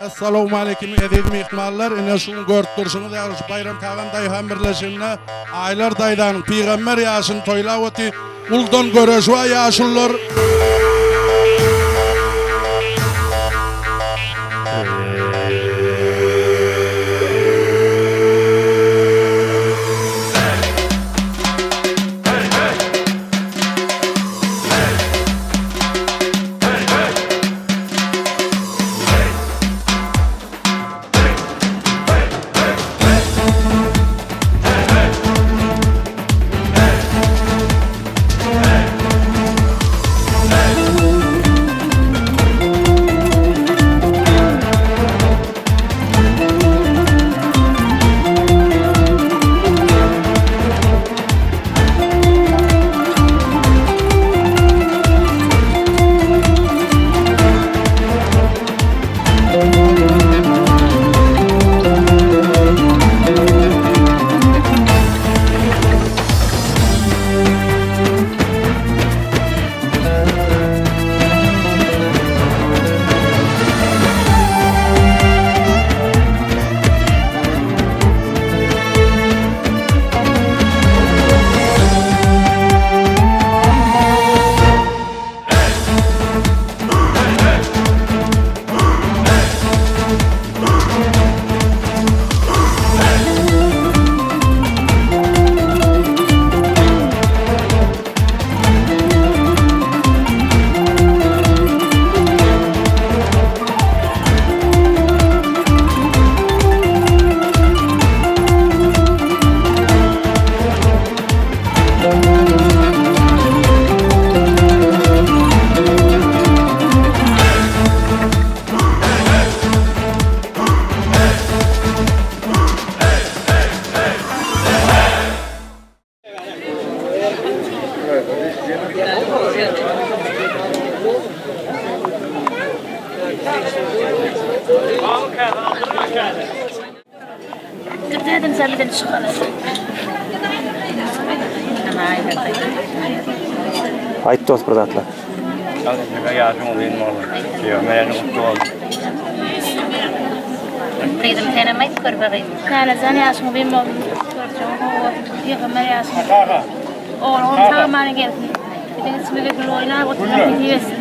Essalawmaleýkim eziz myhmanlar ine şu gün görüp durşuňyz ýaly şu Baýram Tagan daýhan birleşiginde Aýlar daýzanyň pygamber ýaşyny toýlap oty uldan göreş bar ýaşulular. Aýt dost bir zatlar. Ýaşyň uzyn bolsun. Ýöne gutly bolsun. Gyzym senem aýt körpe gyz. Lalejan ýaşyň uzyn bolsun. Görjegiň gowy bolsun. Pygamber ýaşyň. Ogluňam sag aman gelsin. Biziň içimizde gül oýnap oturmak nesip etsin.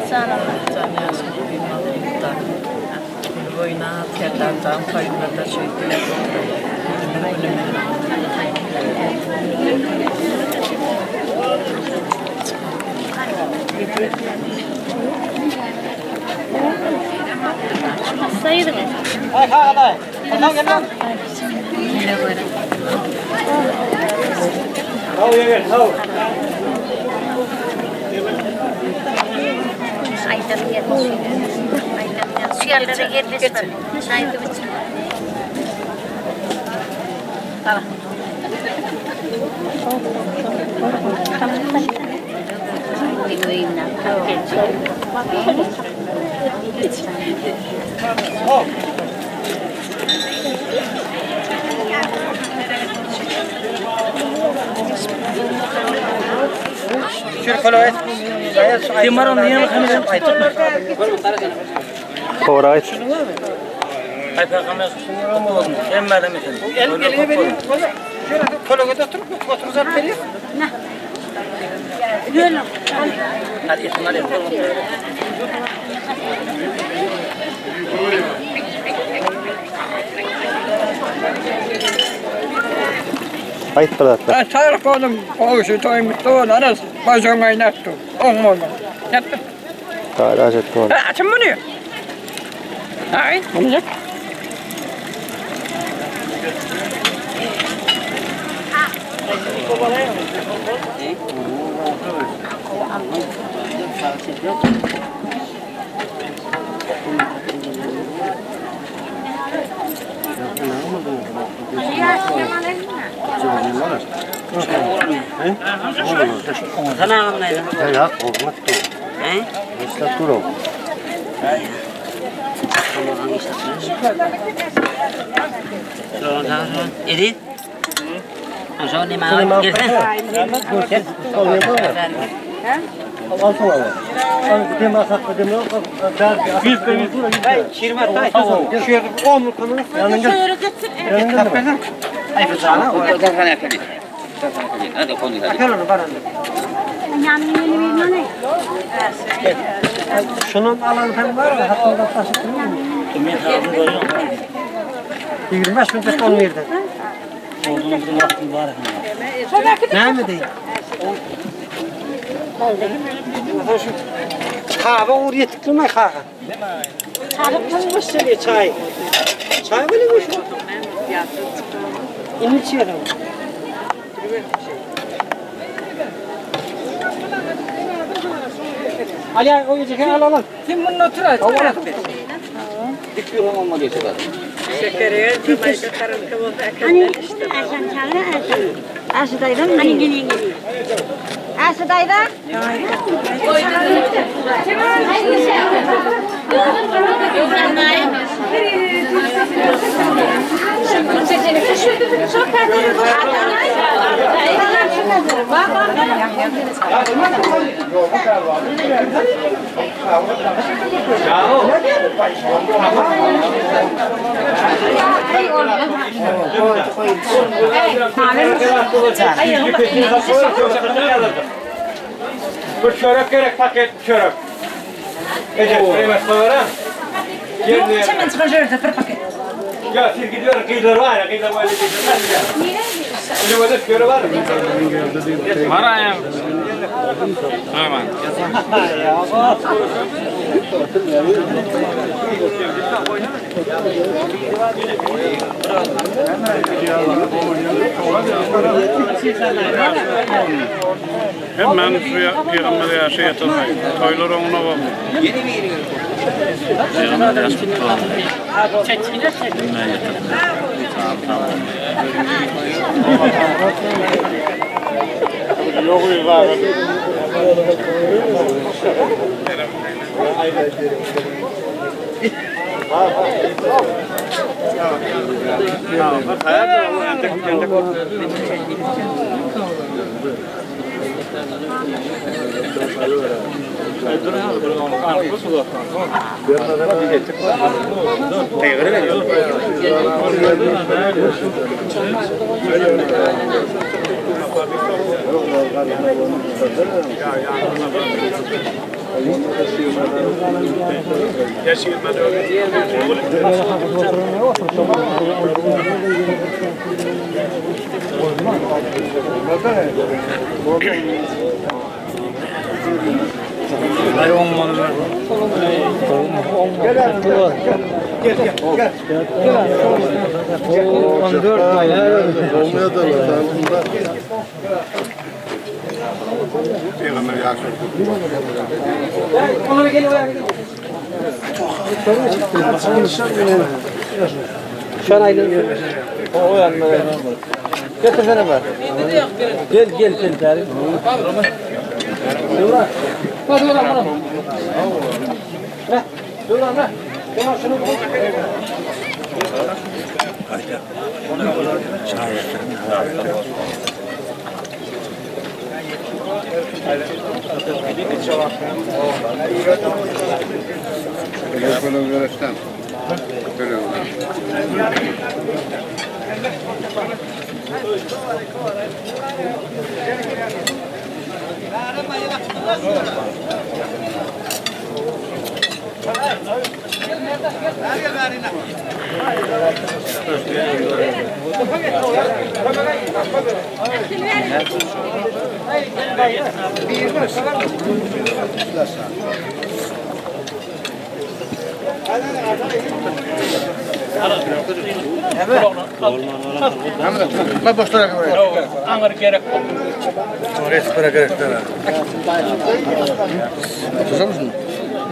Jan Allah. Jan ýaşyň uzyn bolsun. Gül oýnap Serdarjan toýunda-da şeýdip günümiz günümiz. Şu ýerlere ýerleşme. Şaýdy biçim. Howra aýt. Aýt bir zatlar. Ben saglyk oldum, gowşy toýum gutly bolsun, ana başyň aýnap dur, oň bolsun. Ýatdy. Garaş et bol. Ha, açın bunu. Ay, bunu yak. Bir çörek gerek paket çörek. Ece, kıymet koyarım. Yok, Hemen çıkacağız bir paket. Ya siz gidiyor, kıyılar var ya, kıyılar var. Öyle böyle çörek var mı? Var ayağım. Tamam. Hemen şu peygamber yaşı yatırmayın. Toylar oňuna boldy. Peygamber yaşı kutlu olsun. Hemen yatırmayın. Tamam, tamam.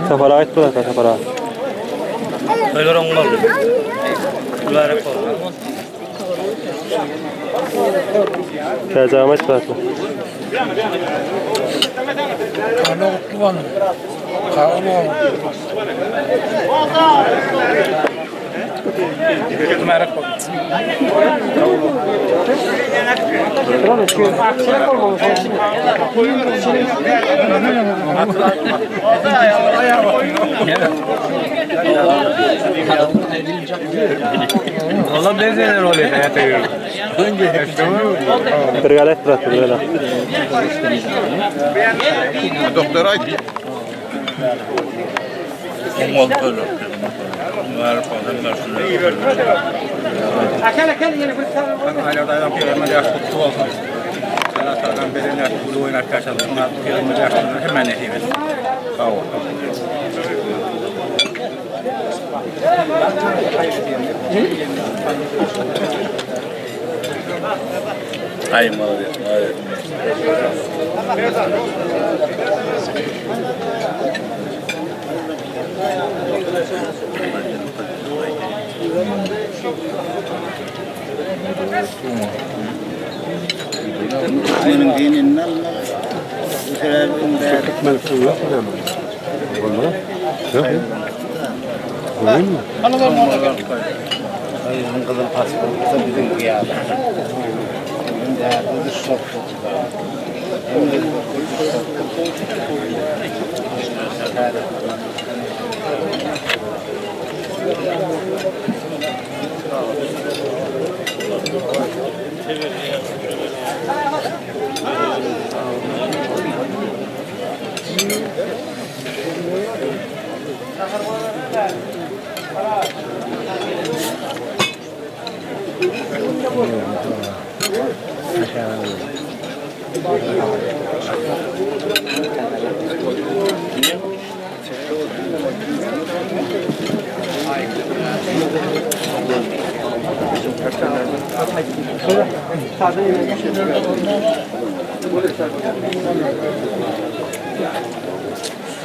Sapar aýt bir zatlar Sapar ağa. Toylar oňuna boldy. Mübarek bolsun. Täjäm aýt bir zatlar. Mübarek bolsun. Bir gel et bırak bir gel. Doktor aýt.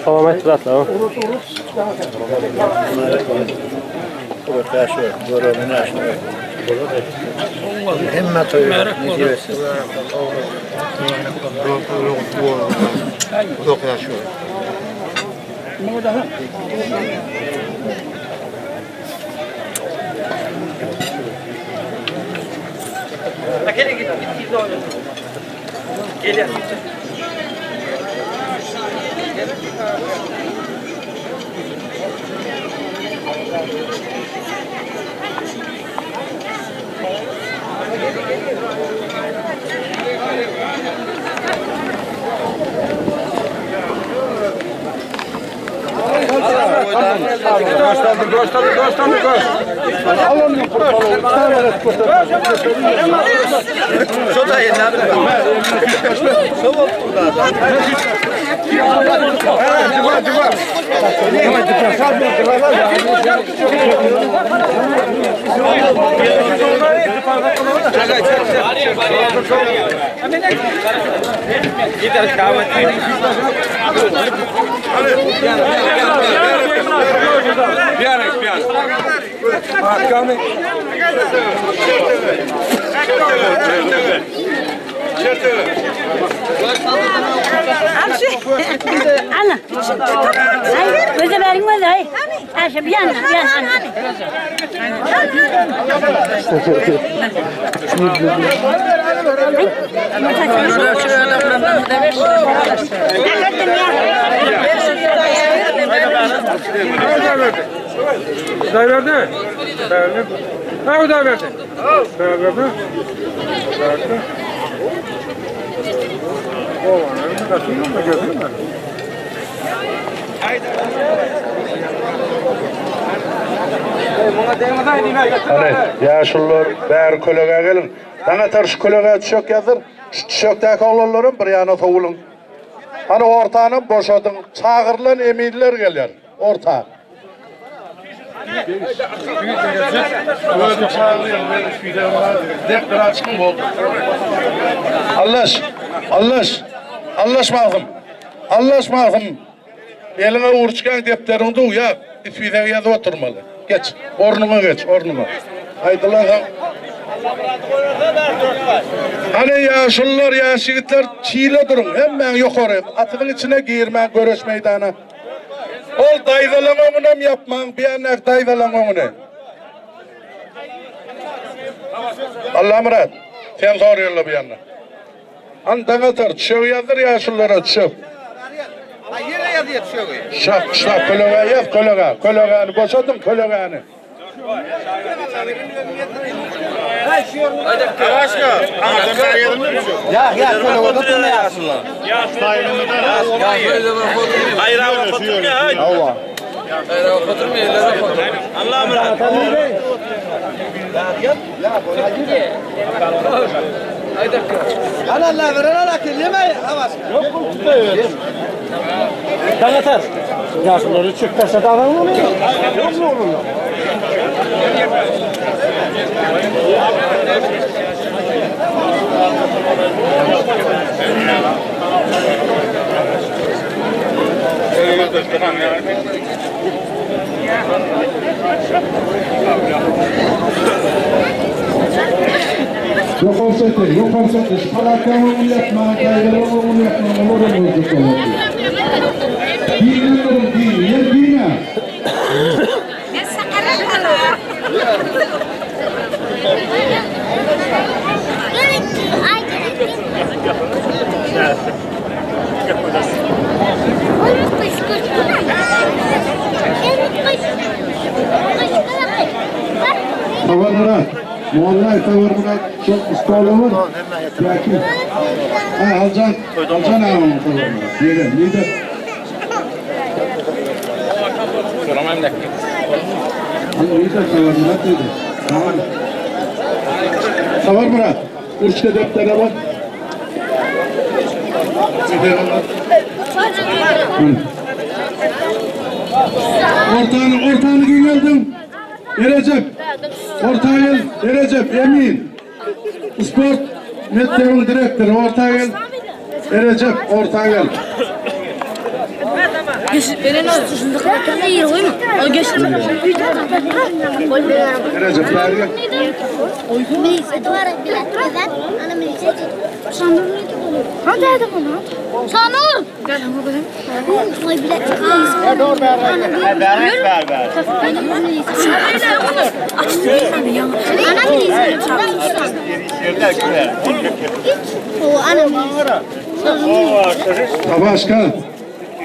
Tamam et bırak lan. Ana. Ay, göze verin göze ay. Ayşe bir yana bir yana. Hany, ýaşulular, bäri kölegä geliň. Daňatar şu kölegä düşek ýazyr. Şu düşekdäki oglanlaram bir ýana sowulyň. Hany ortanam boşadyň. Çagyrylan eminler gelýär orta. Özüm çagyrýan, meniň şüýdegim bar. Depder açyň boldy. Allaş, Allaş, Allaş Magtym. Allaş Magtym. Eliňe urçkaň depderiňi duw ýa ispisegi ýazyp oturmaly. Geç, ornuňa geç, ornuňa. Aýdylansoň. Hany ýaşulular, ýaş ýigitler çile duruň, hemmäň ýokary, atyzyň içine girmäň göreş meýdana. Ol daýzalaň öňünem ýapmaň, bu ýandaky daýzalaň öňüni. Allamyrat, sen sor ýolla bu ýanda. Hany Daňatar, düşegi ýazdyr ýaşululara, düşek. Şak, şak, kölegä ýaz, kölegä. Kölegäni boşadyň, kölegäni. Daňatar. Ýaşululary çök taşlady adam ony. Ýok mu Ýokary çekdi, ýokary çekdi. Şu palatkaň öňüni ýapmaň, taýlaryň öňüni ýapmaň, olar hem öljek bolar. Giňden duruň, giň, ýer giň-ä. Saparmyrat, Mollaý Saparmyrat şol stola bar. Ýa kim? Ha, Aljan, Aljan agam Saparmyrat. Ýere, lider. Hany lider Saparmyrat diýdi. Saparmyrat, urçka depdere bak. Ortany, ortany giňeldiň. Erejep. Orta gel, Erejep, Emin. Sport mekdebiň direktory orta gel. Erejep, orta gel. Erejep, bäri gel. Tabaşka,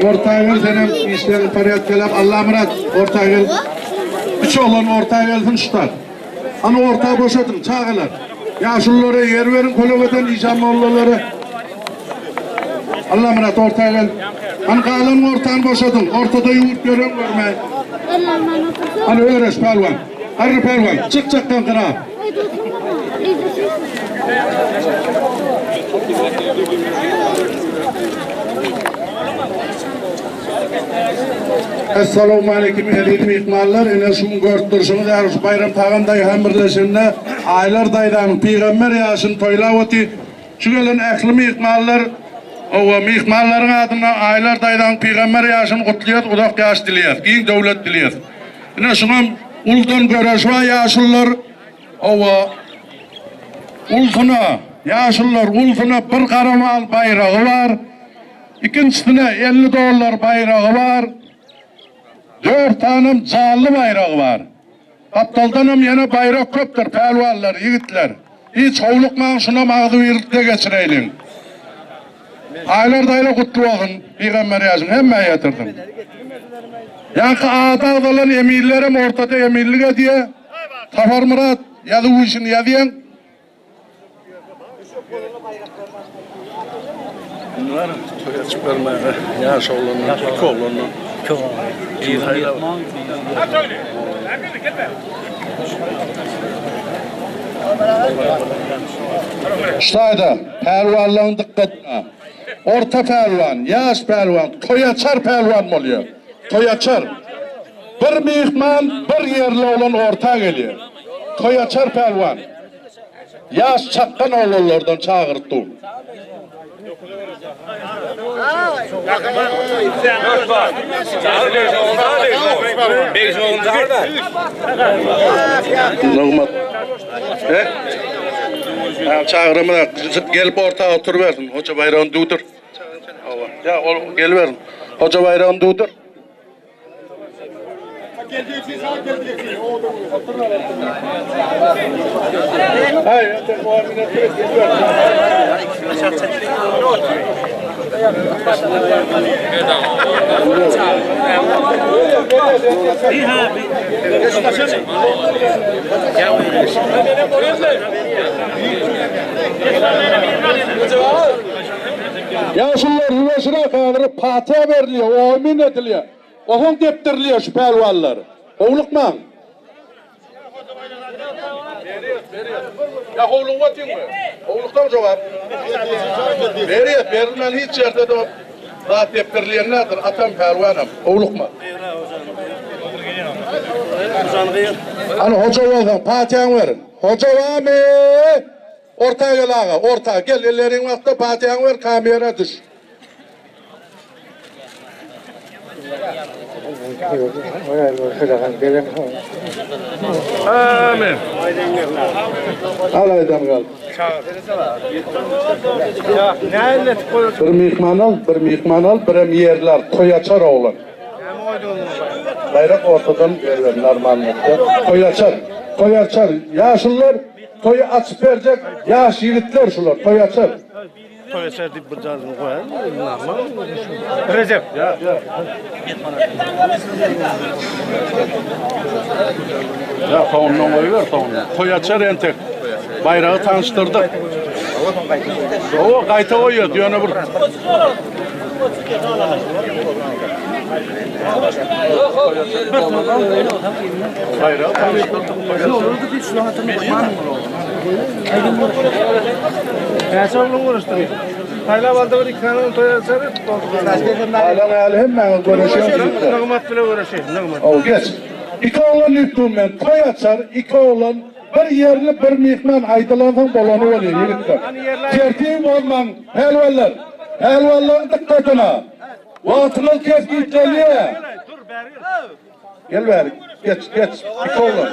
orta gel senem işlerini porýadkalap, Allamyrat, orta gel. Üç oglan orta gelsin şutat. Hany orta boşadyň, çagalar. Ýaşululara ýer beriň, kölegeden işan mollalara. Allamyrat orta gel. Hany galan ortany boşadyň. Ortada ýurt ýören görmäý. Hany Öreş pälwan. Garry pälwan, çyk çakdan gyra. Essalawmaleýkim eziz myhmanlar, ine şu gün görüp durşuňyz ýaly şu Baýram Tagan daýhan birleşiginde Aýlar daýzanyň pygamber ýaşyny toýlap otyr. Şu gelen ähli myhmanlar owa myhmanlaryň adyndan Aýlar daýzanyň pygamber ýaşyny gutlaýas, uzak ýaş dileýäs, giň döwlet dileýäs. Ine şuňam uludan göreş bar ýaşulular owa ulsuna ýaşulular ulsuna bir gara mal baýragy bar. Ikinjisine 50 dollar baýragy bar. Dört sanam janly baýragy bar. Gapdaldanam ýene baýrak köpdür, pälwanlar, ýigitler. Hiç howlukmaň, şunam agzybirlikde geçireýliň. Aýlar daýla gutly bolsun, pygamber ýaşyň hemmä ýetirsin. Ýaňky ady agzalan emirlerem ortada emirlik edýä. Saparmyrat, ýazuw işini ýazýaň. Bunlar toýa çykyp bermäge ýaş oglanlar, iki oglanlar. Iki oglan. Biri ýetman, biri Şaýda pälwanlaryň dykgatyna. Orta pälwan, ýaş pälwan, toýaçar pälwan bolýar. Toýaçar. Bir myhman, bir ýerli oglan orta gelýär. Toýaçar pälwan. Ýaş çakgan oglanlardan çagyryp dur. Nygmat. He? Ha, çagyramyz gelip orta oturybersin. Hoja baýragyny duwdur. Hawa. Ýa, ol gelibersin. Hoja baýragyny duwdur. Ýaşulular ýuwaşrak häzir patyýa berilýär, omin edilýär. Ohoň depdirilýär şu pälwanlar. Howlukmaň. Ýa howlugyp otyňmy? Howluksaň jogap. Berýär, berilmän hiç ýerde-de zat depdirilýän däldir, atam pälwanam. Howlukma. Hany hoja bolsaň patyýaňy ber. Hoja bamy? Orta gel aga, orta gel, elleriň wagtda patyýaňy ber, kamera düş. Amin. Al aýdan gal. Bir myhman al, bir myhman al, birem ýerli al, toý açar oglan. Baýrak ortadan berber normalnykda. Toý açar, toý açar. Ýaşulular toýy açyp berjek ýaş ýigitler şular, toý açar. Toý açar diýip bir jazyny goýar. Normal. Rejep. Ya soňundan goýber soňundan. Toý açar entek. Baýragy tanyşdyrdyk. O gaýta goýýar ýöne bir. Baýragy tanyşdyrdyk. Näçe oglan görüşdüri? Saýlap aldy bir iki sany toý açar. Alan äli hemmäňiz görüşýän ýigitler. Nygmat bile görüşi, nygmat. Ow geç. Iki oglan diýip dur men. Toý açar, iki oglan, bir ýerli, bir myhman aýdylansoň bolany bolýar ýigitler. Tertibi bozmaň, pälwanlar. Pälwanlaryň dykgatyna. Wagtyňyz kesgitlenýär. Gel bäri. Geç, geç. Iki oglan.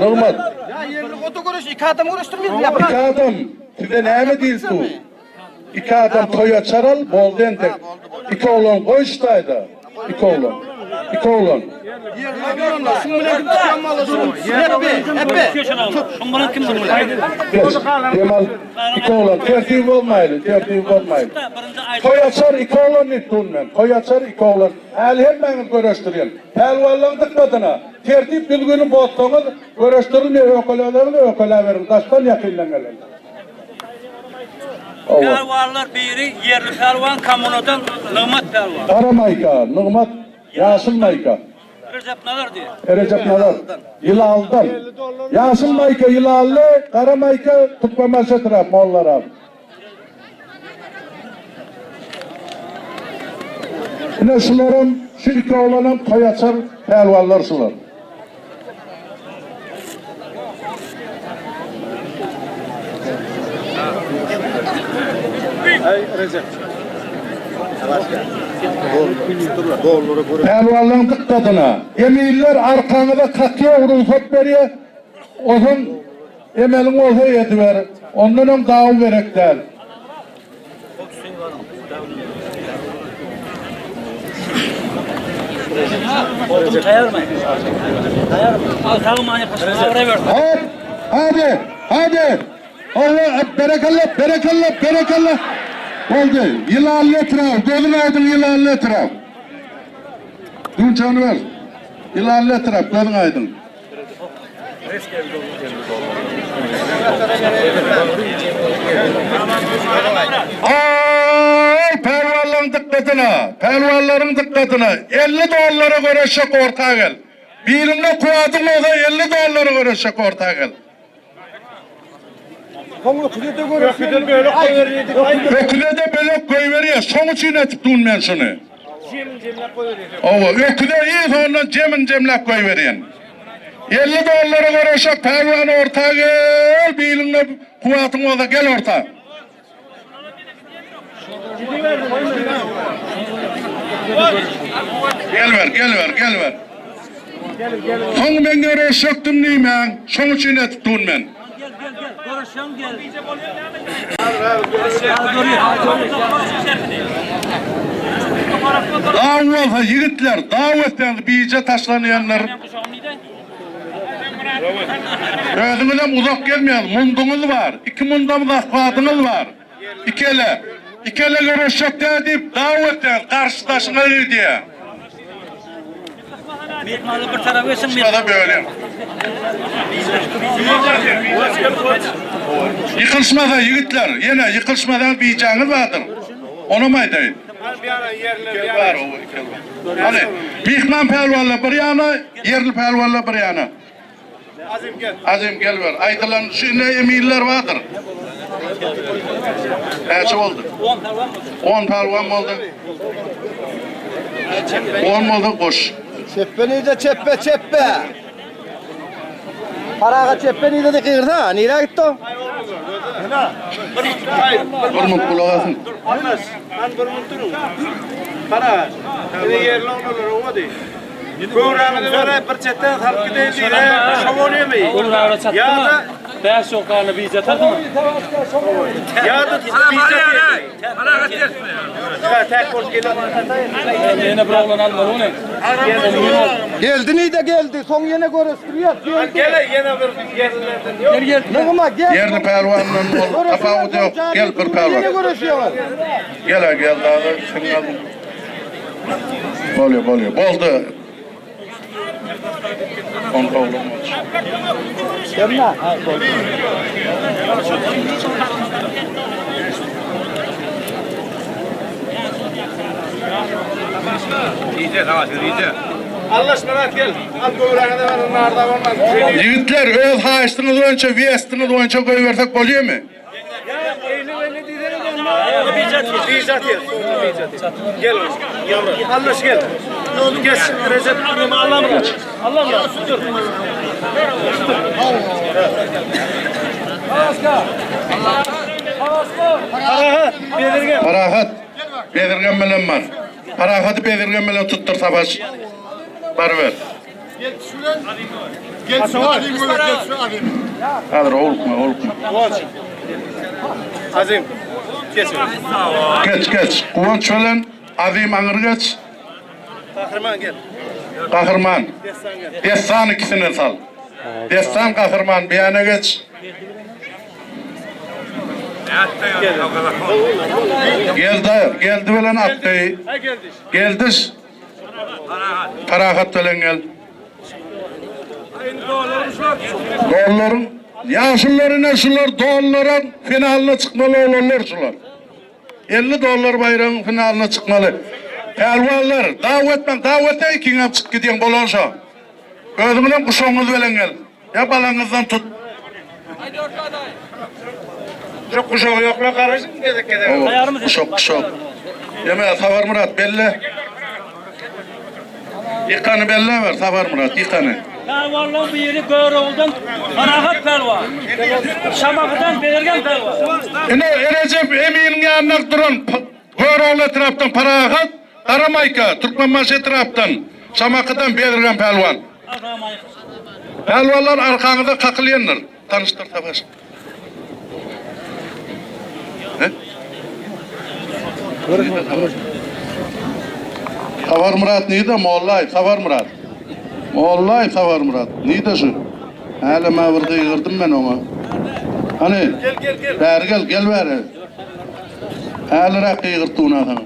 Nygmat. Ya yerli oto görüş, iki adam görüşdürmeýin. Iki adam. Size näme diýildi bu? Iki adam toýa çaral, boldy entek. Iki oglan goý şu taýda. Iki oglan. Iki oglan. Geç. Dem al. Iki oglan. Tertibi bozmaýly, tertibi bozmaýly. Toý açar iki oglan diýip durun men. Toý açar iki oglan. Häli hemmäňiz göreşdirýän. Pälwanlaryň dykgatyna, tertip düzgüni bozsaňyz, göreşdirilmeýär, öýkeläleriňizi öýkeläberiň, daşdan ýakyndan gelen. Hawa. Pälwanlar biri ýerli pälwan, kommunadan Nygmat pälwan. Gara maýka, Nygmat, ýaşyl maýka. Rejep Nazar diýýär. Rejep Nazar, Ýylaldan. Ýaşyl maýka Ýylally, gara maýka Türkmenbaşy etrap, Mollarap. Ine şularam, şu iki oglanam toý açar pälwanlar şular. Pälwanlaryň dykgatyna, eminler arkaňyza kakýa rugsat berýär, ozan Emeliň bolsa ediber. Ondan öň daw gerek däl. Hop! Hadi! Hadi! Allah berekella, berekella, berekella. Boldy. Ýylanly etrap, gözüň aýdyň Ýylanly etrap. Dünçäni ber. Ýylanly etrap, gözüň aýdyň. Aý, pälwanlaryň dykgatyna, pälwanlaryň dykgatyna, 50 dollara göreşjek orta gel. Birinde kuwatyň bolsa 50 dollara göreşjek orta gel. Öküze-de bölek goýberýär, şoň üçin etip dun men şuny. Hawa, öküze iň soňundan jemin jemläp goýberýän. 50 dollara göreşek pälwan orta gel, biliňde kuwwatyň bolsa gel orta. Gel ber, gel ber, gel ber. Soň men göreşjekdim diýmäň, şoň üçin etip dun men. Daw bolsa ýigitler, daw etseňiz bije taşlanýanlar. Özüňizem uzak gezmeýäňiz, munduňyz bar, iki mundam zahwadyňyz bar. Iki ele, iki ele göreşjek däl diýip daw etseňiz garşydaşyňa gidýär. Myhmanlar bir tarapa geçsin. Şurada bölýän. Ýykylyşmasa ýigitler, ýene ýykylyşmasaňyz bijäňiz bardyr. Onam aýdaýyn. Bar, Hany, myhman pälwanlar bir ýana, ýerli pälwanlar bir ýana. Azim gel. Azim gel ber. Aýdylan şu ine eminler bardyr. Näçe boldy? 10 pälwan boldy. 10 pälwan boldy. 10 boldy goş. Çepbe nirde çepbe çepbe. Paraga çepbe nirde de gygyrsa nirä gitdi o? Bir minut gulak asyn. Anlaş. Han bir minut durun. Para. Ine yerli oglanlar owady. Göwrämizi bere bir çetden salyp gideýin diýdi. Şo bolýamy? Ýa-da 5 sokany bije tardymy? Ýa-da bije Tek bolup gelip. Ýene bir oglan almaly ony. Geldi nide geldi. Soň ýene görüşdirýär. Geldi. Gele ýene bir yerlilerden ýok. Gel gel. Nygma gel. Ýerli pälwandan ol tapawudy ýok. Gel bir pälwan. Ýene görüşýärler. Gel gel dada sen aldın. Bolýar bolýar. Boldy. On oglum bolsun. Allaş Myrat gel. Al göwräňe de bar, narda bolmaz. Ýigitler öz haýyştyňyz boýunça, westiňiz boýunça goýbersek bolýarmy? Gel. Allaş gel. Geç Recep. Allah Allah. Dur. Parahat. Bezirgen bilen bar. Parahaty bezirgen bilen tutdur Savaş. Baryber. Häzir howlukma, howlukma. Azim. Geç. Geç, geç. Guwanç bilen Azim aňyr geç. Kahraman gel. Gahryman. Dessan gel. Dessan ikisini sal. Dessan Gahryman bir ýana geç. Geldi, geldi bilen Atdy. Geldiş. Parahat bilen gel. Dollaryň ýaşulylar ine şular dollaryň finalyna çykmaly oglanlar şular. 50 dollar baýragyň finalyna çykmaly. Pälwanlar, daw etmäň, daw etseň ikiňem çykyp gidýäň bolan şo. Özüňizem guşagyňyz bilen gel. Ýa balaňyzdan tut. Şu guşagy ýokla garaşyň gezek gezek. Guşak guşak. Ýeme Saparmyrat belle. Ýykany belle ber Saparmyrat ýykany. Pälwanlaryň biri Görogludan Parahat pälwan. Şamahydan Bezirgen pälwan. Ine Erejep eminiň ýanynda duran Görogly etrapdan Parahat, Garamaýka, Türkmenbaşy etrapdan, Şamakydan Bezirgen pälwan. Pälwanlar arkaňyza kakylýandyr. Tanyşdyr Savaş. Saparmyrat nirde Mollaýew Saparmyrat. Mollaýew Saparmyrat nirde şu? Hälem-ä bir gygyrdym men oňa. Hany? Gel gel gel. Bäri gel, gel bäri. Häliräk gygyrtdygyna saňa.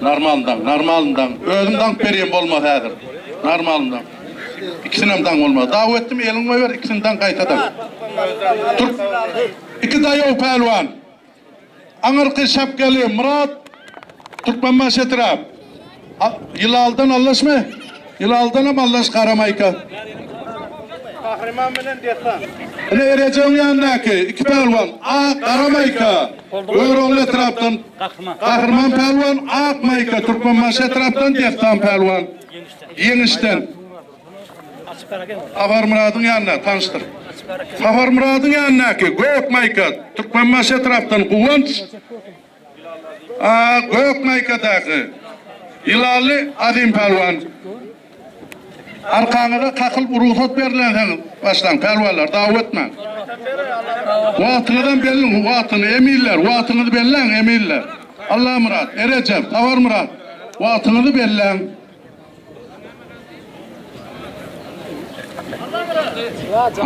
Normalyndan, normalyndan. Özüm daňyp berýän bolmasa häzir. Normalyndan. Ikisinem daň bolmaz. Daw etdim, eliňi goýber, ikisini daň gaýtadan. Türk iki daýaw pälwan. Aňyrky şapkaly Myrat Türkmenbaşy etrap. Ýylaldan Allaşmy? Ýylaldanam Allaş Garamaýka. Gahryman bilen Dessan. Ine Erejegiň ýanyndaky iki pälwan Ak Garamaýka Görogly etrapdan Gahryman pälwan Ak Maýka Türkmenbaşy etrapdan Dessan pälwan Ýeňişden. Saparmyradyň ýanyna tanyşdyr. Saparmyradyň ýanyndaky Gök Maýka Türkmenbaşy etrapdan Guwanç A gök maýkadaky Ýylanly Azim pälwan. Arkaňyza kakylyp rugsat berlensoň başlaň, pälwanlar, dawa etmäň. Wagtyňyzam belliň, wagtyny eminler, wagtyňyzy belläň eminler. Allamyrat, Erejep, Saparmyrat, wagtyňyzy belläň.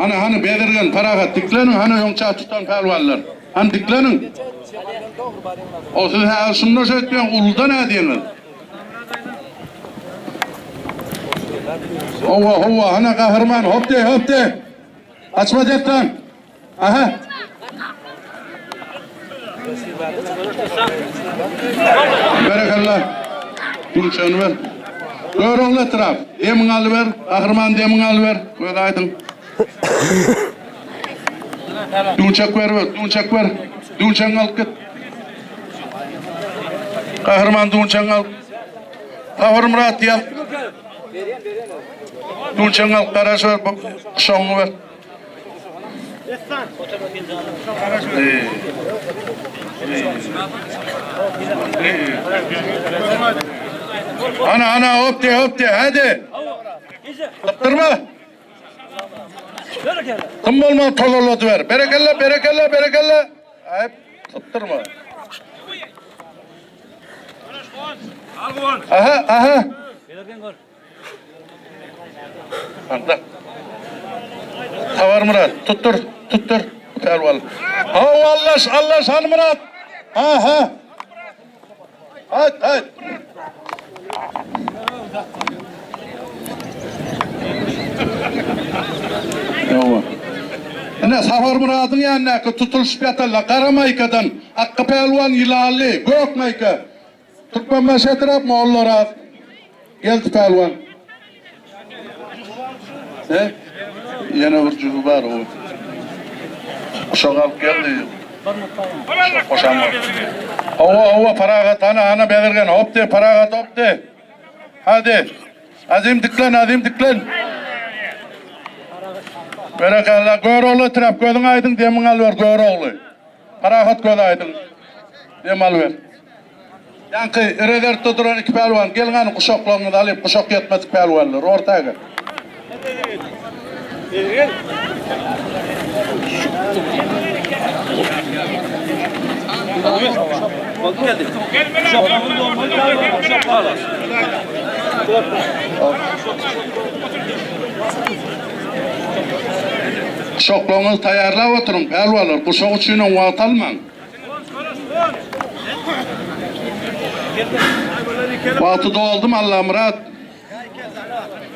Hany, hany, Bezirgen, Parahat, dikleniň, hany öňçä tutan pälwanlar. Hany dikleniň. O siz häzir şunda şeýtmeň, uluda nädýäňiz? Hawa, hawa, hany gahryman, hop de, hop de. Gaçma dessan. Aha. Berekella. Gülşeni ber. Görogly etrap. Demiňi alyber. Gahryman demiňi alyber. Göz aýdyň. Düwçek ber, düwçek ber. Düwçegiňi alyp git. Gahryman düwçegiňi alyp. Saparmyrat ýaz. Düwçegiňi alyp garaş ber, guşagyňy ber. Ana, ana, hop de, hop de, hadi. Sypdyrma. Kim bolman tozalady ber. Berekella, berekella, berekella. Aýp, sypdyrma. Aha, aha. Anda. Saparmyrat, tutdur, tutdur. Pälwan. Haw, Allaş, Allaş Hanmyrat. Ha, ha. Hayt, hayt. Ýowa. Ine Saparmyradyň ýanyndaky tutulyşyp ýatanlar gara maýkadan Akga pälwan ýylanly, gök maýka. Türkmenbaşy etrap Mollaraz. Geldi pälwan. He? Ýene bir jübi bar o. Uşak alyp geldi. Hoşam. Hawa, hawa, Parahat, hana, hana Bezirgen, hop de, Parahat, hop de. Hadi. Azim diklen, Azim diklen. Berekella, Görogly etrap, gözüň aýdyň, demiň alyber, Görogly. Parahat göz aýdyň, dem alyber. Ýaňky rezerwde duran iki pälwan, geliň hany guşaklaryňyzy alyp, guşak ýetmedik pälwanlar, orta gel. Guşaklaryňyzy taýýarlap oturyň, pälwanlar, guşak üçinem wagt almaň. Wagty doldumy Allamyrat?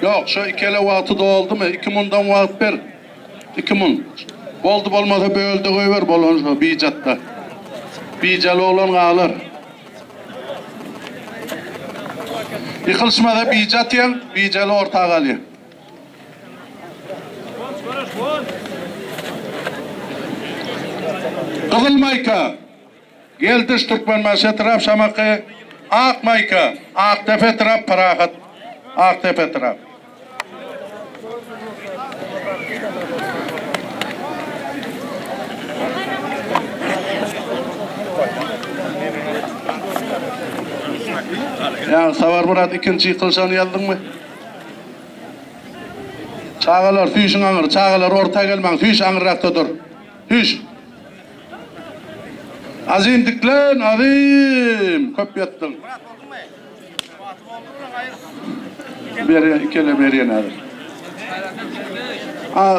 Ýok, şo ikele wagty doldumy? Iki mundan wagt ber. Iki mun. Boldy bolmasa bölde goýber bolan şo bijatda. Bijaly oglan galar. Ýykylyşmasa bija atýaň, bijaly orta galýar. Gyzyl maýka, Geldiş, Türkmenbaşy etrap, Şamaky, Ak maýka, Akdepe etrap, Parahat, Akdepe etrap. Ýa Saparmyrat ikinji ýykylyşany ýazdyňmy? Çagalar süýşüň aňyr, çagalar orta gelmäň, süýş aňyrrakda dur. Süýş. Azim diklen, Azim! Köp ýatdyň. Berýän, ikele berýän häzir.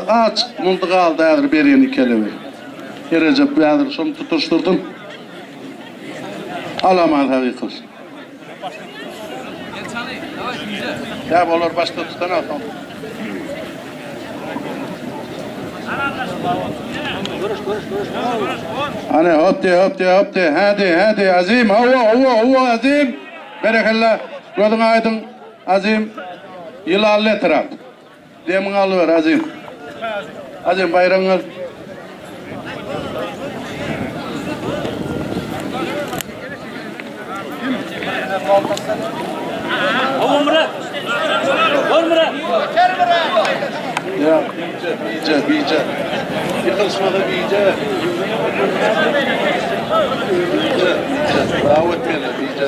Aç, mundy galdy häzir berýän ikele ber. Erejep häzir şony tutuşdyrdym. Alaman sag ýykyl. Ýa olar başda tutana soň. Ana hop de hop de hop de hadi hadi Azim hawa hawa hawa Azim berekella gözüň aýdyň Azim Ýylanly etrap Demiňi alyber Azim. Azim baýragyňy al. Ýa, bije, bije, bije. Ýykylyşmada bije. Bije, bije. Dawet meni, bije.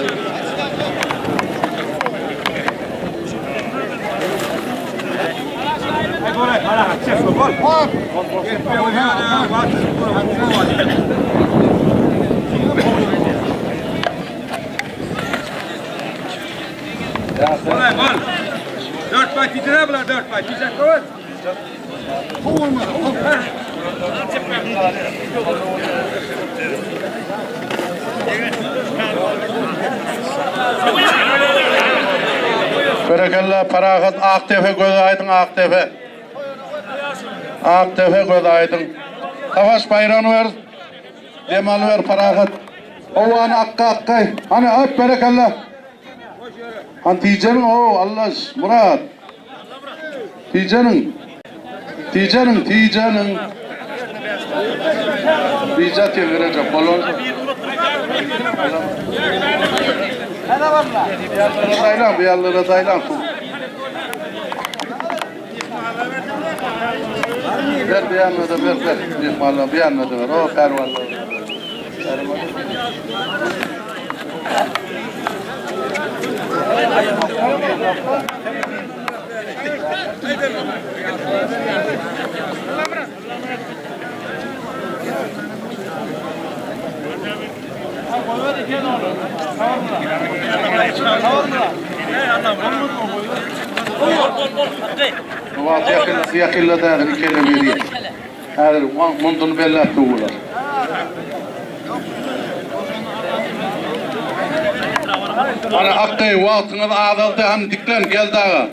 Berekella Parahat Akdepe göz aýdyň Akdepe. Akdepe göz aýdyň. Savaş baýragyny ber. Dem alyber Parahat. Howany akga akgaý. Hany öp berekella. Han tijeniň o Allaş Murat. Tijeniň. Tijeniň tijeniň. Tijat ýegerejek bolan. Daýlan bu ýerlere daýlan su. Ber bu ýanına da ber ber. Mehmanlar bu ýanına da ber. O pälwanlar. Ýakynda häzir ikele berýär. Häzir munduny belläp durlar. Ana Akgaý wagtyňyz azaldy hany diklen Geldi aga.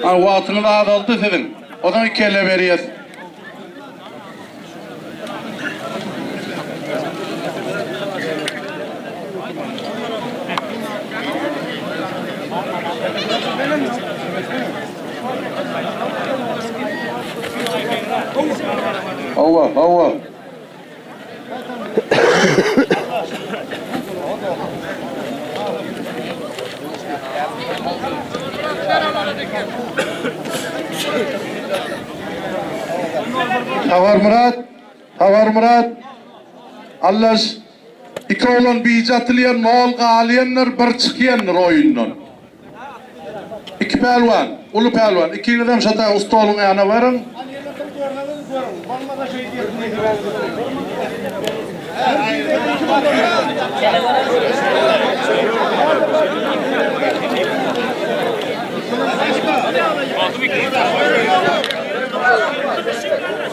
Ana wagtyňyz azaldy siziň. Ozan ikele berýäs. Hawa, hawa. Saparmyrat, Saparmyrat, Allaş, iki oglan bije atylýar, nol galýandyr, bir çykýandyr oýundan. Iki pälwan, uly pälwan, ikiňizem şo taýy stoluň ýanyna baryň.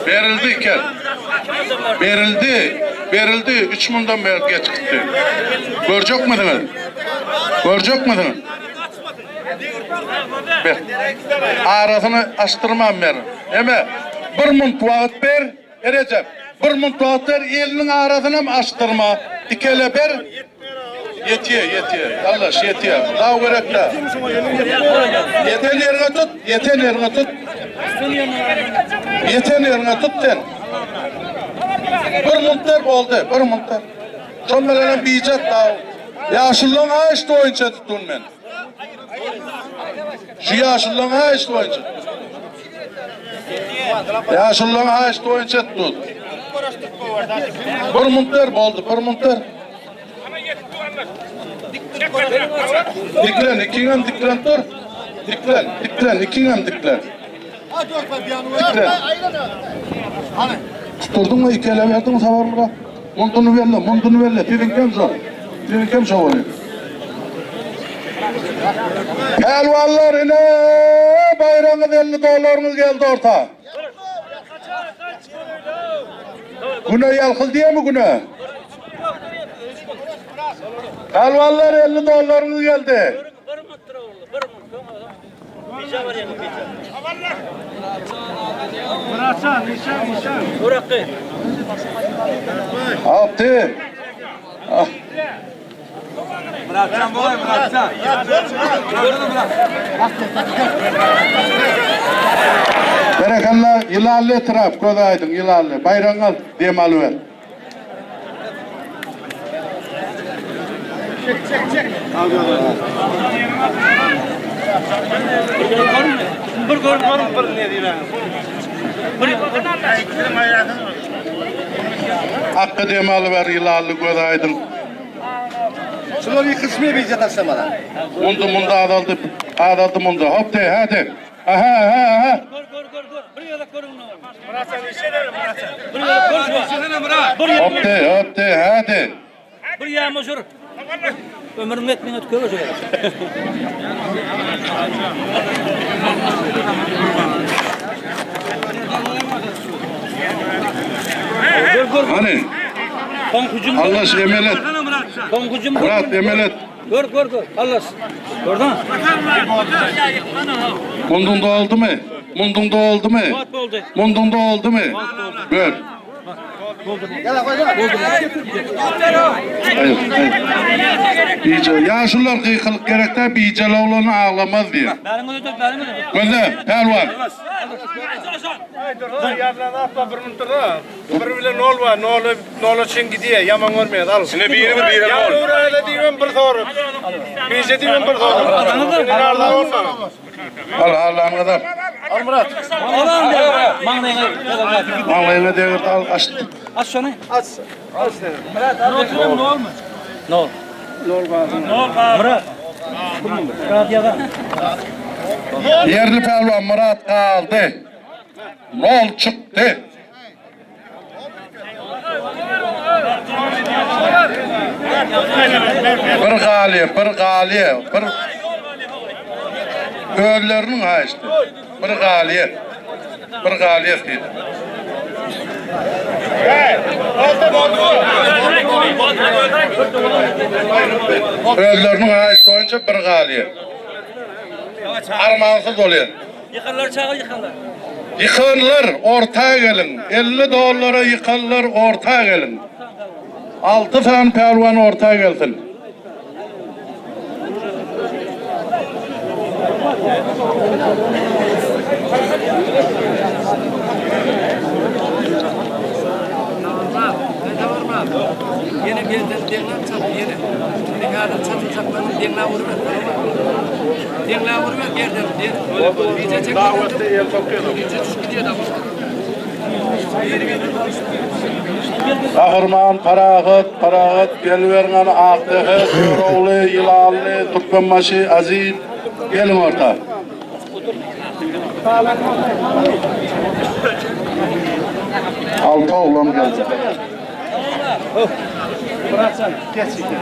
Berildi eken. Berildi. Berildi. Üç mundan beri geç gitdi. Görjekmisiňiz? Görjekmisiňiz? Ber. Arasyny açdyrman ber. Eme, bir munt wagt ber, Erejep. Bir munt wagt ber, eliniň arasynam açdyrma. Ikele ber. Ýetýär, ýetýär. Ýallaş, ýetýär. Daw gerekdä. Ýeten ýeriňe tut, ýeten ýeriňe tut. Ýeten ýeriňe tut sen. Bir munt ber, boldy, bir munt ber. Şon bilenem bijet daw. Ýaşullaň aýşdy oýunça tutun men. Şu ýaşullaň aýşdy oýunça. Ýaşullaň aýşdy oýunça tut. Bir munt ber, boldy, bir munt ber. Diklen, ikiňem diklen dur. Diklen, diklen, ikiňem diklen. Diklen. Tutdurdyňmy, iki ele berdiňmi Saparmyrat? Munduny belle, munduny belle, siziňkem şo. Siziňkem şo bolýar. Pälwanlar ine baýragyňyz 50 dollaryňyz geldi orta. Güne ýalkyl diýemi güne? Pälwanlar 50 dollaryňyz geldi. Altı. Ah. Muratcan bolay Muratcan. Berekella Ýylanly etrap göz aýdyň Ýylanly baýragyňy al dem alyber. Bir gör gör bir ne diýýän. Bir Hakkı dem alyber Ýylanly göz aýdyň. Şular ýykyşmy bije taşlamadan. Munda munda azaldy azaldy munda hop de hadi. Aha, aha, aha. Gör, gör, gör, gör. Bir gezek görüň. Murat sen işe Murat sen. Bir gezek gör. Bir Hopdy, hopdy, hadi. Bir ýama şur. Ömrüm etmeýin öt köp şur. Hani? Soň hüjüm. Allah emelet. Soň hüjüm. Murat emelet. Gör, gör, gör. Allah. Gördün? Mundun doldu mu? Mundun doldu mu? Boldy. Mundun doldu mu? Böl. Hayır, hayır. Bice, ya şunlar kıykalık gerek de bice oğlanı ağlamaz diye. Bäriň öde, bäriň öde. Gözle, pervan. Yarlan atma bir minut da. Bir bile nol var. Nolu nolu için gidiyor. Yaman görmüyor. Al. Şimdi biri bir biri Ya ol. oraya diyorum bir soru. Bize diyorum bir soru. Nerede olma. Al Allah'ın kadar. Alan diýär. Maňlaýyňa. Maňlaýyna degirdi al açtı. Aç şony. Aç. Aç seni. Nol. Nol. Murat. Murat ýaga. Yerli pehlivan Murat kaldı. Nol çıktı. Bir galiye, bir galiye, bir Öğüllerinin ha işte. Bir galiye. Bir galiye dedi. Öğüllerinin ha işte boyunca bir galiye. Armağansız oluyor. Ýykarlar çaga ýykarlar. Yıkanlar orta gelin. 50 dolara yıkanlar orta gelin. 6 tane pervan orta gelsin. Yine geldi deňlap çat yine. Yine çat çatlanıp deňlap urma. Deňlap urma gerden. Bize çek. Davette el sokuyor. Bize gidiyor da. Kahraman, Parahat, Parahat, Gelvergan, Aktehe, Köroğlu, Yılanlı, Türkmenbaşı, Aziz. Gelin orta. Altı oğlum geldi. Murat sen geç iki.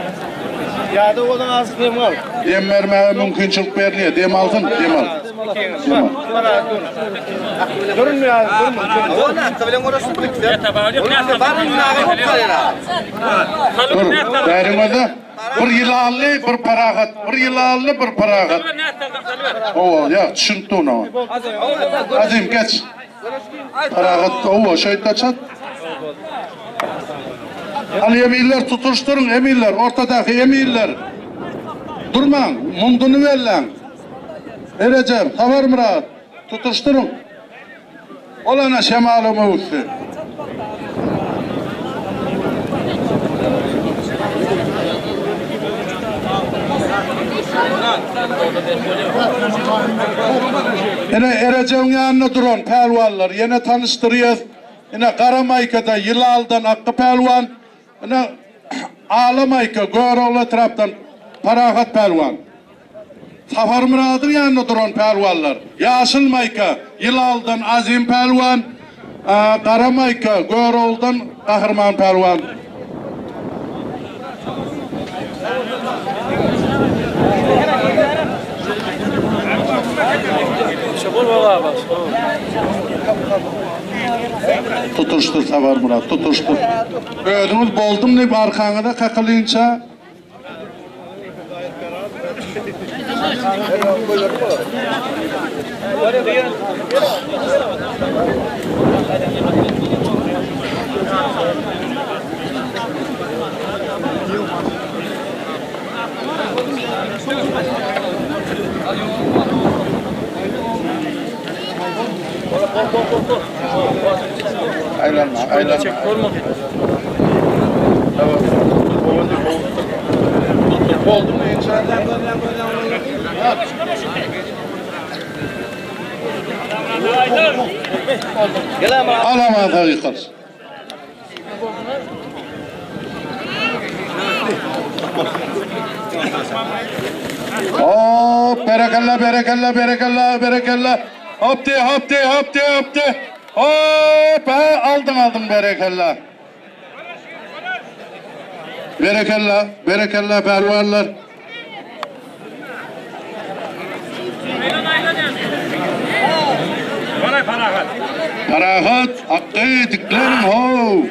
Ya da oradan az dem al. Dem vermeye mümkünçülük vermiyor. Dem alsın, dem al. Dem al. Bana dur. Durun ya, durun. Dur, derin öde. Bir yılanlı, bir parahat. Bir yılanlı, bir parahat. Oo, ya düşündü onu. Azim geç. Parahat, oo, şöyle çat. Hani emirler tutuşturun emirler, ortadaki emirler. Durman, mundunu ver lan. Erecem, Tavar Murat, tutuşturun. Olana şemalımı uttu. Yine Erecem'in yanına duran pelvanlar, yine tanıştırıyoruz. Yine Karamayka'da Yılal'dan Hakkı Pelvan, yine Ağlamayka, Göroğlu taraftan Parahat Pelvan. Safar Murad'ın yanında duran pelvanlar. Yaşıl Mayka, Yılal'dan Azim Pelvan, e, Karamayka, Göroğlu'dan Kahraman Pelvan. Tutuştur Safar Murat, tutuştur. Özünüz boldum deyip arkanıza kakılınca Aylanma, aylanma. Oldu mu inşallah? Alamaz yıkar. Hop, berekella, berekella, berekella, berekella. Hop de, hop de, hop de, hop de. Hop, ha, aldyň, aldyň, berekella. Berekella, berekella, pälwanlar. Parahat, akgy, dikleniň, how!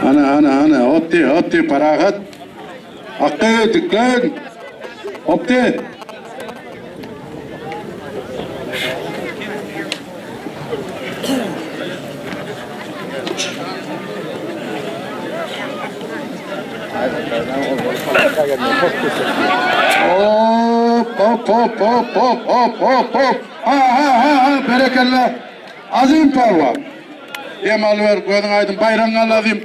Hany, hany, hany, hop diý, hop diý, Parahat. Akgy, diklen! Hop diý! Hop, hop, hop, hop, hop, hop, hop, hop. Ha, ha, ha, ha, berekella. Azim pälwan. Dem alyber, gözüň aýdyň, baýragyňy al Azim.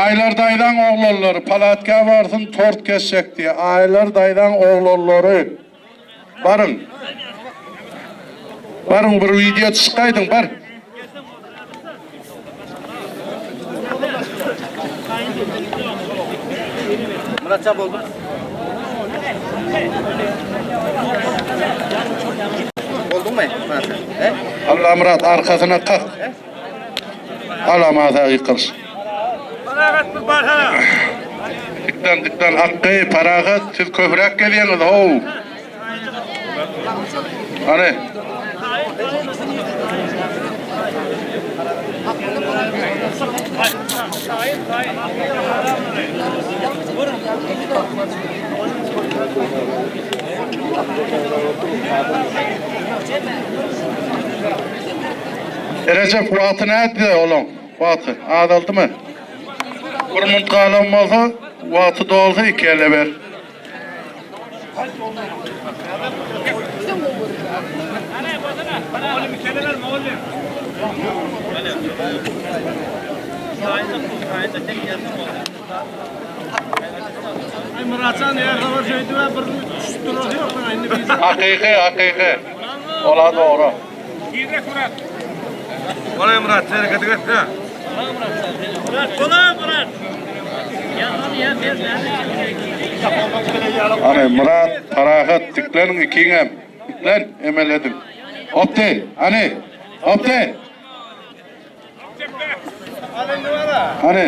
Aýlar daýzaň oglanlary palatka barsyn tort kesjek diýýär. Aýlar daýzaň oglanlary. Baryň. Baryň bir wideo çykyp gaýdyň bar. Muratcan boldu. Bolduňmy Muratcan? He? Allamyrat arkasyna kak. Alamasa ýykylyş. Dikden dikden Akgy, Parahat siz köpräk gelýäňiz how. Hany. Rejep wagty nätdi olaň wagty azaldymy? Bir munt galan bolsa wagty dolsa iki ele ber. Hakyky hakyky ola dogry. Olay Murat, hareketi göster. Hany Myrat, Parahat dikleniň ikiňem. Diklen, emel ediň. Hopdy, hany, hopdy. Hany.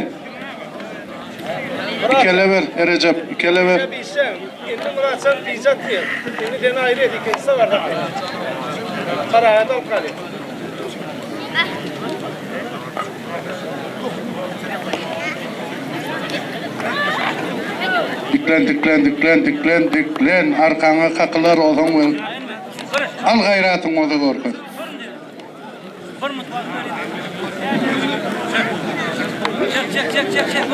Ikele ber, Erejep, ikele ber. Indi Myrat sen diýjek diýen. Indi seni aýry et, ikinjisi bar. Parahat alyp galy. Diklen, diklen, diklen, diklen, diklen. Arkaňa kakylar olsaň we al gaýratyň bolsa görkez. Çek çek çek çek çek.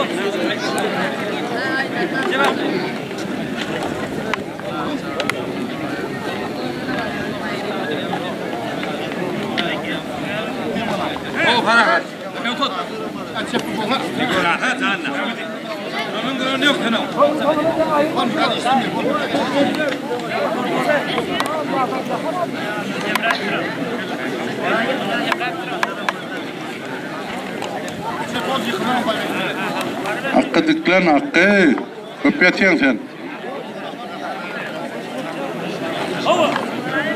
Akgy diklen, Akgy. Köp ýatýaň sen.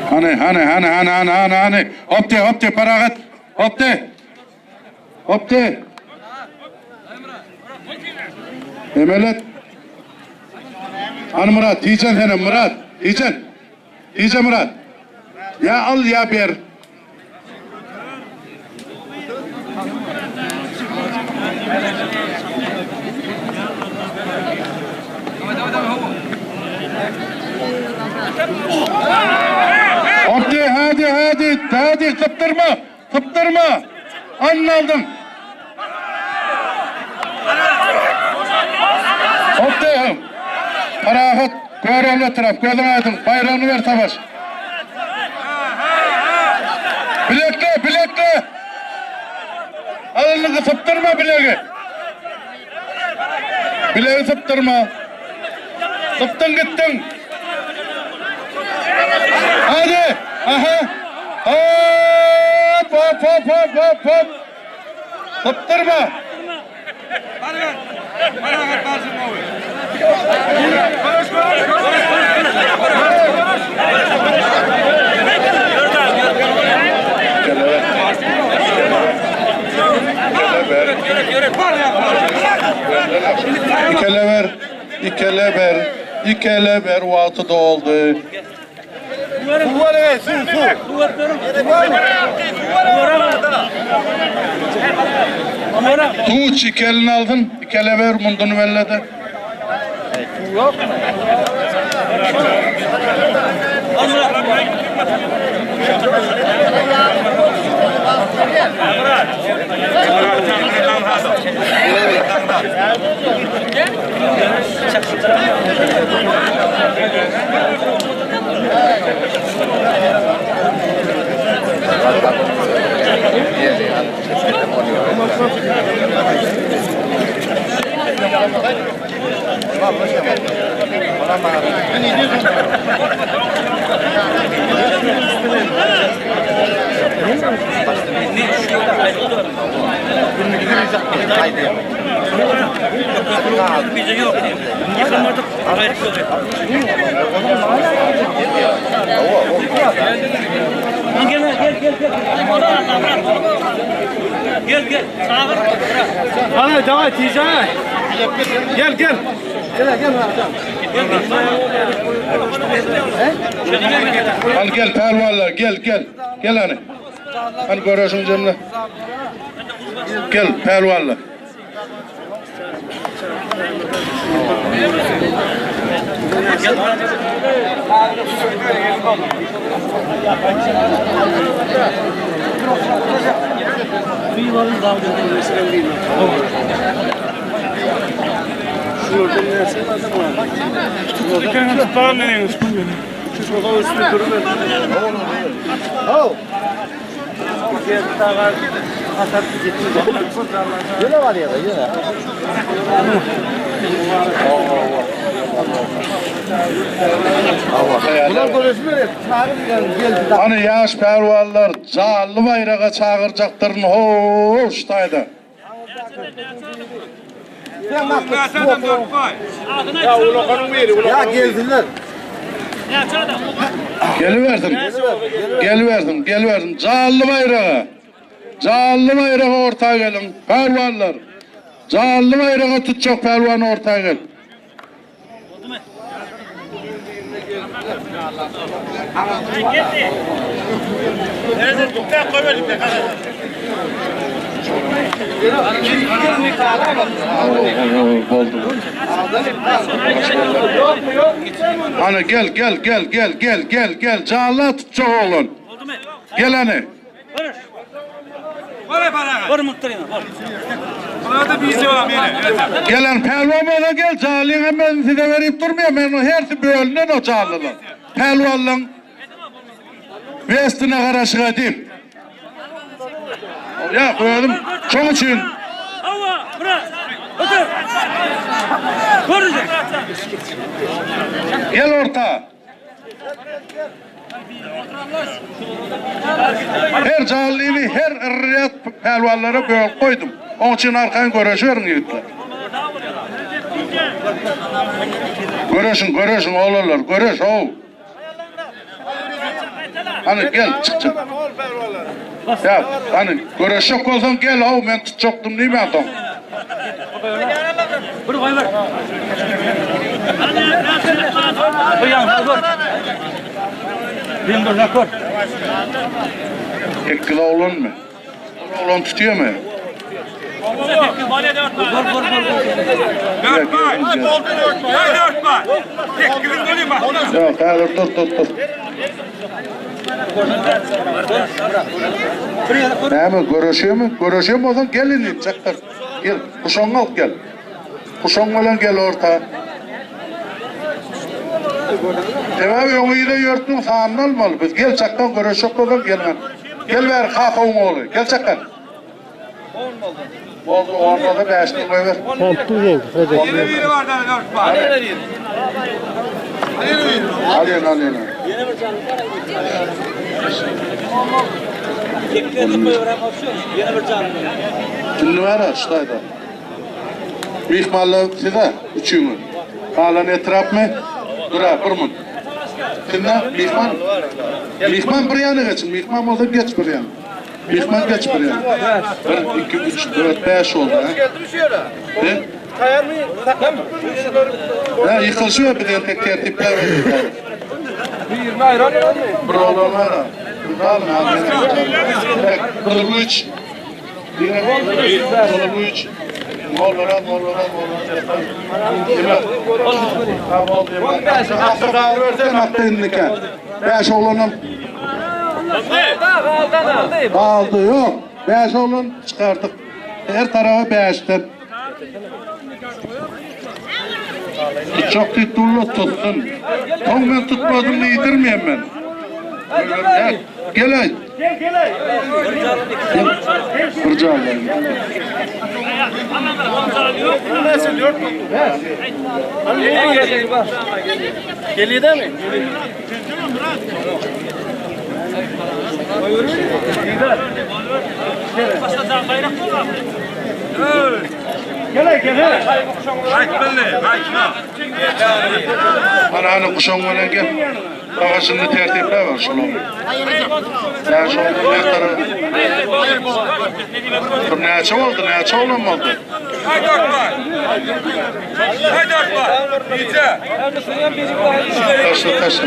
Hany, hany, hany, hany, hany, hany, hany. Hop de, hop de, Parahat. Hop de. Hop de. Emelet. Hany Murat, hijen senem Murat, hijen. Hijen Murat. Ýa al ýa ber. Hopdy, hadi, hadi, hadi, sypdyrma, sypdyrma. Alyn aldyň. Hopdy. Parahat, Görogly etrap, gözüň aýdyň, baýragyny ber Savaş. Bilekle, bilekle. Alnyňy sypdyrma bilegi. Bilegi sypdyrma. Sypdyň gitdiň. Hadi. Aha. Hop hop hop hop hop hop. Sypdyrma. Ikele ber, ikele ber, ikele ber wagty doldy. Tuç ikelini alsyn, ikele ber munduny belledi. Gel gel. Çagyr. Hadi devam et Tijan. Gel gel. Hany gel pälwanlar gel gel. Gel hany. Hany göreşiň jemle. Gel pälwanlar. Hany ýaş pälwanlar janly baýraga çagyrjakdyryn ho-ow şu taýda. Gelibersin. Gelibersin, gelibersin. Janly baýraga. Janly baýraga orta geliň. Pälwanlar. Janly baýraga tutjak pälwan orta gel. Boldy. Hany gel gel gel gel gel gel gel janla tutjak oglan. Gel hany. Bor mutdurýan, bor. Gel hany pälwan bolsa gel janlyň hemmesini size berip durmaýar men hersi bölünen o janlylar. Pälwanlaň westine garaşyk edip. Ýa özüm şoň üçin Hawa, bura. Otur. Görüň. Gel orta. Her janlyny her yrryat pälwanlara bölüp goýdum. Oň üçin arkaýyn göreşiberiň ýigitler. Göreşiň, göreşiň oglanlar, göreş how. Hany gel çykjak. Ýa, hany göreşjek bolsaň gel how men tutjakdym diýmän soň. Bir goý ber. Bir ýan gör. Bir dur gör. Ekgil oglanmy? Oglan tutýarmy? Gör gör gör. Ýok, häzir dur, dur, dur. Näme, göreşýärmi? Göreşýän bolsaň gel indi, çakdyr. Gel, guşagyňy alyp gel. Guşagyň bilen gel orta. Sebäbi öňi-yza ýörtüň sanyny almaly biz. Gel çakdan göreşjek bolsaň gel. Gel bäri kakawyň ogly. Gel çakdan. Boldy, on bolsa bäşden goýber. Alýan, alýan. Indi bar şu taýda. Myhmanlar size üçüňiz. Galan etrapmy? Dura bir mun. Siz ne? Myhman? Myhman bir ýana geçin. Myhman bolsa geç bir ýana. Myhman geç bir ýana. 1 2 3 4 5 oldu ha. He? Ha, ýykylyşyp biz entek tertipler Bir oğlan var ha. Bir üç. Bir üç. Mollalar, mollalar, mollar. Beş oğlanım. Aldı yok. Beş oğlan çıkardık. Her tarafa beşten. Tutacak tuttuğunu tutsun. Tam ben tutmadım yedirmeyeyim ben. Gel, gel ay. Gel gel. Bir canlı. Geliyor değil mi? Gel gel. Ananı kuşan bilen gel. Babasını tertiple var şunu. Ya şunu ne tarafı? Dur näçe oldu, näçe olan oldu? Haydi Akbar. Haydi Akbar. İyice. Taşla, taşla, taşla.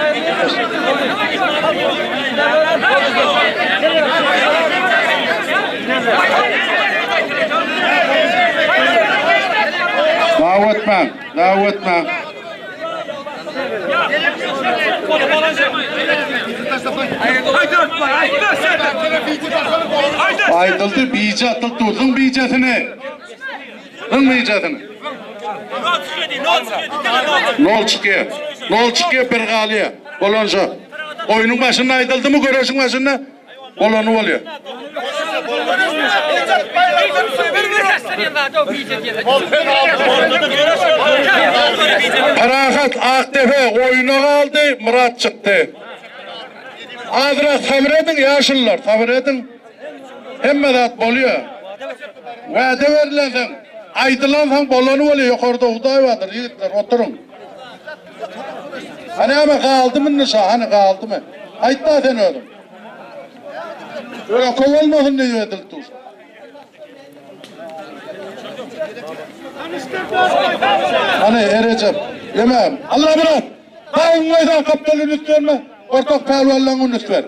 Davetme, davetme. Haydi Akbar. Haydi sen. Haydi. Aydıldı, biýje atyldy, uzun biýjesini. Uzun biýjesini. Nol çykýar. Nol çykýar bir galýar. Bolanca. Oýnuň başynda aýdyldy mı göreşiň başynda? Bolany bolýar. Parahat Aktepe oyuna kaldı, Murat çıktı. Azra sabır edin yaşlılar, sabır edin. Hemme zat boluyor. Vade verilen aydılan sen bolany bolýar, ýokarda Hudaý bardyr, ýigitler, oturuň. Hani ama kaldı mı nişa, hani kaldı mı? Aytma sen özüm. Öyle olmasın diye edildi dur. Hani Erecep, yemem. Allah bırak. Dağın maydan kaptalı üst verme. Ortak pehlivanla üst ver.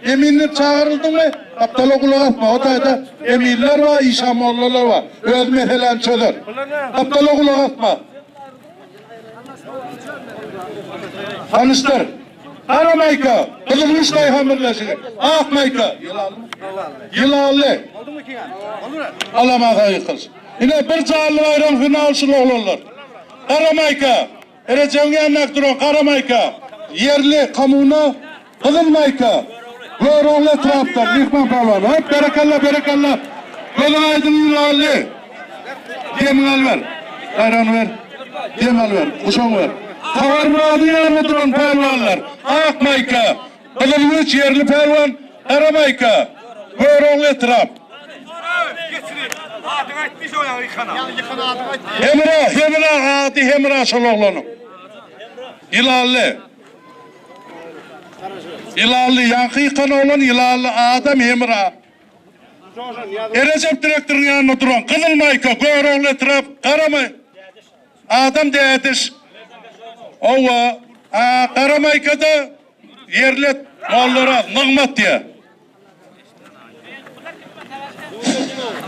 Eminlik çağırıldın mı? Kaptala kulak atma. O da emirler var, işamollalar var. Öz meseleni çözer. Kaptala kulak atma. Tanıştır. Kara mayka, Kızılmış Dayhan Birleşigi. Ak mayka. Yılanlı. Alamaz yıkılsın. Yine bir canlı bayram final şul oğlanlar. Kara mayka. Erecen yanına duran kara mayka. Yerli kamuna Kızıl mayka. Göroğlu taraftar. Mihman pahlan. Hep berekella berekella. Gözün aydın yılanlı. Demin al ver. Ayran ver. Dem al ver. Kuşan ver. Savar Muradı yanında duran pehlivanlar. Ak mayka. Kızılgıç yerli pehlivan. Kara mayka. Göroğlu etraf. Adın etmiş o ya yıkana. Hemra, Hemra adi Hemra şoloğlonu. Yılanlı. Yılanlı, yankı yıkan olan yılanlı adam Hemra. Erecep direktörün yanında duran Kızıl Mayka, Göroğlu etraf, Karamay. Adam değediş. Ova, Karamayka'da yerli mallara nığmat diye.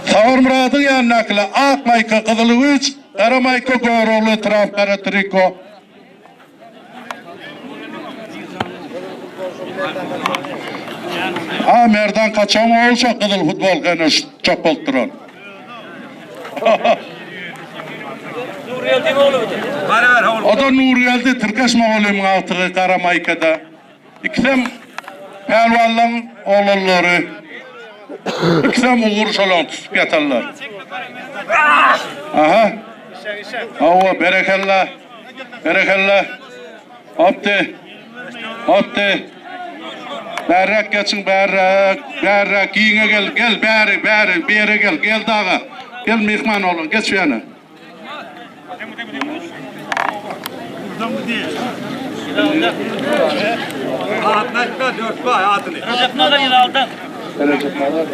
Savur Murad'ın yanına Ak Mayka Kızıl Üç, Kara Mayka Göroğlu etraf, Kara Triko. Ha merdan kaçan olsa kızıl futbol gene çok olduran. Bana ver oğlum. O da Nur geldi Türkeş Moğol'un altığı Kara Mayka'da. İkisem Pehlivanların oğulları. İkisem uğur şolan tutup yatarlar. Aha. Ava berekella. Berekella. Abdi. Otdy. Bärräk geçiň, bärräk, bärräk, giňe gel, gel, bäri, bäri, bu ýere gel, gel daga. Gel myhman oglan, geç bu ýana. Adyny aýtma, Dörtbaý adyny. Rejep Nazar Ýylaldan. Rejep Nazar.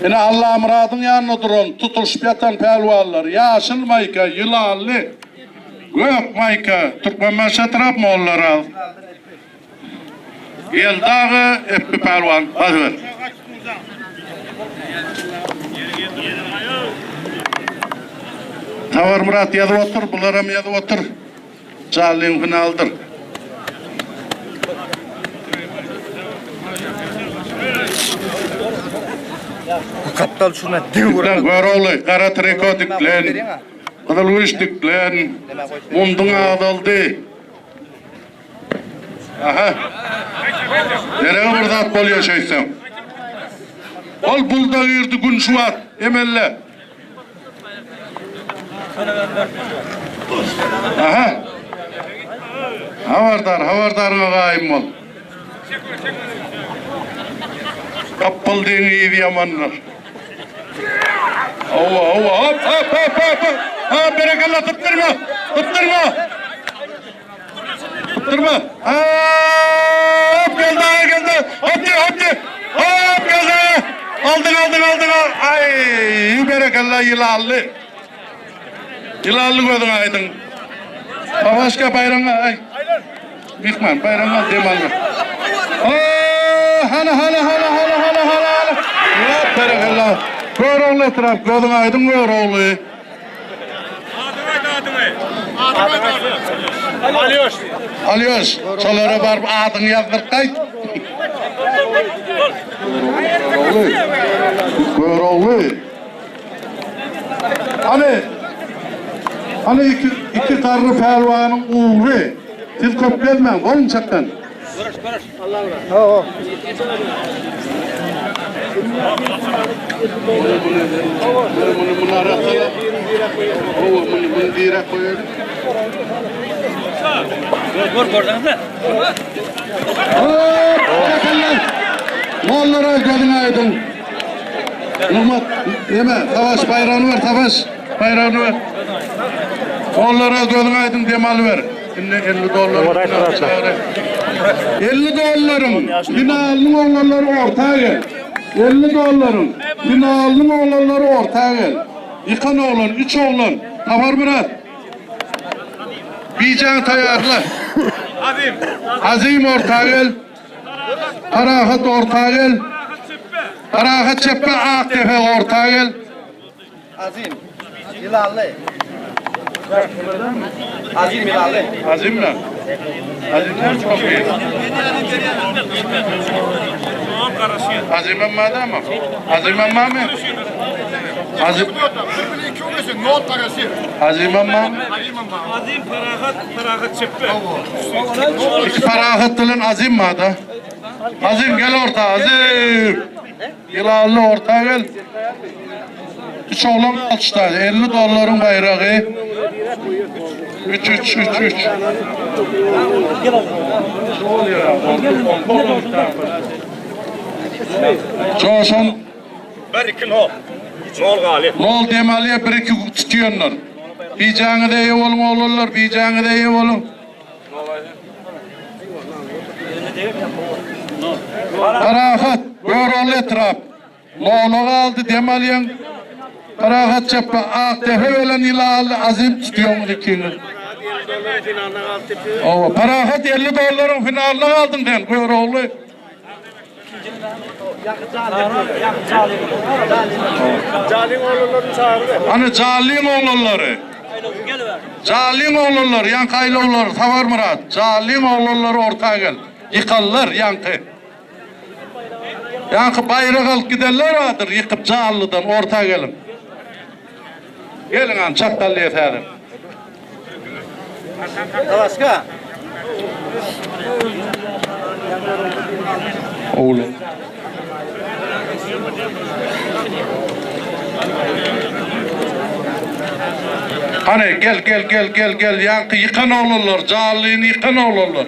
Ine Allamyradyň ýanynda duran, tutulyşyp ýatan pälwanlar, ýaşyl maýka, ýylanly, gök maýka, Türkmenbaşy etrap Mollaraz. Geldi aga, Epbi pälwan, basyber. Saparmyrat ýazyp otur, bularam ýazyp otur. Jallyň finalydyr. Kaptal şuna diň Diklen Görogly, gara triko diklen, gyzyl güýç diklen, munduň azaldy. Aha. Derege bir zat bolýar şeýtseň. Ol bulda girdi gün şu wagt, emelle. Aha. Habardar, habardaryňa gaýym bol. Gapbyldyň yzy ýamandyr. Hawa, hawa, hop, hop, hop, hop. Ha, berekella, sypdyrma, sypdyrma. Sypdyrma. Hop, geldi, aga, geldi. Hop, diý, hop, diý. Hop, geldi. Aldyň, aldyň, aldyň. Aý, berekella, ýylanly. Ýylanly gözüň aýdyň. Babaşka baýraňa, aý. Myhman, baýraňa dem alma. Hana, hana, hana, hana, hana, hana, hana. Hop, berekella. Görogly etrap, gözüň aýdyň Görogly. Adyňy aýt adyňy. Adyňy aýt. Alýoş. Alýoş, şolara baryp adyňy ýazdyryp gaýt. Görogly. Görogly. Hany. Hany iki, iki garry pälwanyň ugry. Siz köp gezmäň, boluň çakdan. Görüş, görüş. Mollara gözüň aýdyň. Nurmat, neme, savaş baýragyny ber, savaş baýragyny ber. Mollara gözüň aýdyň, dem alyber. Indi 50 dollar. 50 dollaryň finalynyň oglanlary orta gel. 50 dollaryň finalynyň oglanlary orta gel. Ýykan oglan, üç oglan. Saparmyrat. Bijäňi taýýarla. Azim. Azim orta gel. Parahat orta gel. Parahat çepbe Akdepe orta gel. Azim. Ýylanly. Azim ýylanly. Azim mi? Azimler çok iyi. Azim amma da mı? Azim amma mı? Azim Azim amma mı? Azim Parahat, Parahat çepbe. İki Parahat bilen Azim mi da? Azim gel orta Azim. Ýylanly orta gel. Üç oglan alçyda 50 dollaryň baýragy. 3 3 3 3. Joşan 1 2 nol. Nol galy. Nol dem alýar 1 2 tutýanlar. Bijäňize eýe boluň oglanlar, bijäňize eýe boluň. Parahat, Görogly etrap. Nola galdy, dem alýaň. Parahat çepbe, Akdepe bilen Ýylanly Azim tutýaňyz ikiňiz. Owa, Parahat 50 dollaryň finalyna galdyň sen, Görogly. Hany Jallyň oglanlary. Jallyň oglanlary, ýaňky aýlawlar, Saparmyrat, Jallyň oglanlary orta gel. Ýykanlar ýaňky. Ýaňky baýrak alyp gidenler bardyr, ýykyp Jallydan orta geliň. Geliň hany çatdallyýa häzir. Başka. Oğlum. Hany, gel, gel, gel, gel, gel, ýaňky ýykan oglanlar, Jallyny ýykan oglanlar.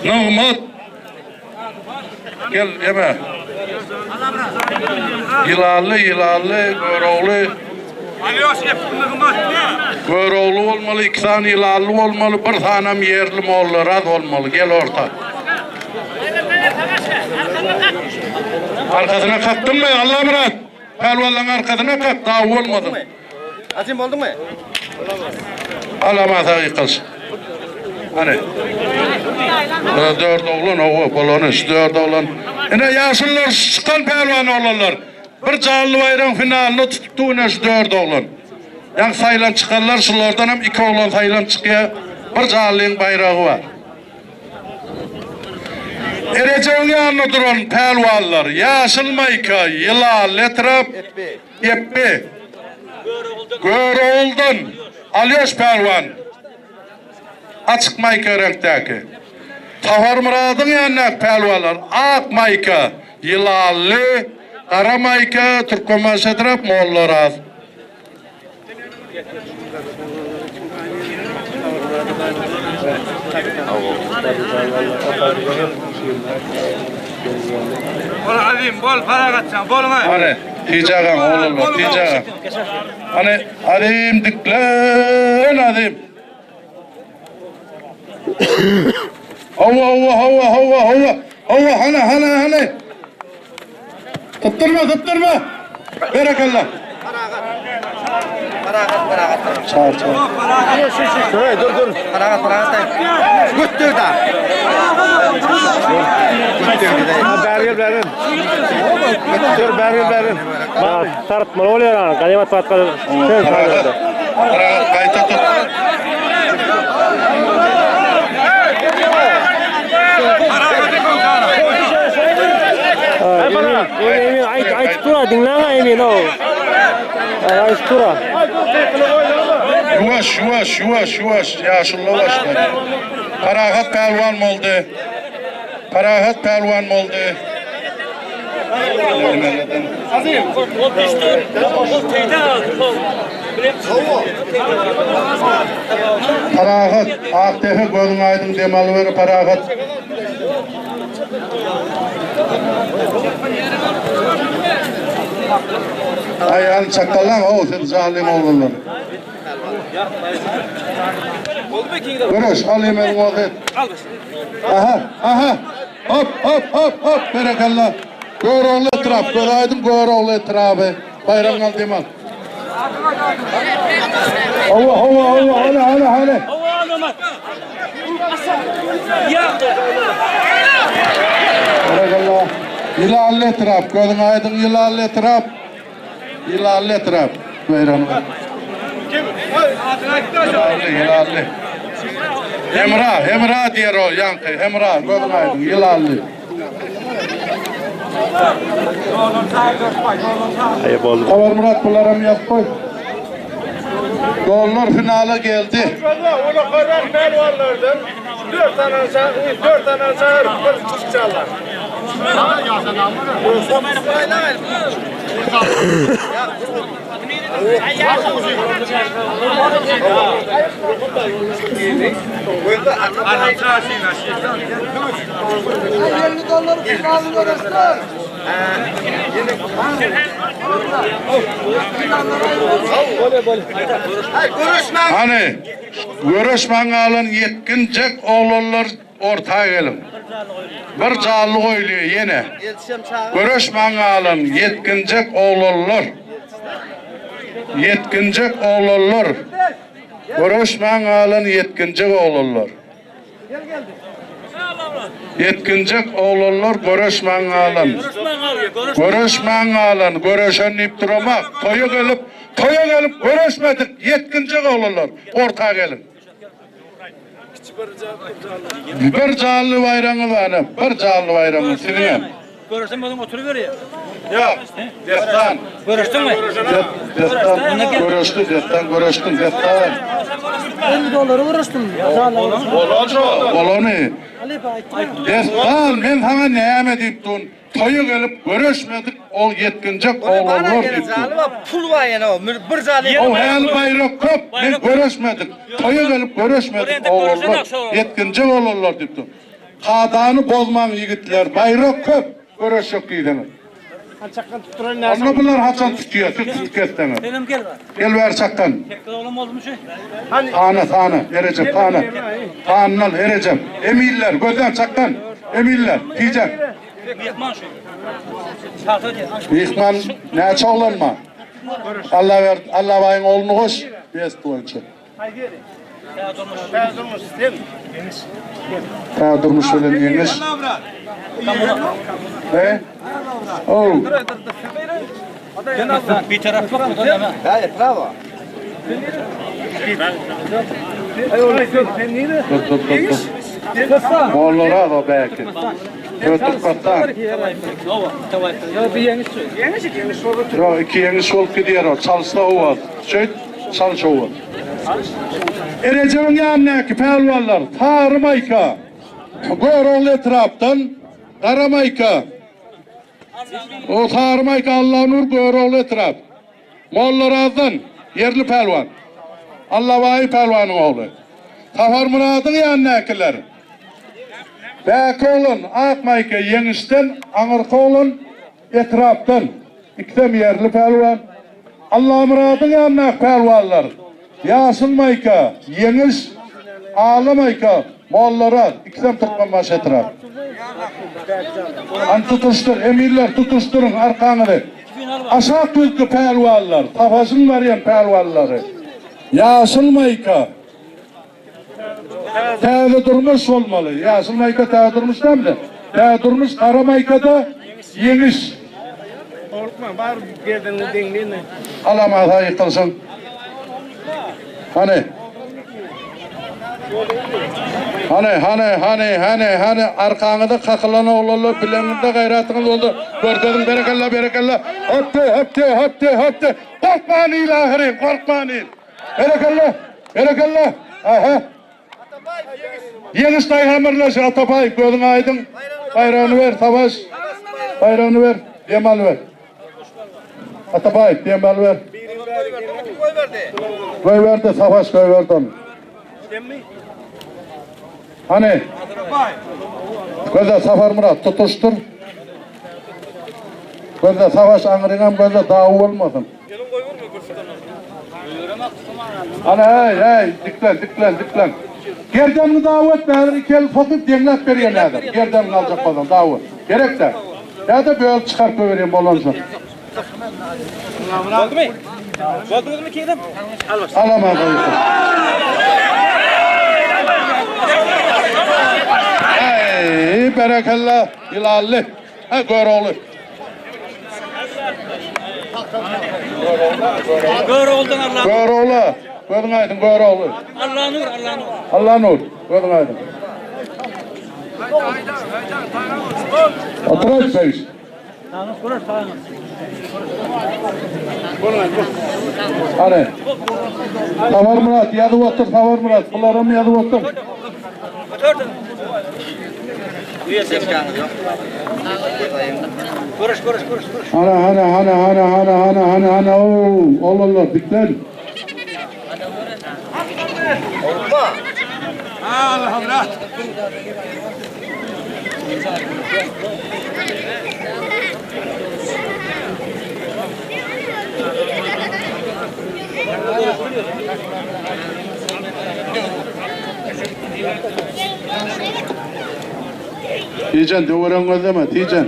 Nygmat. Gel, eme. Ýylanly, ýylanly, Görogly. Görogly bolmaly, iki sany ýylanly bolmaly, bir sanam ýerli mollaraz bolmaly. Gel orta. Arkasyna kakdyňmy, Allamyrat? Pälwanlaň arkasyna kak, daw bolmasyn. Azim bolduňmy? Alama sag ýykyls. Hany. Bura dört oglan, owa, bolany, şu dört oglan. Ine, ýaşulular, şu çykan pälwan oglanlar. Bir janly baýragyň finalyny tutupdy ine şu dört oglan. Ýaňy saýlanyp çykanlar, şulardanam iki oglan saýlanyp çykýar. Bir janlyň baýragy bar. Erejebiň ýanynda duran pälwanlar, ýaşyl maýka, ýylanly etrap, Epbi. Göroguldan Alýoş pälwan, açyk maýka reňkdäki. Saparmyradyň ýanyndaky pälwanlar, ak maýka, ýylanly, gara maýka, Türkmenbaşy etrap, Mollaraz. Bol azim bol paragatjan boluň. Hany Tijagaň oglanlar Tijaga. Hany Azim diklen Azim. Hawa hawa hawa hawa hawa. Hawa hany hany hany. Tutdurma tutdurma. Berekella. Paragat paragat. Çağır çağır. Dur dur. Paragat paragat. Götür da. Bäri gel bäri. Dur bäri gel bäri. Tartmaly bolýar ana, ganymat batga. Paragat. Paragat gaýta tut. Emin aýt aýt tura diňläň Emin o. Aýt tura. Ýuwaş ýuwaş ýuwaş ýuwaş ýaşulla başlady. Parahat pälwan boldy. Parahat pälwan boldy. Parahat, Akdepe gözüň aýdyň dem alyber Parahat. Aýagyny çakallaň how siz zalym oglanlar. Göreş al emegiň bolsa et. Aha aha hop hop hop hop berekella. Görogly etrap göz aýdyň Görogly etraby. Baýragyňy al dem al. Hawa hawa hawa hany hany hany. Berekella. Ýylanly etrap, gözüň aýdyň Ýylanly etrap. Ýylanly etrap. Baýragyňy al. Ýylanly, ýylanly. Hemra, Hemra diýer o ýaňky, Hemra, gözüň aýdyň, ýylanly. Saparmyrat bularam ýazyp goý. Gollar finala geldi. Hany, göreşmäň galan ýetginjek oglanlar orta geliň. Bir janly goýulýar ýene. Göreşmäň galan ýetginjek oglanlar. Ýetginjek oglanlar. Göreşmäň galan ýetginjek oglanlar. Ýetginjek oglanlar göreşmäň galan. Göreşmäň galan, göreşen diýip duramak. Toýa gelip, toýa gelip göreşmedik ýetginjek oglanlar orta geliň. Bir janly baýragyňyz bar ine, bir janly baýragyňyz siziňem. Görüşsem özüň oturyberýär. Ýok, Dessan. Görüşdüňmi? Dessan görüşdi, Dessan görüşdüm, Dessan. 50 dolara görüşdüm. Bolany. Dessan men saňa näme diýip dun? Toýa gelip göreşmedik ol ýetginjek oglanlar diýip dur. O häli baýrak köp, men göreşmedik. Toýa gelip göreşmedik oglanlar, ýetginjek oglanlar diýip dur. Kadany bozmaň ýigitler, baýrak köp, göreşjek diýseňiz. Onda bular haçan tutýar, siz tutup kesseňiz. Gel bäri çakgan. Sana, sana, Erejep, sana. Sanyny al, Erejep. Emiller, gözläň çakgan. Emiller, tijek. Myhman şu. Çarsa diýen. Myhman näçe oglan bar? Allaberdi, Allabaýyň ogluny goş, best boýunça. Täze durmuş sen. Täze durmuş bilen ýeňiş. He? Oh. Bir taraflyk bu da näme? Dur dur dur dur. Mollaraz o belki. Dur kaptan. Yo iki ýeňiş bolup gidýär o. Çalyşsa owaz. Şeýt, çalyş owaz. Erejebiň ýanyndaky pälwanlar Sary Maýka, Görogly etrapdan Gara Maýka, o Sary Maýka Allanur Görogly etrap, Mollarazdan ýerli pälwan, Allabaý pälwanyň ogly. Saparmyradyň ýanyndakylar Bäki oglan Ak Maýka ýeňişden, aňyrky oglan Etrapdan ikisem ýerli pälwan. Allamyradyň ýanyndaky pälwanlar, Ýaşyl maýka, Ýeňiş, Ala maýka, Mollaraz, ikisem Türkmenbaşy etrap. Hany tutuşdyr, emirler, tutuşdyryň arkaňyzy. Aşak ýüzli pälwanlar, Sapaşyň barýan pälwanlary. Ýaşyl maýka. Täze durmuş bolmaly. Ýaşyl maýka täze durmuş dälmi? Täze durmuş gara maýkada ýeňiş. Howlukma bar gerdeniňi deňleýin. Alamasa ýykylsyn. Hany. Hany, hany, hany, hany, hany arkaňyza kakylan oglanlar bileňizde gaýratyňyz bolsa görkeziň berekella berekella. Hopdy, hopdy, hopdy, hopdy. Gorkman il ahyryn, gorkman il. Berekella! Berekella! Aha! Ýeňiş daýhan birleşigi Atabaýew gözüň aýdyň. Baýragyny ber, Savaş. Baýragyny ber. Dem alyber. Atabaýew dem alyber. Goýberdi, Savaş goýberdi ony. Hany? Gözle Saparmyrat tutuşdyr. Gözle Savaş aňryňam gözle dawy bolmasyn. Hany hey hey diklen diklen diklen. Gerdenini dawy et bäri iki el sokup deňläp berýän häzir. Gerdenini aljak bolsaň dawy. Gerek däl. Ýa-da bölüp çykaryp goýberýän bolansoň. Boldumy? Bolduňyzmy kedim? Alaman goýupdyr. Eý, berekella, ýylanly. Ha, Görogly. Göroglydan Allah. Görogly. Gözüň aýdyň, Görogly. Allanur, Allanur. Allanur, gözüň aýdyň. Otur, begiş. Hany. Saparmyrat ýazyp otur, Saparmyrat, bularam ýazyp otur. Hana, hana, hana, hana, hana, hana, hana, hana, ow, oglanlar diklen. Tijen töweregiňi gözleme, Tijen.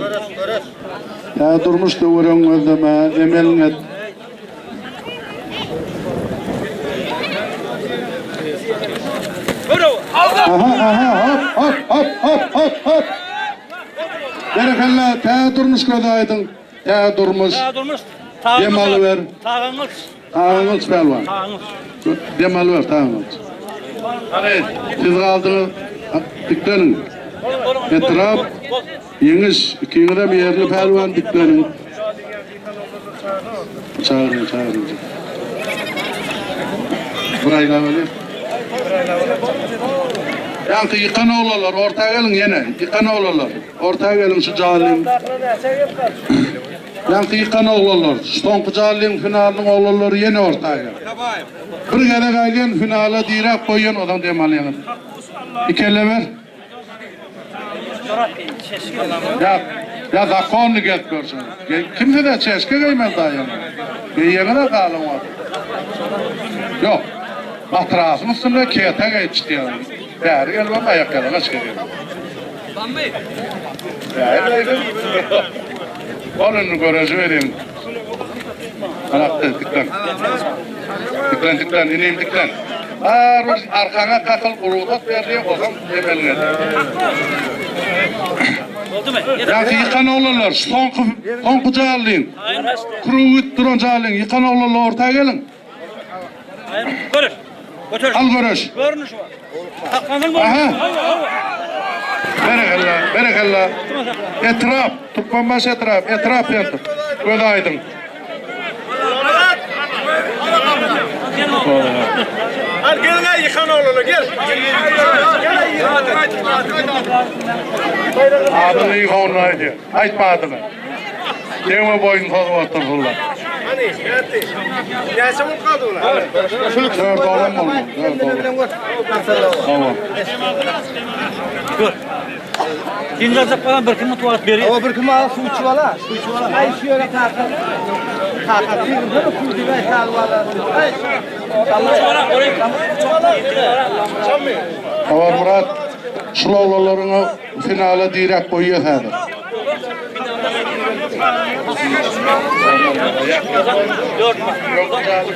Tä durmuş töweregiňi gözleme, emeliňi et. Aha, aha, hop, hop, hop, hop, hop, hop. Berekella, tä durmuş gözi aýdyň. Tä durmuş. Tä durmuş. Dem alyber. Tagaňyz. Tagaňyz pälwan. Tagaňyz. Dem alyber tagaňyz. Hany, siz galdyňyz. Dikleniň. Etrap, Ýeňiş, ikiňizem ýerli pälwan dikleniň. Çagyryň, çagyryň. Bir aýlap alyň. Ýaňky ýykan oglanlar orta geliň ýene. Ýykan oglanlar. Orta geliň şu jalyň. Ýaňky ýykan oglanlar. Şu soňky jalyň finalynyň oglanlary ýene orta gel. Bir gezek aýdýan finala diräp goýýan ozan dem alýaňyz. Ikele ber. Ýa ýa zakonny gezip görşüňiz. Kimse-de çeşke geýmez daýaňyz. Geýeňiz-ä galyň wagt. Ýok. Matrasyň üstünde keta geýip çykýar. Bäri gelibem aýak ýalaňaç gelýär. Ol indi göreji berýän. Anakda diklen. Diklen, diklen, inim diklen. Bar bir arkaňa kakyl rugsat berdi, ozam emeliňe. Ýa ýykan oglanlar, şu soňky soňky jallyň. Kruwit duran jallyň ýykan oglanlar orta geliň. Görüş. Götür. Al görüş. Görünüş var. Saklanın Aha. Berekella, berekella. Etrap, Türkmenbaşy etrap, etrap ýatyp. Göz aýdyň. Al gel gel yıkan oğlunu gel. Adyny ýykan aýdýar. Aýtma adyny. Deňe boýun sozup otursunlar. Hani geldi. Gelse bulup kaldı ulan. Dört oğlan boldy. Dört oğlan. Tamam. Dinle alacak falan bir kim tuvalet veriyor. O bir kim al su içip ala. Su içip ala. Ay şu yöre kaka. Kaka bir bir su dibe sağ ala. Ay. Habar Murat, şul oglanlaryňy finala diräp goýýas häzir.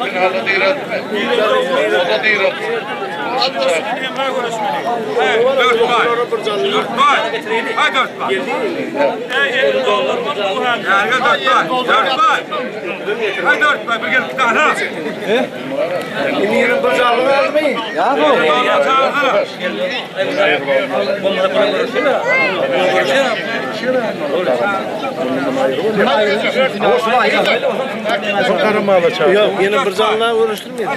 Finala diretme. O da diret. Dört bay. Dört bay. Hay dört bay. Gel gel dört bay. Dört bay. Hay dört bay. Bir gel bir tane. Emirin bir canlı vermeyin. Ya bu. Yok yine bir canlı görüştürmeyin.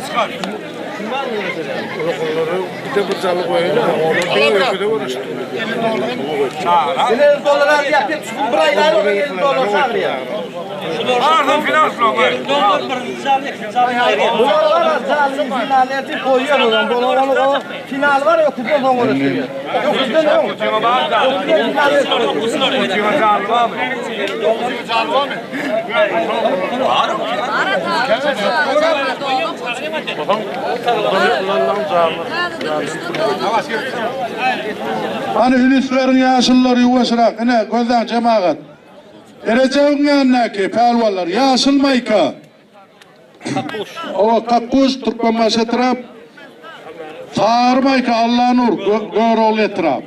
Bir de bir canlı koyun. Onu bir de görüştürmeyin. Elli dolar yapıp bir aylar o 50 dolar sağrıyor. Pardon final slogan. Bunlar var zalim finaleti koyuyor o zaman. Bunlar onu o final var ya kupon son görüştürüyor. Yok bizden yok. Hany hünüsleriň ýaşullary ýuwaşrak, ine, gözläň jemagat. Erejebiň ýanyndaky pälwanlar, ýaşyl maýka. Owa, Kakguş, Türkmenbaşy etrap. Sary maýka, Allanur, Görogly etrap.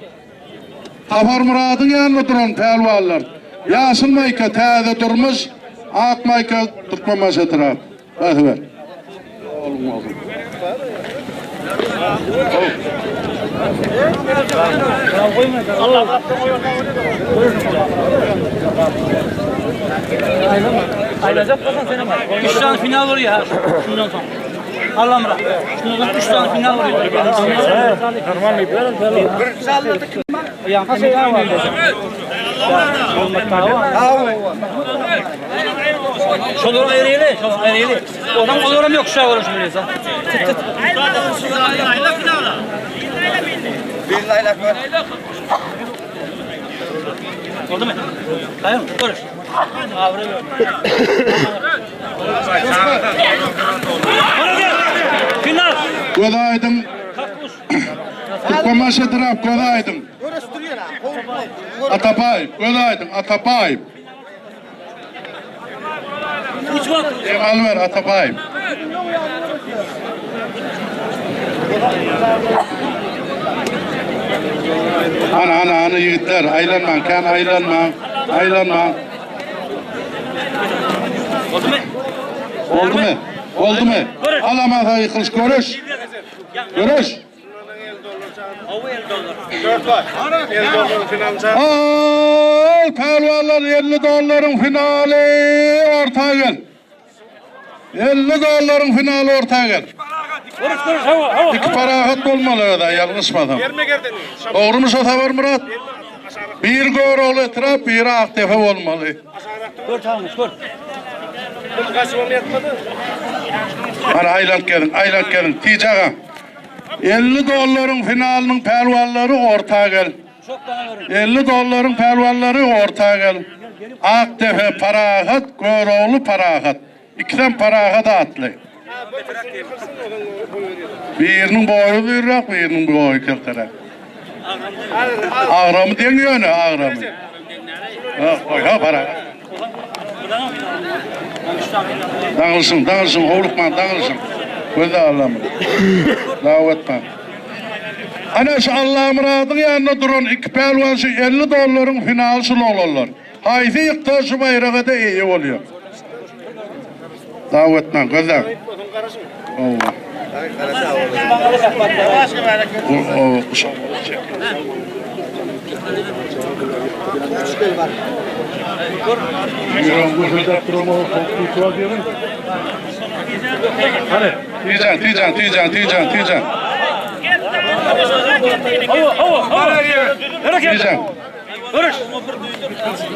Saparmyradyň ýanynda duran pälwanlar, ýaşyl maýka, Täze Durmuş, ak maýka, Türkmenbaşy etrap. Basyber. Ayrılacak mısın sen ama? Üç tane final var ya şundan sonra. Allah mıra. Şundan sonra üç tane final var. Normal mi? Bir Ya Şolar ayrı şolar ayrı. Oradan olurum yok şu an şimdi. Tıt tıt. Oldu mu? Hayır mı? Görüş. Final. Göz aýdyň. Türkmenbaşy etrap göz aýdyň. Atabaýew, göz aýdyň, Atabaýew. Dem alyber Atabaýew. Ana, ana, ana ýigitler, aýlanmaň, kän aýlanmaň, aýlanmaň. Oldu mu? Boldumy? Boldumy? Alamasa ýykylyş görüş. Görüş. Ay pälwanlar 50 dollaryň finaly orta gel. 50 dollaryň finaly orta gel. İki parahat bolmaly özi, ýalňyşmasam. Dogrumy şo Saparmyrat? Bir Görogly etrap, biri Akdepe bolmaly. Hany aýlanyp geliň, aýlanyp geliň. Tij aga. 50 dollaryň finalynyň pälwanlary orta gel. 50 dollaryň pälwanlary orta gel. Akdepe Parahat, Görogly Parahat. Ikisem Parahat atly. Biriniň boýy uzynrak, biriniň boýy kelteräk. Agramy deň ýöne, agramy. Ha, goý, ha, Parahat. Daňylşyň, daňylşyň, howlukmaň, daňylşyň. Gözle Allamyrat. Dawa etmäň. Ana şu Allamyradyň ýanynda duran iki pälwan şu 50 dollaryň finaly şul oglanlar. Haýsy ýyksa şu baýraga-da eýe bolýar. Dawa etmäň, gözläň. Hawa. Tijan, tijan, tijan, tijan, tijan. Tijan.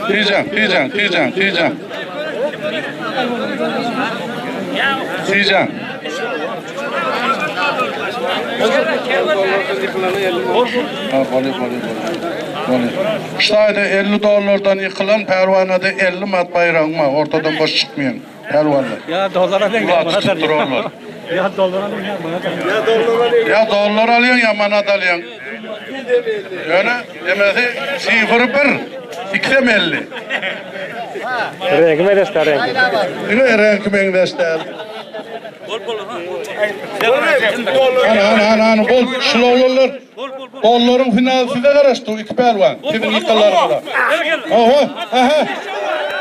Tijan, tijan, tijan, tijan. Tijan. Ha, boli, boli, boli. Boli. Ştaýda 50 dollardan ýykylan pälwanada 50 mat baýragyň bar, ortadan boş çykmaýan pälwanlar. Ýa dollar alýan, ýa manat alýan. Ýa dollar alýan, ýa manat alýan. Ýa dollar alýan, ýa manat alýan. Ýöne demesi sifri bir, ikisem 50. Reňki meňzeş däl reňki. Diňe reňki meňzeş däl. Hany, hany, hany, hany, bol, şul oglanlar. Gollaryň finaly size garaşdy, iki pälwan. Siziň ýykanlaryňyza. Oho, aha.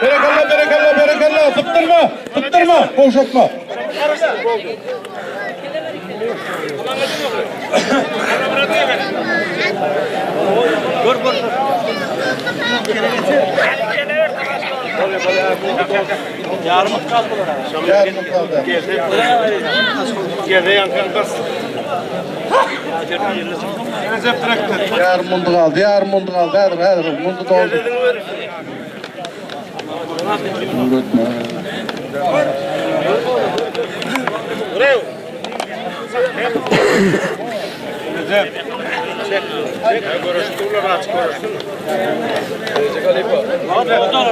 Berekella, berekella, berekella. Sypdyrma, sypdyrma, gowşatma. Ýarym kaldylar. Ýarym kaldy. Ýarym mundy galdy, ýarym mundy galdy. Häzir, häzir mundy doldy.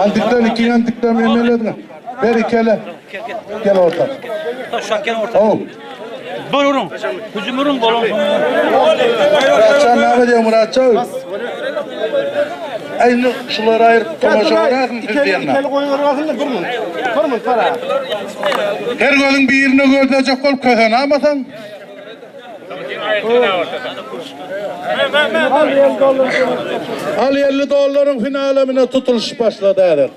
Antikden iki antikden emeledin. Ber ikele. Gel orta. Şak gel orta. Oh. Bir urun. Hücum urun bolun. Muratcan näme diýýär Muratcan? Aý, şulary aýryp tomaşa görýärsiň siz diýende. Ikeli goýberýärsiň bir mun. Bir mun para. Her gözüň birine gözlejek bolup köseni almasaň. Al 50 dollaryň finalamyna tutulyş başlady häzir.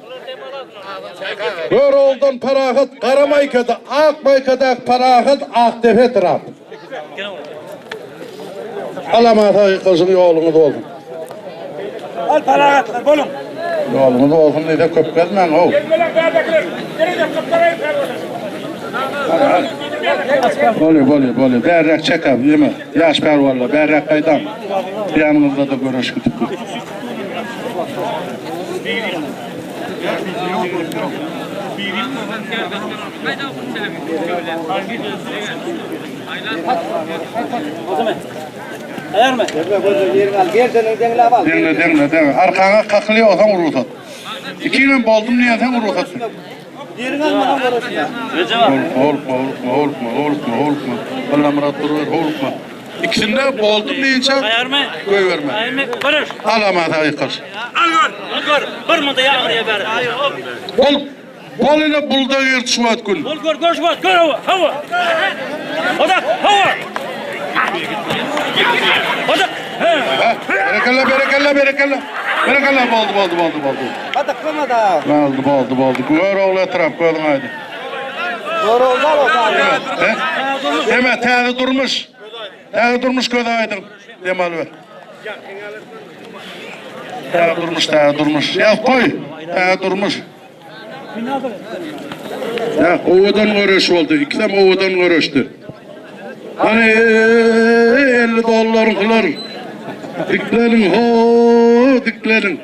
Görogludan Parahat gara maýkada, ak maýkadaky Parahat Akdepe etrap. Alamasa ýykylyşyň ýoluňyz bolsun. Al parahatlar boluň. Ýoluňyz bolsun diýse köp gezmäň how. Bolýa, bolýa, bolýa. Bärräk çek-ä, ýeme. Ýaş pälwanlar, bärräk gaýdaň. Ýanyňyzda-da göreş gidip dur. Deňle, deňle, deňle. Arkaňa kakylýa olsaň rugsat. Ikinem boldum diýensoň rugsat. Howlukma, howlukma, howlukma, howlukma, howlukma. Allamyrat duruber, howlukma. Ikisinde boldum diýinçä goýberme. Alamasa ýykyl. Bir munda ýagyrýa ber. Bol, bol ile bulda girdi şu wagt gün. Bol gör, gör şu wagt, gör hawa, hawa. Odak, hawa. Odak. Berekella, berekella, berekella. Berekella boldy, boldy, boldy, boldy. Gadyklama da. Boldy, boldy, boldy. Gör ogly etrap, gözüň aýdyň. Gör ogly al He? Deme, täze durmuş. Täze durmuş göz aýdyň. Dem alyber. Täze durmuş, täze durmuş. Ýaz goý. Täze durmuş. Ya owadan göreş boldy. Ikisem owadan göreşdi. Hany 50 dollaryňkylar. Dikleniň ho, dikleniň.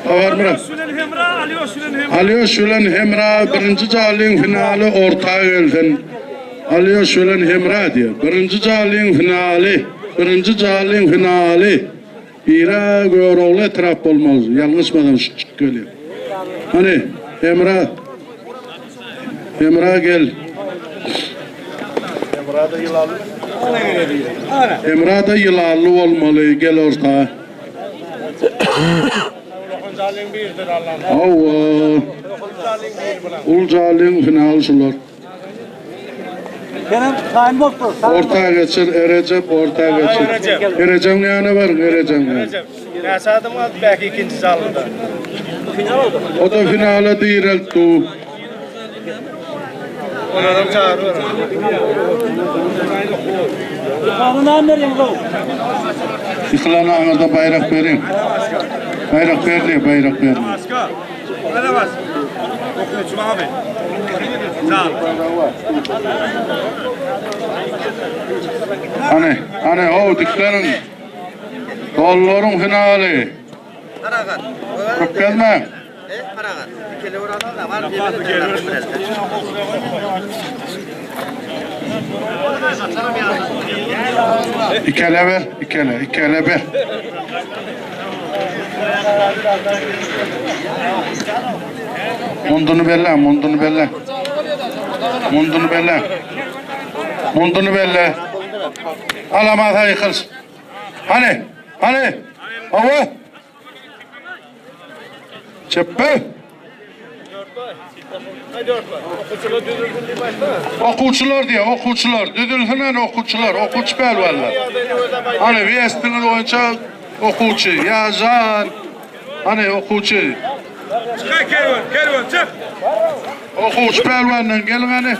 Saparmyrat. Alýoş bilen Hemra birinji jalyň finaly orta gelsin. Alýoş bilen Hemra diýýär. Birinji jalyň finaly, birinji jalyň finaly. Bira Görogly etrap bolmaly, ýalňyşmasam şu çykyp gelýär. Hany, Hemra. Hemra gel. Hemra-da ýylanly bolmaly, gel orta. Hawa. Uly jalyň finaly şular. Orta geçir Erejep orta geçir. Erejebiň ýanyna baryň Erejebiň ýanyna. Näçe adam galdy bäki ikinji zalynda? O da finala direltdi. Olaram çagyryber. Ýykylana aňyrda baýrak beriň. Baýrak berdi, baýrak berdi. Hany, hany, how, dikleniň. Dollaryň finaly. Köp gezmäň. Ikele ber, ikele, ikele ber. Munduny belle, munduny belle. Munduny belle. Munduny belle. Alamasa ýykyls. Hany, hany. Hawa. Çepbe. Okuwçylar diýýär, okuwçylar. Düzülsin hany okuwçylar, okuwçy pälwanlar. Hany westiňiz boýunça okuwçy, ýažan. Hany okuwçy. Çyk kerwen, kerwen çyk. Okuwçy pälwandan geliň hany.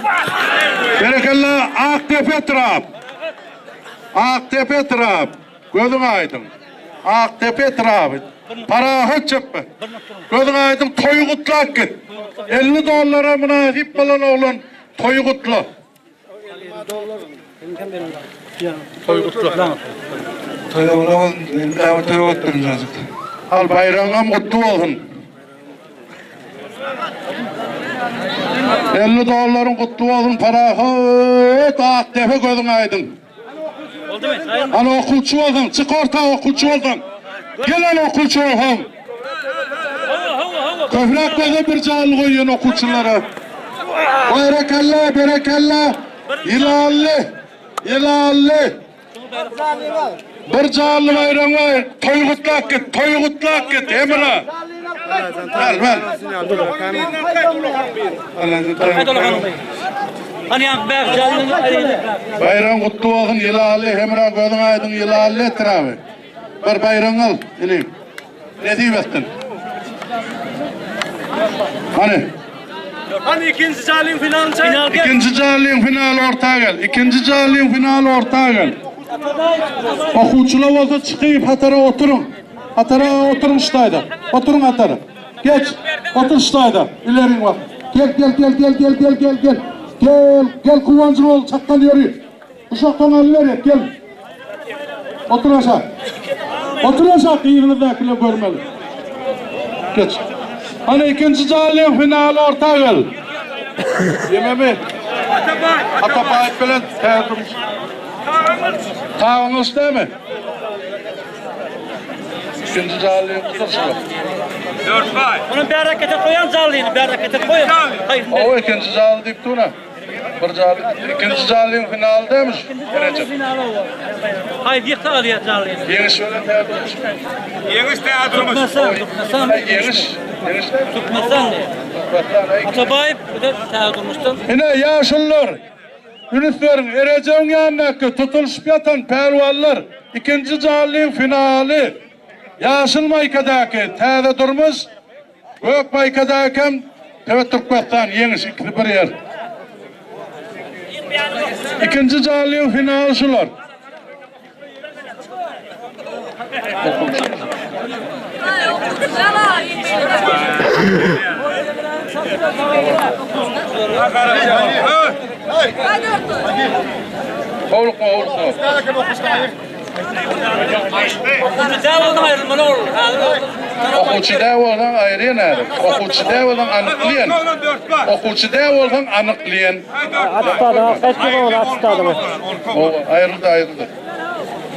Berekella Akdepe etrap. Akdepe etrap. Gözüň aýdyň. Akdepe etraby. Parahat çepbe. Gözüň aýdyň toýy gutlap git. 50 dollara mynasyp bolan oglan toýy gutla. Toý gutla. Toý gutla. Toý gutla. Al baýragyňam gutly bolsun. 50 dollaryň gutly bolsun Parahat Akdepe gözüň aýdyň. Hany okuwçy bolsaň, çyk orta okuwçy bolsaň. Gel hany okuwçy bolsaň. Köpräk bolsa bir janly goýýan okuwçylara. Berekella, berekella. Ýylanly, ýylanly. Bir janly baýragyň bar. Toý gutlap git, toý gutlap git, Hemra. Gel, gel. Baýram gutly bolsun Ýylanly Hemra gözüň aýdyň Ýylanly etraby. Bir baýragyňy al inim. Nesip etsin. Hany. Hany ikinji jalyň finalyny çaý. Ikinji jalyň finaly orta gel. Ikinji jalyň finaly orta gel. Okuwçylar bolsa çykyp hatara oturyň. Hatara oturyň ştaýda. Oturyň hatara. Geç. Otur ştaýda. Ilerin bak. Gel gel gel gel gel gel gel gel. Gel gel Kuwanjyň ogly çakgan ýöri. Uşakdan alyberýek gel. Otur aşak. Otur aşak yzyňyzdakylar görmeli. Geç. Hany ikinji jalyň finaly orta gel. Ýememi? Atabaý. Atabaý bilen Täjim. Tagyňyz dämi? Ikinji jallyny tuturşylar. Dörtbaý. Onu berekete koyan jallyny, berekete koyan. O ikinji jally diýip dur. Bir jally, ikinji jallyň finaly dämi şu? Recep. Haydi yıktı alıyor jallyny. Ýeňiş bilen täze durmuş. Ýeňiş täze durmuş. Tutmasan, tutmasan. Ýeňiş, ýeňiş dämi? Tutmasan. Türkmenistan. Atabaýew bu da täze durmuşdan. Ine ýaşulular, Üns beriň, Erejebiň ýanyndaky tutulyşyp ýatan pälwanlar, ikinji jallyň finaly, ýaşyl maýkadaky Täze Durmuş, gök maýkadaky hem Tebet Türkmenistan, ýeňiş ikisi bir ýer. Ikinji jallyň finaly şular. Howlukma, howlukma. Okuwçy däl bolsaň aýrylmaly ol. Häzir olsun. Okuwçy däl bolsaň aýryn häzir. Okuwçy däl bolsaň anyklaýan. Okuwçy däl bolsaň anyklaýan. Hawa, aýryldy, aýryldy.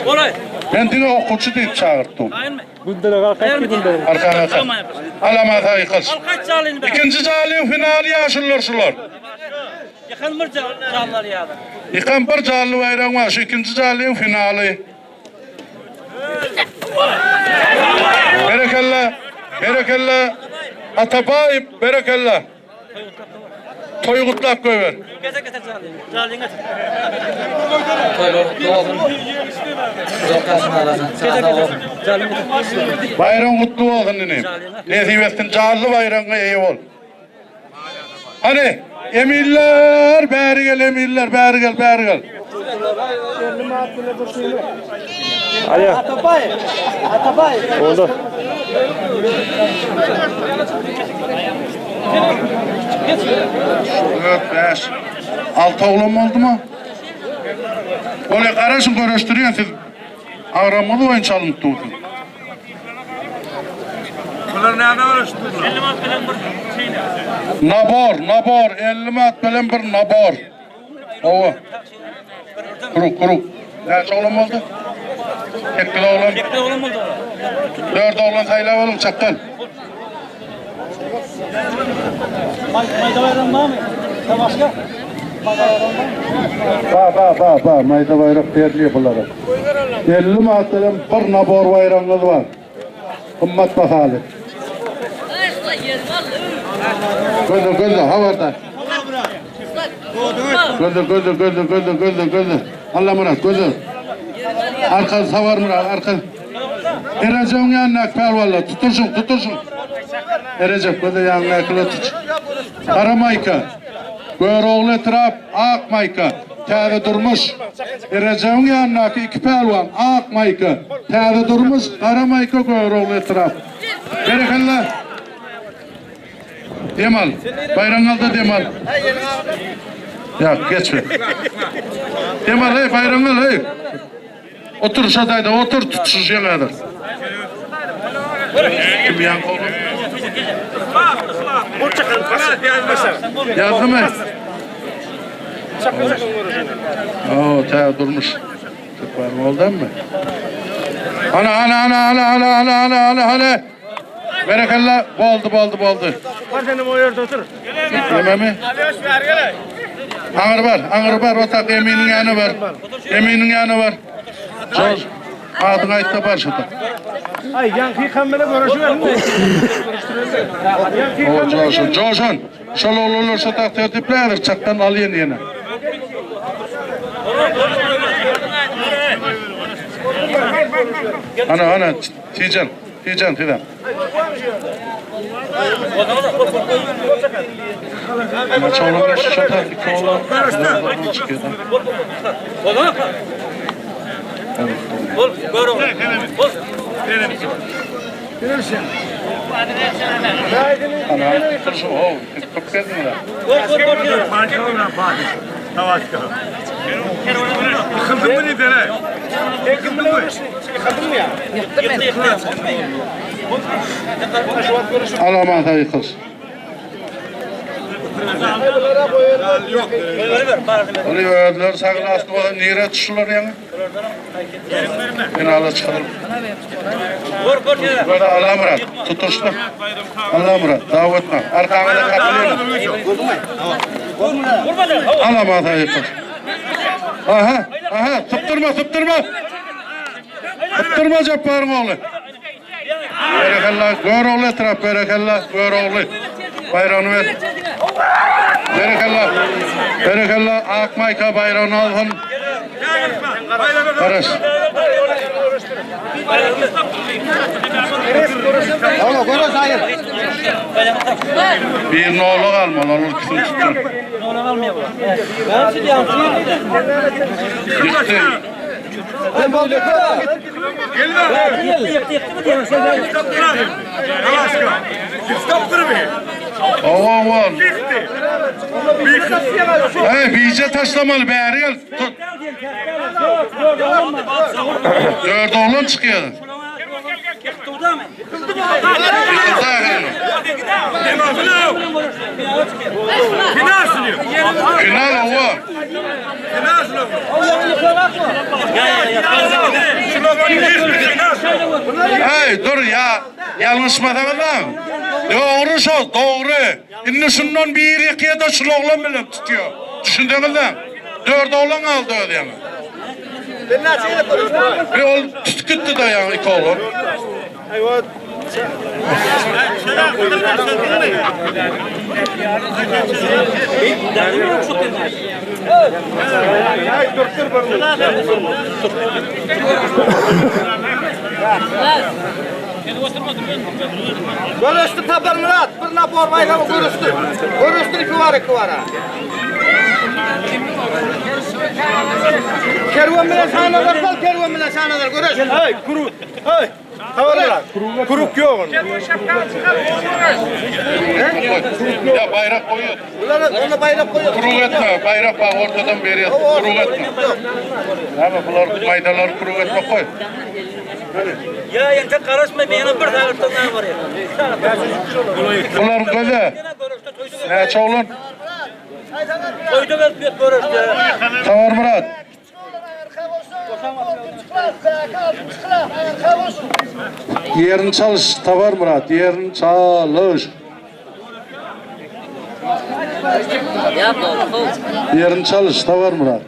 Bolaý. Men diňe okuwçy diýip çagyrtdym. Aýrylmy? Arkaňa kal. Alaman saýykyş. Al kaç jalyny ber. Ikinji jalyň finaly ýaşulular şular. Ýykan bir janlar ýaly. Ýykan bir janly baýragyň bar, şu ikinji janlyň finaly. Berekella, berekella, Atabaýew, berekella. Toýy gutlap goýber. Getir getir janlyny. Janlyny getir. Toýlar gutly bolsun. Uzak ýaşyň arasyn. Sag bol. Janlyny getir. Baýragyň gutly bolsun inim. Nesip etsin janly baýragyňa eýe bol. Hany, eminler, bäri gel, eminler, bäri gel, bäri gel. Dört, bäş, alty oglan boldumy? Bolýa, garaşyň, görüşdirýän siz. Agramyňyz boýunça alnyp dursun. Bular näme görüşdirdiler? 50 manat bilen bir şeyle. Nabor, nabor, 50 manat bilen bir nabor. Hawa. Kuruk, kuruk. Näçe oglan boldy? Sekiz oglan. Sekiz oglan boldy. Dört oglan saýlap alyň, çakgan. Maýda baýram barmy? Başga? Ba, ba, ba, ba, maýda baýrak berilýär bulara. 50 manatdan bir nabor baýragyňyz bar. Gymmat bahaly. Gözle, gözle, habarda. Gözle, gözle, gözle, gözle, gözle, gözle. Allamyrat, gözle. Arkaly Saparmyrat, arkaly. Erejebiň ýanyndaky pälwanlar, tutuşyň, tutuşyň. Erejep, gözle ýanyňdakylar tutuş. Gara maýka. Görogly etrap, ak maýka. Täze durmuş. Erejebiň ýanyndaky iki pälwan, ak maýka. Täze durmuş, gara maýka, Görogly etrap. Berekella. Dem al. Baýragyňy al-da dem al. Ýok, geçme. Dem al, heý, baýragyňy al, heý. Otur şadaýda, otur, tutuşyň häzir. Kim ýaňky oglan? Ýazdymy? Oo, täze durmuş. Türkmen boldanmy? Ana, ana, ana, ana, ana, ana, ana, ana, ana. Berekella, boldy, boldy, boldy. Bar senem o ýerde otur. Nämemi? Aňyr bar, aňyr bar, otak eminiň ýanyna bar. Eminiň ýanyna bar. Joş, adyňy aýt-da bar şurada. Aý, ýaňky ýykan bilen görüşiberin. O, Joşun, Joşun. Şol oglanlar şo tak tertiplädir, çakdan alýan ýene. Ana, ana, Tijen, Tijen, Tijen. Näçe oglan şu şo tak, iki oglan. Çykýar. Bol, gör oğlum. Bol. Ana, tutuşuň, ho, köp geldiňiz. Gol, gol, gol. Yıkıldın mı dere? Yıktı, yıktı. Al aman sen ýykylsyn. Ony özleri sagyn asly bolsa nirä düşürler ýaňy? Finala çykaryp. Gol, gol. Böyle Alamyrat tutuşdy. Alamyrat daw etme. Arkaňyza kapyl Al aman sen ýykylsyn. Aha, aha, sypdyrma, sypdyrma. Sypdyrma Jepbaryň ogly. Berekella, Görogly etrap, berekella, Görogly. Baýragyny ber. Berekella, berekella, ak maýka baýragyny alsyn. Garaş. Bir nolak almaly, ol ikisini tutdur. Nolak almaýar bu. Ýykdy. Owa owa. Hey, bije taşlamaly bäri gel. Tut. Dört oglan çykýar. Final owa. Hey dur ya ýalňyşmasaňyzam. Dogry şo, dogry. Indi şundan biri ýykýa-da şul oglan bilen tutýa. Düşünseňizem. Dört oglan galdy özi ýaňy. Bir ol tutup gitdi-de ýaňy iki oglan. Görüşdi Saparmyrat, bir napor baýragy görüşdi. Görüşdi iki bar iki bara. Kerwen bilen Şanazar sal, kerwen bilen Şanazar görüş. Hey, kuru. Hey. Saparmyrat. Kuruk yok onun. Ya bayrak koyuyor. Bulara ona bayrak koyuyor. Kuruk etme, bayrak bak ortadan berýär. Kuruk etme. Näme bular maýdalar kuruk etme koy. Ya entek garaşma meni bir sagatdan daha barýar. Bular göze. Näçe oglan? Toýda gelip görüşdi. Saparmyrat. Ýerini çalyş, Saparmyrat, ýerini çalyş. Ýerini çalyş, Saparmyrat.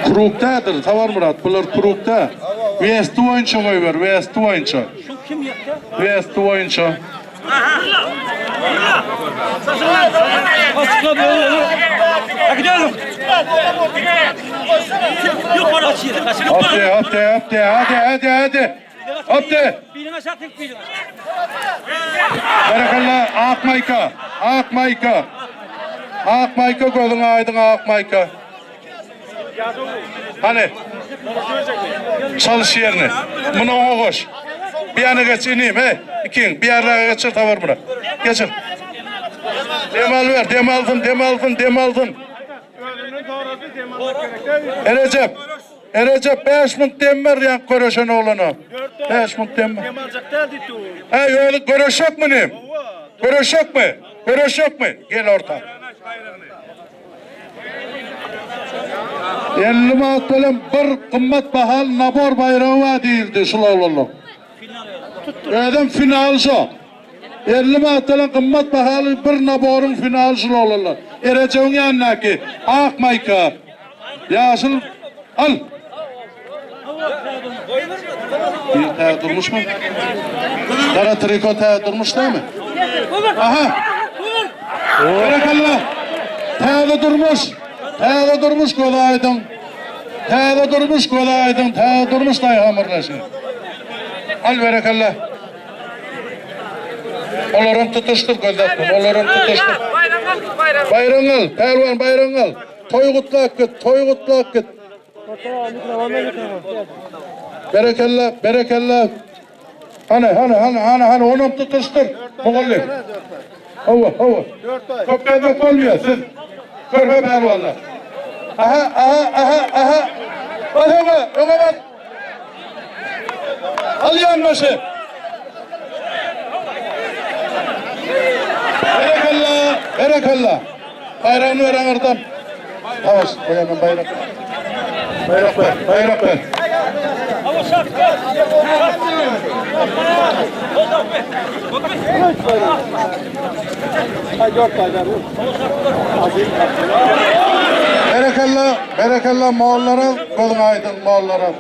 Krukdadyr, Saparmyrat, bular krukda. Westi boýunça goýber, westi boýunça. Westi boýunça. Hopdy, hopdy, hopdy, hadi, hadi, hadi. Hopdy. Berekella, ak maýka, ak maýka. Ak maýka gözüň aýdyň ak maýka. Hany. Çalyş ýerini. Muny oňa goş. Bir ýana geç inim, hey. Ikiň bir ýerräge geçir tawar muny. Geçir. Dem alyber, dem alsyn, dem alsyn, dem alsyn. Erejep. Erejep 5 munt dem ber ýaňky göreşen oglana. 5 munt dem ber. Dem aljak däl diýdi. Hey, öyle göreşek mi nim? Göreşek mi? Göreşek mi? Gel orta. 50 manat bilen bir gymmat bahaly nabor baýragy bar diýildi şul oglanlar. Özem final şo. 50 manat bilen gymmat bahaly bir naboryň finaly şul oglanlar. Erejegiň ýanyndaky ak maýka, ýaşyl al. Bir täze durmuşmy? Gara triko täze durmuş dämi? Aha. Berekella. Täze durmuş. Täze durmuş göz aýdyň. Täze durmuş göz aýdyň. Täze durmuş daýhan birleşigi. Al berekella. Olaram tutuşdyr gözletme. Olaram tutuşdyr. Baýragyňy al. Pälwan baýragyňy al. Toý gutlap git. Toý gutlap git. Berekella, berekella. Hany, hany, hany, hany, hany, onam tutuşdyr, mugallym. Hawa, hawa. Köp gezmek bolmaýar, siz körpe pälwanlar. Aha, aha, aha, aha. Bas öňe, öňe bas. Al ýanbaşy. Berekella, berekella. Baýragyny ber aňyrdan. Savaş, o ýandan baýrak. Baýrak ber, baýrak ber. Berekella, berekella mollara, gözüň aýdyň mollara.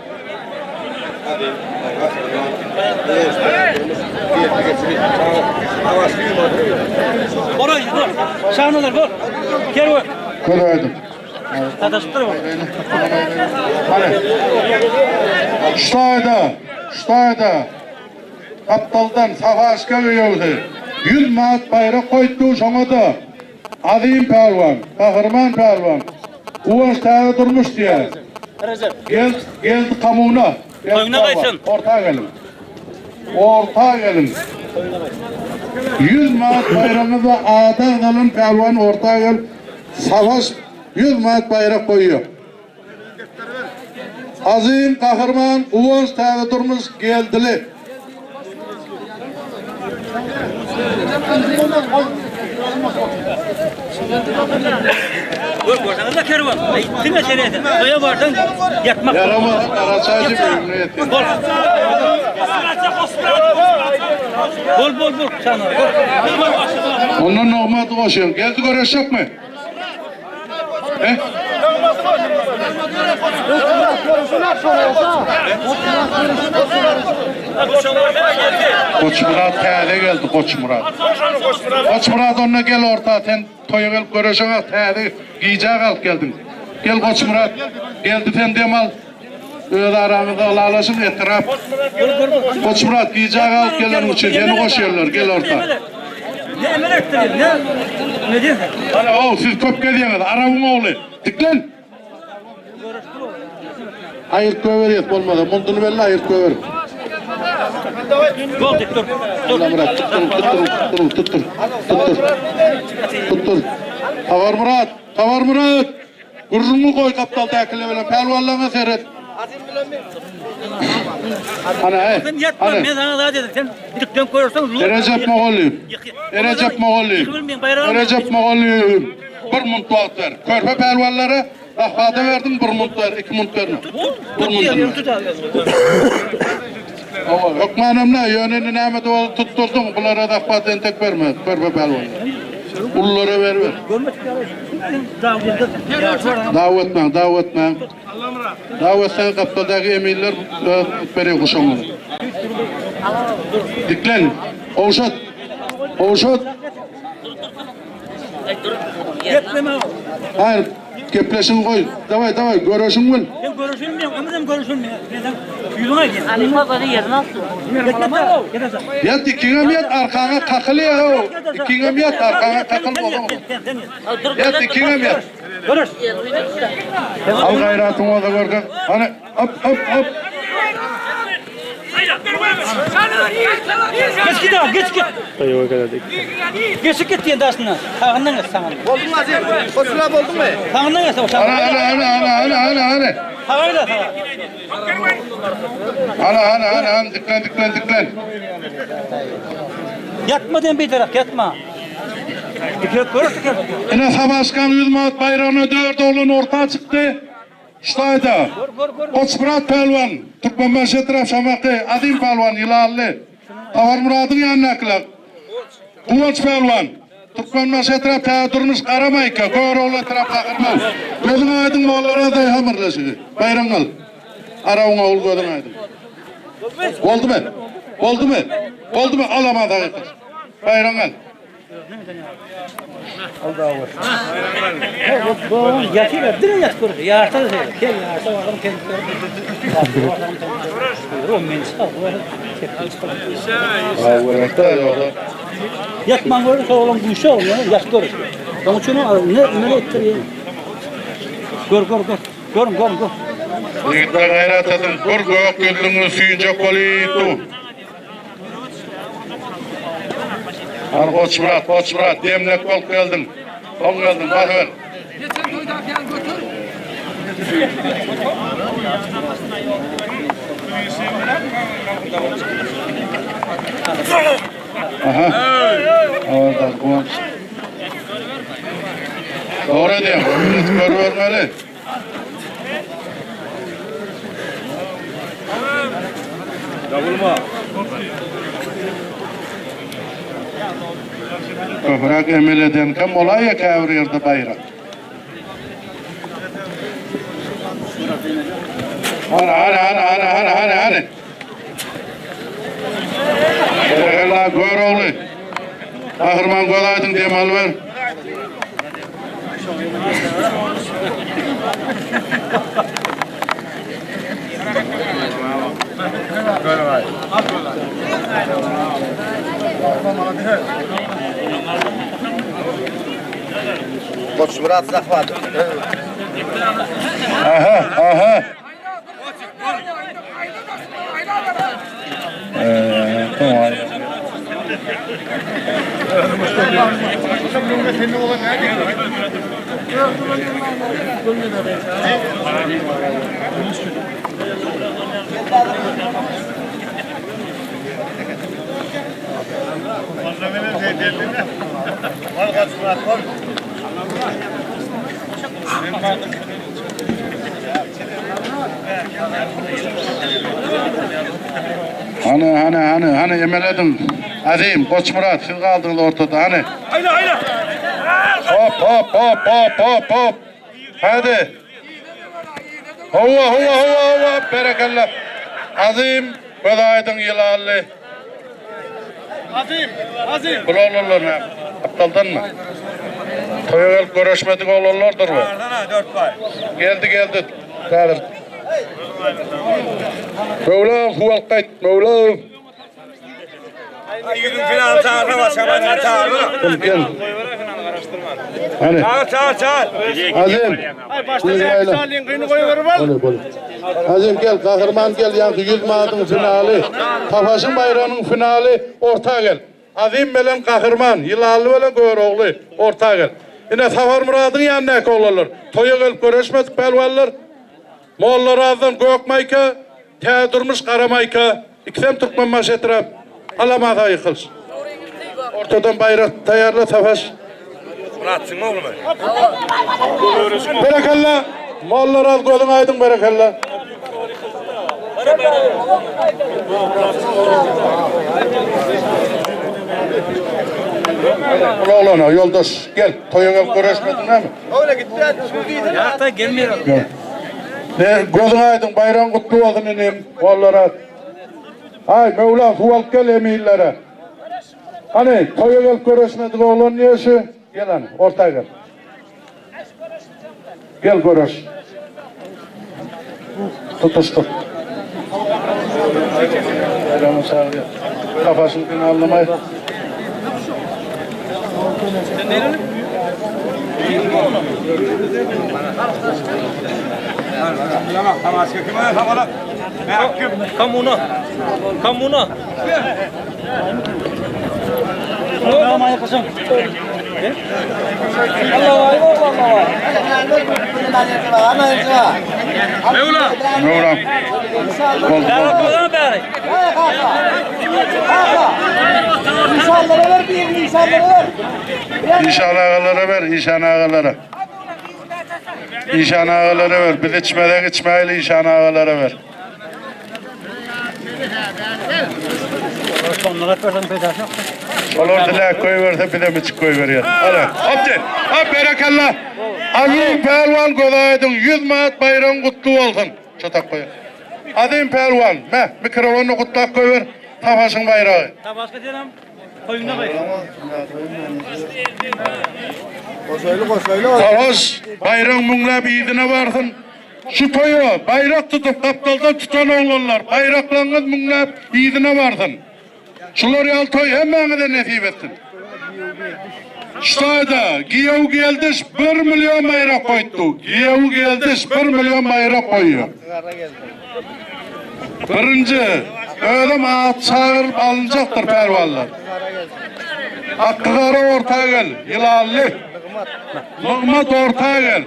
Bor, bor. Şahnalar bor. Gel bor. Göräýdim. Sataşyp dur. Hany. Ştaýda, ştaýda. Gapdaldan Safaşka öýewsi. 100 manat baýrak goýupdy şoňa-da. Azim pälwan, Gahryman pälwan. Guwanç täze durmuş diýýär. Gel, geldi komuna. Toýuna gaýtsyn. Orta gelin. Orta gelin. 100 manat baýragyňyzda ada galan pälwan orta gel. Savaş 100 manat baýrak goýuyor. Azim Kahraman Guwanç Täze Durmuş geldili. Gör görseňiz de kerwen. Ay, diňe sen edin. Toýa barsaň ýatmak. Yaramaz Karaçaycı bölümüne yetiyor. Bol. Bol bol bol. Sana. Bol. Ondan nogmat goşuyor. Geldi görüşecek mi? He? Koç Murat täze geldi Koç Murat. Koç Murat onunla gel orta sen toya gelip görüşene täze gije kalk geldin. Gel Koç Murat. Geldi sen dem al. Öz aramızda alalaşın etraf. Koç Murat gije kalk gelen için seni koşuyorlar gel orta. Ne emel ettirin ne? Ne diyorsun? Ana o siz köp gelýäňiz Arabyň ogly. Diklen. Aýyrt göwer bolmasa, munduny belli aýyrt göwer. Bol dik dur. Allah Murat tuttur tuttur tuttur tuttur. Tuttur. Tuttur. Tawar Murat, Tawar Murat. Gurruňy goý kaptal täkile bilen pälwanlaryňa seret. Ana hey. Sen yatma Ana. ben sana daha dedim. Sen dikten koyarsan Recep Moğollu. Recep Moğollu. Recep Moğollu. Bir munt wagt ver. Körpe pälwanlara ahbada verdim bir munt ver, iki munt verme. Bir munt ver. Tut abi. Awa, hökmanam yönünü näme de tutturdun, bulara da ahbat entek verme, körpe pälwanlara. Ullara ver ver. Görmedik ya. Daha Davet etmän, davet etmän. Davet etsen kaptaldaky emirler bere guşaňyz. Diklen, Ovşat. Ovşat. Yetleme. Hayır, kepleşin koy. Davay, davay, görüşün bil. Sen görüşülmüyor. Ömrüm görüşülmüyor. Neden? Yüzüne gel. Ali babanı yerine alsın. Yetleme. Yat ikiňem yat arkana kakıl ya o. İkiňem yat arkana kakıl bolun. Yat ikiňem yat. Görüş. Al gayratın o da görken. Hani hop hop hop. Geç git abi geç git. Geç git diye daşına. Sağından geç sağından. Boldun mu Azim? Koçlar boldun mu? Sağından geç. Ana ana ana ana ana ana ana. Sağıyla sağa. Ana ana ana ana diklen diklen diklen. Yatma den bir taraf yatma. Dikkat görürsün ki. Ine Sabaşkan 100 manat bayrağına dört oğlun orta çıktı. Ştayda. Koç Murat Pehlivan, Türkmenbaşı etraf Şamakı, Adim Pehlivan, Yılanlı. Tavar Murat'ın yanına akılak. Kuvaç Pehlivan, Türkmenbaşı etraf Taha Durmuş Karamayka, Göroğlu etraf Kahraman. Gözün aydın oğullara da hamırlaşığı. Bayram al. Aravun oğul gözün aydın. Oldu mu? Oldu mu? Oldu mu? Al aman dakika. Bayram al. Yatıyor, direkt yat görür. Yarsa da söyle. Gel yarsa varım kendi Yatman görür, oğlum güşe oluyor, yat görür. Onun için ne ne ettir Gör gör gör. Görün görün gör. Ýigitler gaýrat edin, bir gök gözüňi süýünjek bolýdy. Al Koç Murat, Koç Murat, demlek bolup geldin. Soň geldin, bas ver. Aha. Orada Guwanç. Doğru diýen, millet görüvermeli. Köpräk emel eden kim olay ya käbir ýerde baýrak. Ana ana ana ana ana ana ana. Ela gör oğlu. Kahraman golaydın dem al ver. Koç Murat Zahvat. Aha aha. Hany, hany, hany, hany emelediň. Azim, Goçmyrat siz galdyňyz ortada, hany. Haydi haydi. Hop, hop, hop, hop, hop, hop. Hadi. Howa, howa, howa, howa, berekella. Azim, göz aýdyň ýylanly. Azim, Azim. Bu oglanlar näme? Gapdaldanmy? Toýa gelip görüşmedik oglanlardyr bu. Çağırsana dört bay. Geldi geldi. Häzir. Möwlam suw alyp gaýt, Möwlam. Ay yüzün finalı çağırsana başka başka çağırsana. Gel gel. Hany. Çağır çağır çağır. Azim. Ay başta sen salin gyny goýberip al. Bole bole. Azim gel, Gahryman gel, ýaňky 100 manadyň finaly. Tafaşyň baýragynyň finaly orta gel. Azim bilen Gahryman, Ýylanly bilen Görogly orta gel. Ine Saparmyradyň ýanyndaky oglanlar. Toýa gelip görüşmedik pälwanlar. Mollarazdan gök maýka, Tä durmuş gara maýka, ikisem Türkmenbaşy etrap. Alamasa ýykylyş. Ortadan baýrak taýýarla Safaş. Muratçyň oglumy? Berekella. Mollaraz gözüň aýdyň berekella. Ul oglana ýoldaş gel toýa gelip görüşmediň näme? Öyle gitti. Şu diýsene. Ýa-da gelmeýär. Gel. Ne gözüň aýdyň baýram gutly bolsun inim Mollaraz. Aý Möwlam suw alyp gel eminlere. Hany toýa gelip görüşmedik oglan niýe şu? Gel hany orta gel. Gel görüş. Tutuşdyk. Bayramın sağlığı. Kafasını anlamay. Kamuna. Kamuna. Mevla. Mevlam. Oldu, oldu. beri. İnşallah ver bir inşallah ver. İnşan ağalara ver, inşan ağalara. İnşan ağalara ver. Biz içmeden içmeyeli inşan ağalara ver. Olar dilek koyuverse bize mi çık koyuveriyor. Hadi. Hop de. Hop berekella. Azim Pehlivan göz aydın. 100 manat bayram kutlu olsun. Çatak koy. Azim Pehlivan. Me mikrofonu kutlak koyuver. Tafaşın bayrağı. Ha başka diyelim. Koyunda koy. Koşaylı koşaylı. Savaş bayrak müňläp ýerine barsyn. Şu toýa bayrak tutup gapdaldan tutan oglanlar bayraklaryňyz müňläp ýerine barsyn. Şular ýaly toý hemmäňize nesip etsin. Ştaýda giýew geldiş 1 milyon bayrak goýdy. Giýew geldiş 1 milyon bayrak goýýar. Birinji özüm at çagyryp alynjakdyr pälwanlar. Hakkı orta gel, Ýylanly. Nygmat orta gel.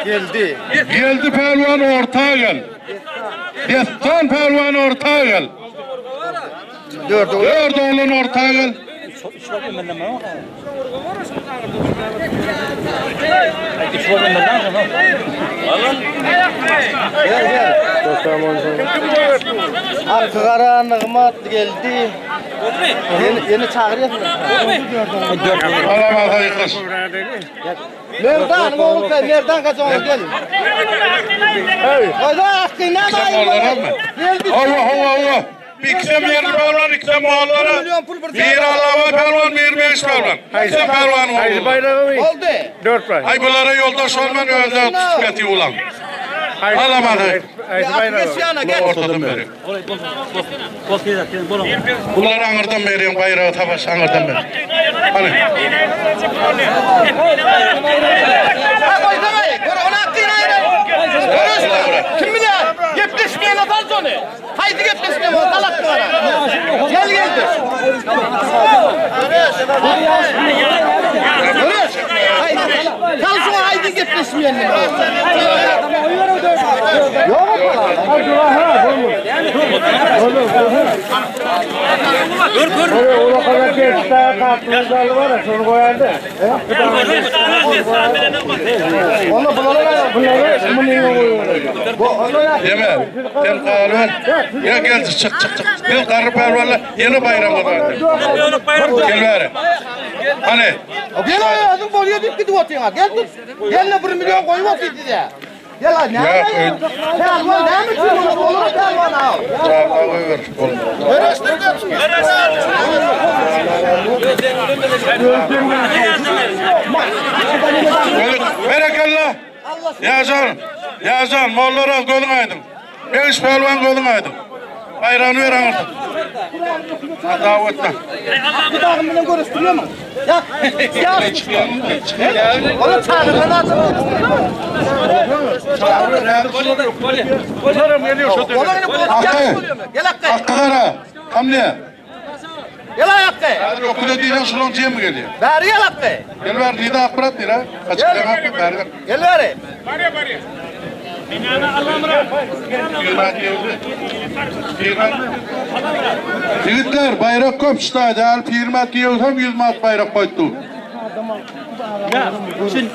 Geldi. Geldi pälwan orta gel. Destan pälwan orta gel. Dört oğlu. Dört oğlun orta gel. Gel gel. Hakkı Kara Nığmat geldi. Yeni, yeni çağırıyorsun. Alamasa yıkış. Merdan oğlu sen Merdan kaç oğlu gel. Hey. Hayda hakkı ne Sen oğullara mı? Geldi. Hava hava hava. İksem yerli pälwan, iksem oğullara. Bir Allah'a pälwan, bir beş pälwan. İksem pälwan oğlu. Oldu. Ay bunlara yoldaş olman özde tutup yeti ulan. Alamadı. Geç yana gel. Ortadan veriyorum. Bunları angırdan veriyorum bayrağı tabaş angırdan veriyorum. Hani Ha koysana. Gör ona hakkı ne? Kim bilir? Gepleşmeyen atar sonu. Haydi gepleşmeyen o salak var. Gel. Gel geldi. Göreş. Haydi. Kal şu haydi gepleşmeyelim. Deme. Sen galyber. Ya geldi çık çık çık. Gel garry pälwanlar ýene baýram gazandy. Gel bäri. Hany. Gel aýadyň bolýar diýip gidip otyňa. Gel dur. Gel 1 million goýup otyr diýä. Gel ay näme? Pälwan näme üçin olur? Olur pälwan al. Çaga goýber. Berekella. Ýaşan. Ýaşan. Mollaraz gözüň aýdyň. Begiş pälwan gözüň aýdyň. Baýragyny ber aňyrda. Dawetde. Dudagym bilen görüşdürýärmiň? Ýa. Ýa. Ola çagyrylan adam Akky. Gel Akky. Akky gara. Kam ne? Gel ay Akky. Häzir okuda diýlen şulaň jemi gelýär. Bäri gel Akky. Gel bäri diýdi Akmyrat diýle. Kaçyp gel bäri gel. Gel bäri. Ýigitler baýrak köp ştaýda al firma diýewsem 100 manat baýrak goýdy. Ya sen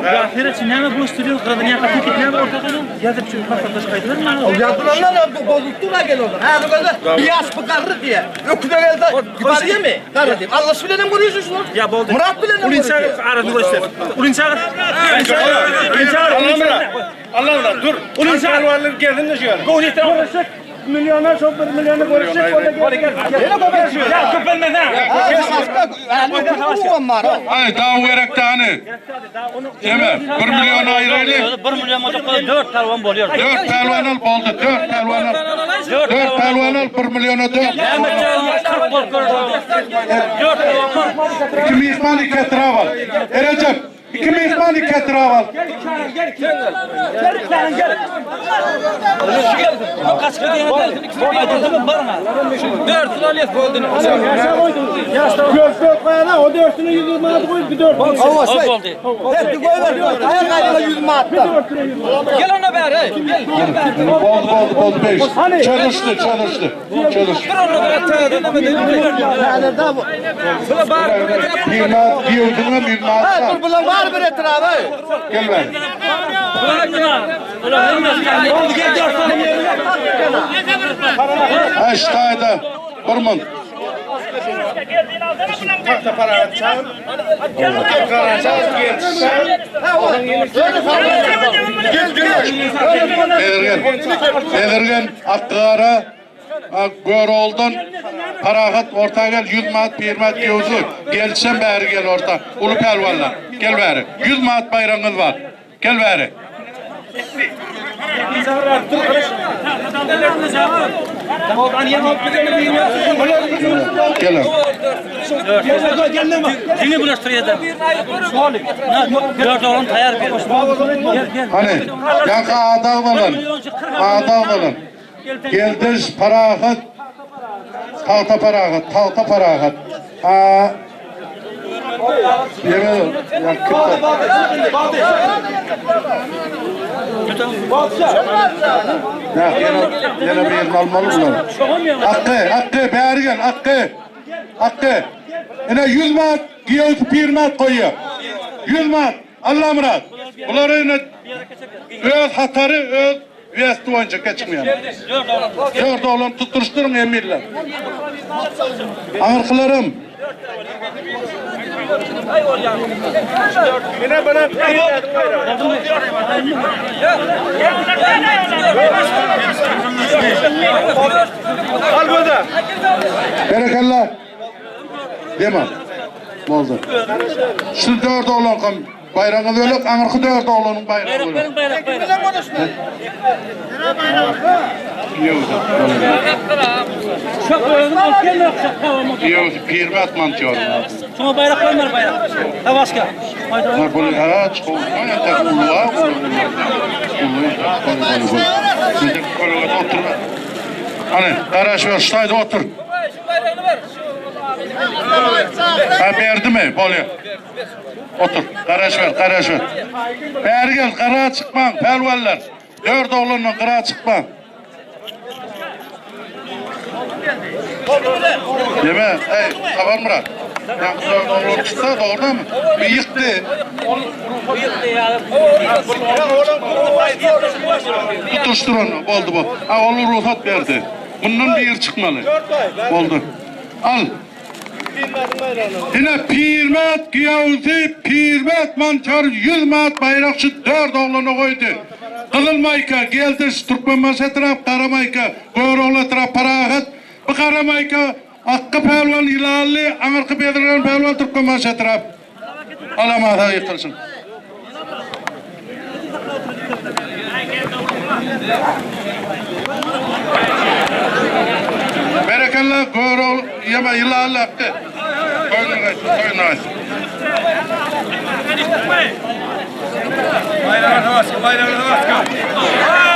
ya Ferhat näme bu studio gyradan ýa tekit näme ortada ýazyp şu maslahatlaş gaýdylar mı? Ýazylanlar bozuldy gel olar. Häzir gözle bir ýaş bu garry diýe. Öküde geldi. Barýa mı? Garry diýip. Allah bilen hem görüşüň şunu. Ya boldy. Murat bilen hem Ulin çagyr aradyny göster. Ulin çagyr. Ulin çagyr. Ulin çagyr. Allah dur. Ulin çagyr. Pälwanlar gelsin de şu ýere. Gol yeter. Milyona çok bir milyona görüşecek. Ya köpelmez ha. Ay daw gerek dany. Deme 1 milyon aýraýly. 1 milyon olacak 4 palwan bolýar. 4 pälwan al boldy 4 pälwan al. 4 pälwan al 1 milyona 4. Mehmet 40 bolup görür. 4 palwan. 2 mihman 2 etrap al. Erecep 2 mihman 2 etrap al. Hep bir koy ver. Ayak ayrıla 100 manattan. Gel ona beri. Gel. Boldy boldy boldy 5. Çalıştı çalıştı. Çalıştı. Bir manat diýewdiňe bir Ha manat. dur bulan var bir etrafı. Gel bäri. Oldu gel 4 tane. Ha ştaýda bir mun. Bezirgen. Bezirgen Akkara Göroldan Parahat orta gel 100 manat 1 manat diýewsi. Gelsen bäri gel orta. Ulu pälwanlar. Gel bäri. 100 manat baýragyňyz bar. Gel bäri. Gel. Kimi bulaştırıyor da? 4 oğlum tayar bir. Gel gel. Hani ýa adagdalan. Adagdalan. Geldiş Parahat Tagta Parahat, Tagta Parahat. Ha Yeme ya Ya yine yine bir yerini almalı bunlar. Hakkı, Hakkı, bäri gel, Hakkı. Hakkı. Yine 100 manat, giýewsi 1 manat goýýar. 100 manat, Allah murat. Bulary yine öz hatary, öz westi boýunça geçmeýär. Dört oğlan tutturuşdyryň emirler. Aňyrkylarym. Yine bana Al burada. Berekella. Deme. Boldy. Şu dört oğlan kam bayragyňyz ölek, aňyrky dört oğlanyň bayragy ölek. Bayrak bayrak. Ýewdi. Çok özüm alıp gelme. Ýewdi pirme atman diýorum. Şuna bayrak koyma bayrak. Ha başka. Ha bu ha çykyp, ha uluğa, uluğa. Uluğa. Otur. Hani, garaş ver, ştaýda otur. Ha berdimi? Bolýar. Otur. Garaş ber, garaş ber. Bäri gel, gyra çykmaň, pälwanlar. Dört oglandan gyra çykmaň. Deme, ey, Saparmyrat. Ýaňky dört oglan çyksa, dogrudanmy? Bir ýykdy. Tutuşdyr ony, boldy bu. Ha, ol rugsat berdi. Mundan biri çykmaly. Boldy. Al. Ine Pirmät giýewsi Pirmät mantar 100 manat baýrak şu dört oglana goýdy. Gyzyl maýka Geldiş Türkmenbaşy etrap Gara maýka Görogly etrap Parahat bu gara maýka Akgy pälwan Ýylanly aňyrky Bezirgen pälwan Türkmenbaşy etrap Alamasa ýykylşyn. Berekella Görogly ýeme ýylanly akdy. Toýuny gaýtsyn, toýuny gaýtsyn.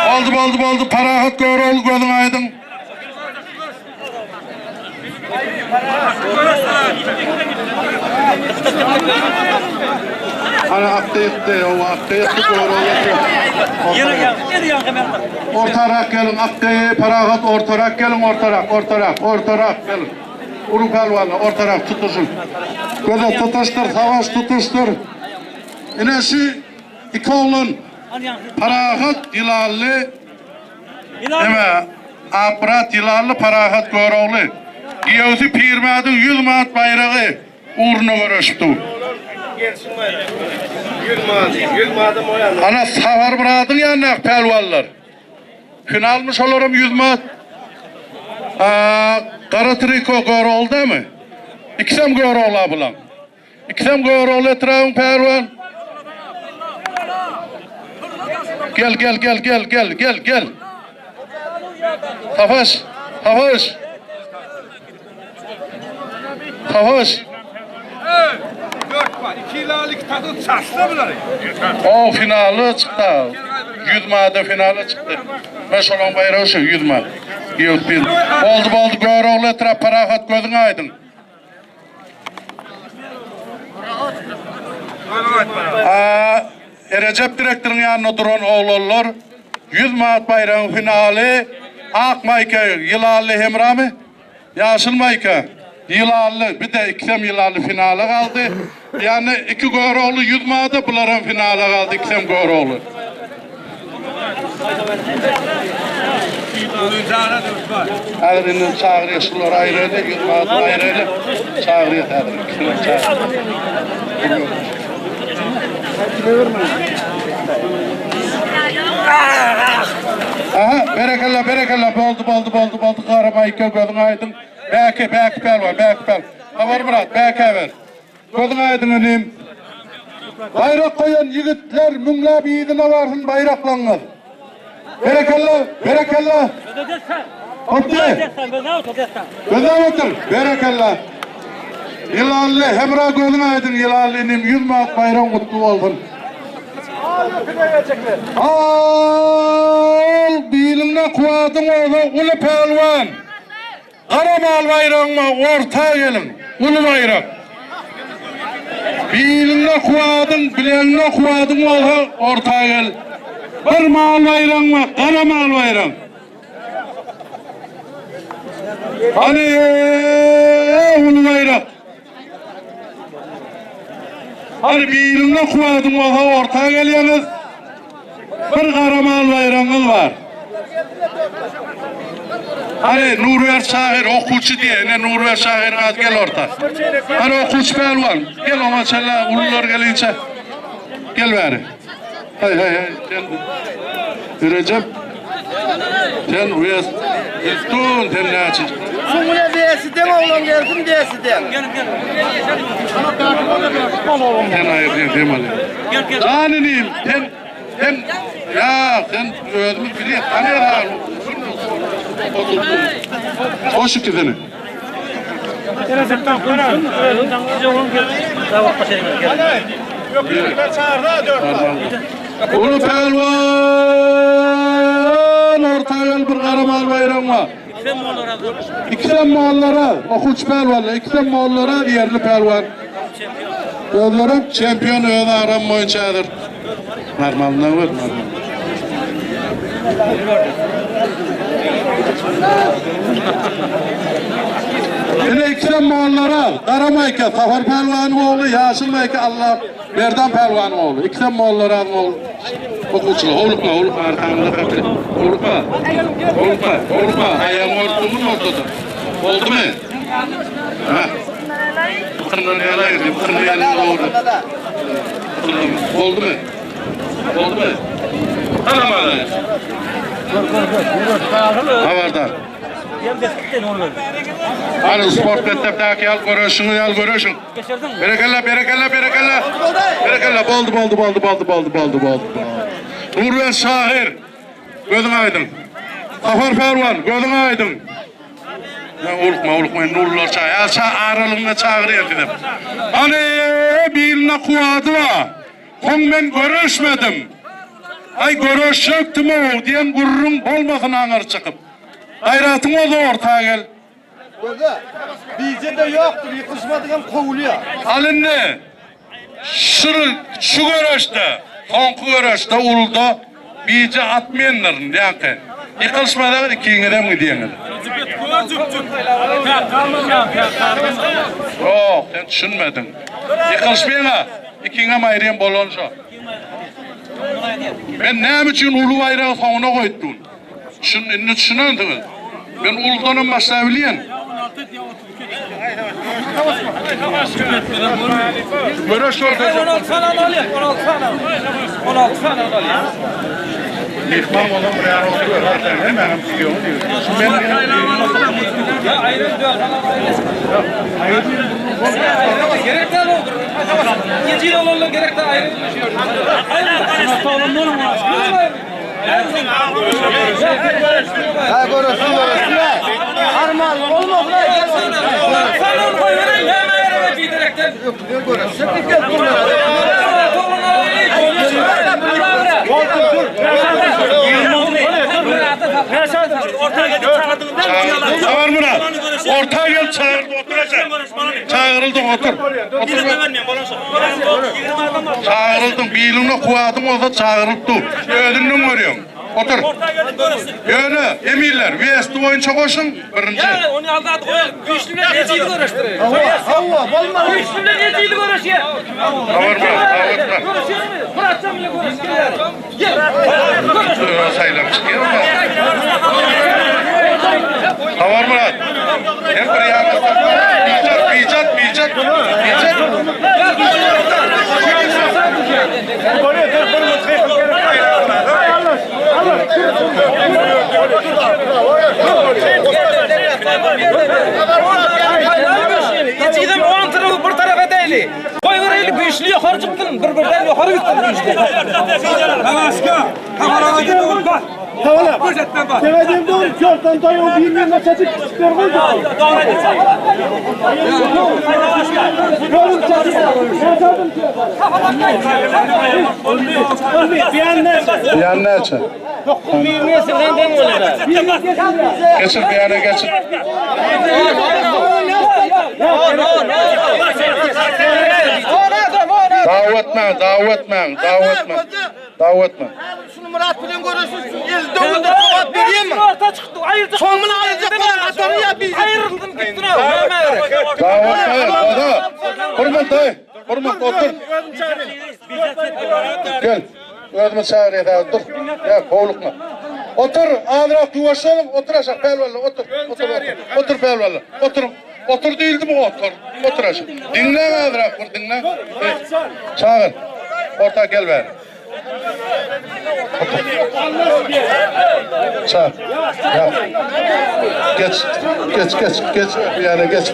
Boldy, boldy, boldy. Parahat Görogly gözüň aýdyň. Ana akdy ýykdy, o akdy ýykdy Ortarak geliň akdy, parahat ortarak geliň ortarak, ortarak, ortarak geliň. Uruň pälwanlar, ortarak tutuşyň. Göze tutuşdyr, savaş tutuşdyr. Ine şu iki oglan parahat ýylanly Eme, Akmyrat Ýylanly Parahat Görogly, giýewsi Pirmädiň 100 manat baýragy ugrunda göreşip dur. Ana Saparmyradyň ýanyndaky pälwanlar. Finalmy şolaram 100 manat. Gara triko Göroglydamy? Ikisem Görogla bulaň. Ikisem Görogly etrabyň pälwan. Gel gel gel gel gel gel gel. Safaş, Safaş. Safaş. O finaly çykdy. 100 manada finala çykdy. Men şolaň baýragy şu 100 manat. Ýok bir. Boldy boldy Görogly etrap parahat gözüň aýdyň. Erejep direktoryň ýanynda duran oglanlar 100 manat baýragyň finaly ak maýka ýylanly Hemramy? Ýaşyl maýka ýylanly bir-de ikisem ýylanly finala galdy. Ýagny iki Görogly 100 manada bularam finala galdy ikisem Görogly. Häzir indi çagyrýar şulary aýraýly, 100 manadyny aýraýly. Çagyrýar häzir ikisini çagyrýar. Aha, berekella, berekella, boldy, boldy, boldy, boldy, gara maýka, gözüň aýdyň. Bäki, bäki pälwan, bäki pälwan. Habarmyrat, bäkä ber. Gözüň aýdyň inim. Baýrak goýan ýigitler müňläp yzyna barsyn baýraklaňyz. Berekella, berekella. Hopdy. Gözläp otur. Berekella. Ýylanly, Hemra gözüň aýdyň Ýylanly inim 100 manat baýragyň gutly bolsun. Al, biliňde kuwwatyň bolsa uly pälwan. Gara mal baýragyma orta geliň, uly baýrak. Biliňde kuwadyň, bilegiňde kuwadyň bolsa orta gel. Bir mal baýragyňa gara mal baýrak. Hany uly baýrak. Hany biliňde kuwadyň bolsa orta gelýäňiz. Bir gara mal baýragyňyz bar. Hany Nurber şahyr okuwçy diýe, ine Nurber şahyryň ady gel orta. Hany okuwçy pälwan, gel oňa çenli ulular gelinçe. Gel bäri. Haý haý haý sen Rejep sen wes Tun sen näçe? Şuňa besiden oglan gelsin besiden. Sen aýyrýan dem alýan. Jan inim, sen sen ýa sen özümiz bilýäs. Hany ýa. Goş ikisini. Uly pälwan orta gel bir garamal baýragyň bar. Ikisem mollara, okuwçy pälwanlar, ikisem mollara ýerli pälwan. Özlerem çempion öz agramy boýunça häzir. Normalyndan ber, normal. Ine ikisem mollara, gara maýka Safar pälwanyň ogly, ýaşyl maýka Allah Merdan pälwanyň ogly. Ikisem mollarazyň ogly. Okuwçylar, howlukma, howlukma, arkaňyzda kapyr. Howlukma, howlukma, howlukma, aýagyňy örtdüňmi ortada? Boldumy? Ha. Bykyndan ýaly aýyrdy, bykyndan ýaly dogry. Boldumy? Boldumy? Salam aleýkum. Habardar. Hany sport mekdepdäki ýaly göreşiňiz ýaly göreşiň. Berekella, berekella, berekella. Berekella, boldy, boldy, boldy, boldy, boldy, boldy, boldy. Nurberdi şahyr, gözüň aýdyň. Safar pälwan, gözüň aýdyň. Ulukma, ulukma, indi ulular çaý. Ýa ça aralygynda çagyrýan sizem. Hany, birinde kuwwady bar. Soň men göreşmedim. Aý, göreşjekdim-ow diýen gürrüň bolmasyn aňyr çykyp. Gaýratyň bolsa orta gel. Göze, bije-de ýokdur, ýykylyşmadygam kowulýar. Al indi, şu şu göreşde, soňky göreşde uluda bije atmaýandyryn, ýaňky. Ýykylyşmasaňyz ikiňizem gidýäňiz. Ýok, sen düşünmediň. Ýykylyşmaýaň-a, ikiňem aýrym bolany şo. Men näme üçin uly baýragy soňuna goýupdym? Şun indi düşünensiňiz. Men uludanam başlabilýän. Göreş görkezjek. 16 sany alýar, 16 sany. 16 sany alýar. Myhman bolan bir ýere oturyber. Ha sen hemänem tutuýaň diýip. Şu men Ya ayrı dört Gerek däl oldur. Gece olanlar gerek däl ayrı düşüyor. Ha göreşsin göreşsin. Arman olmaz lan. Sen onu koy veren hemen yere bir direkten. Göreşsin gel bunlara. Çağır Murat. Orta gel çağırdı oturacak. Çağırıldıň otur. Otur. Çağırıldyň biliňde kuwadyň bolsa çagyrylyp dur. Özünden görýäň. Otur. Ýöne emirler westi boýunça goşuň birinji. Onu aldat goýal. Güýçlüler ejizli görüşdirir. Hawa, bolmaz. Güýçlüler ejizli görüşýär. Habar Murat, habar Murat. Görüşýärmi? Muratjan bile görüşýär. Gel. Saýlap çykýar. Habar Murat. Hem bir ýanda bijat, bijat, bijat, bijat. Ejizem on tarafy bir tarafa däli. Goý göreli güýçli ýokary çyksyn, bir birden ýokary gitsin güýçli. Ýan näçe? Geçir bir ýana geçir. Dawa etmäň, dawa etmäň, dawa etmäň. Dawa etmäň. Şunu Murat bilen görüşürsün. El döwüldi jogap berýärmi? Orta çykdy, aýyrdy. Soňuna aýyrjak bolan adamy ýa bizi. Aýryldym gitsin aw, näme gerek? Dawa etmäň, goza. Hurmat daýy, hurmat otur. Gel. Özümi çagyrýar häzir dur. Gel, howlukma. Otur, azrak ýuwaşlalyň, otur aşak pälwanlar, otur. Otur, otur. Otur pälwanlar. Otur. Otur diýildimi, otur. Otur aşak. Diňläň azrak bir diňläň. Çagyr. Orta gel bäri. Otur. Çagyr. Ýa. Geç, geç, geç, geç. Bir ýana geç.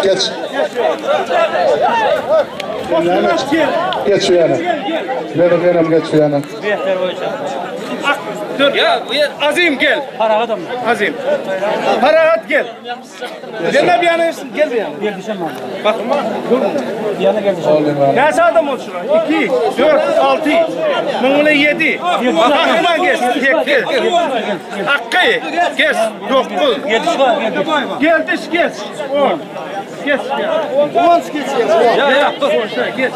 Geç. Geç şu ýana. Bedirgenem geç şu ýana. Ya Azim gel. Azim. Parahat gel. Gel bir yana gel bir yana. Bak. Näçe adam oldu şuna? 2, 4, 6, Mıňly 7. Akma geç, 8. Hakkı geç, 9. Geldiş geç, 10. Geç, 10 geç. Ya ya dur. Geç.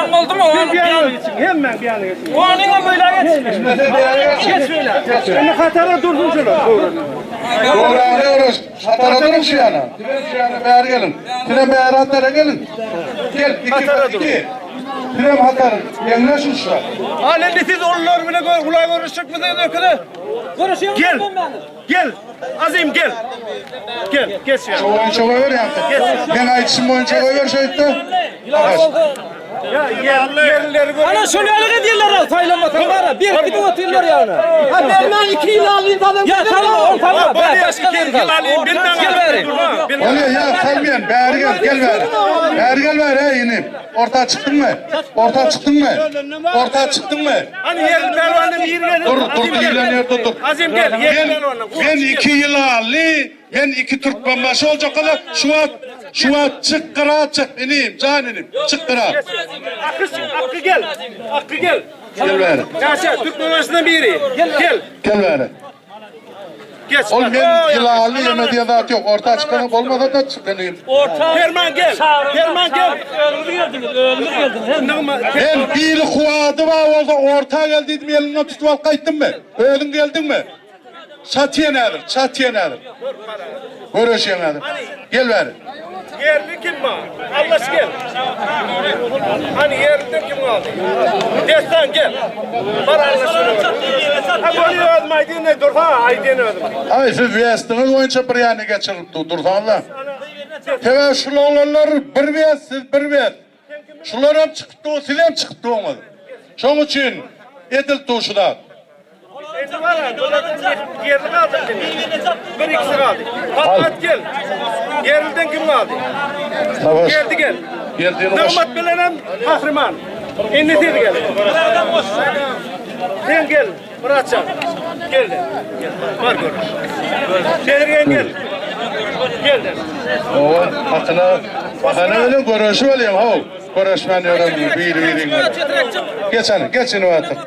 10 oldu mu? Bir yana geçin, hemen bir yana geçin. 10'un böyle geç. Geç şöyle. Şimdi hatara dursun şöyle. Doğru Hatara durun şu yana. Tren şu yana bäri gelin. Tren bäri hatara gelin. Gel, iki, iki. Tren hatara. Ýeňleşin şu. Al indi siz onlar bile gör, ula görüşecek misiniz öküde? Gel. Gel. Azim gel. Gel, geç ya. Şu boýunça goýber ýa. Men aýdyşym boýunça goýber şeýtde. Ya yerlileri gör. Ana şöyle edýärler al saýlamasaň bara. Bir gidip otyrlar ýany. Ha ben 2 ýyl alayım adam. Ya salma, ol salma. Ben başka Gel alayım, bilmem. Gel beri. Bolýar ýa salmaýan bäri gel, gel bäri. Bäri gel bäri ey inim. Orta çykdyň mı? Orta çykdyň mı? Orta çykdyň mı? Hani yerli pervanın yeri gel. Dur, dur diýilen ýerde dur. Azim gel, yerli Men, pervanın. men iki ýylaly, men iki türkmenbaşy boljak galar. Şu wagt, şu wagt çyk gyra çyk inim, jan inim. Çyk gyra. Hakkı, hakkı gel. Hakkı gel. Gel bäri. Yaşa, Türk başından biri. Gel. Gel bäri. Geç. Ol men ýylaly ýeme diýen zat ýok. Orta çykana bolmasa da çyk inim. Orta. Ferman gel. Ferman gel. Özüňiz geldiniz, özüňiz geldiniz. Men biri kuwady bar bolsa orta gel diýdim, elinden tutup alyp gaýtdymmy? Özüň geldiňmi? Çat ýen häzir, çat ýen häzir. Göreşýän häzir. Gel bäri. Yerli kim var? Allah gel. Hani yerliden kim kaldı? Destan gel. Var Allah şunu. Ha bunu özüm aydın ne dur ha aydın özüm. Aý siz westiňiz boýunça bir ýana geçirip dursaňyzlar. Sebäbi şul oglanlar bir west, siz bir west. Şular hem çykyp dur, siz hem çykyp durňyz. Şoň üçin edil duşuda. Endi var ha, yerli kaldı. Bir ikisi kaldı. Patlat gel. Yerliden kim kaldı? Savaş. Geldi gel. Geldiğini boş. Nağmat bilenem kahraman. Endi siz gel. Sen gel. Muratcan. Gel de. Gel. Var gör. Sedirgen gel. Gel de. Owa, hakyna, hakyna öyle göreşip alayım, haw. Göreşmän ýören biri biri. Geç hany, geç indi batyr.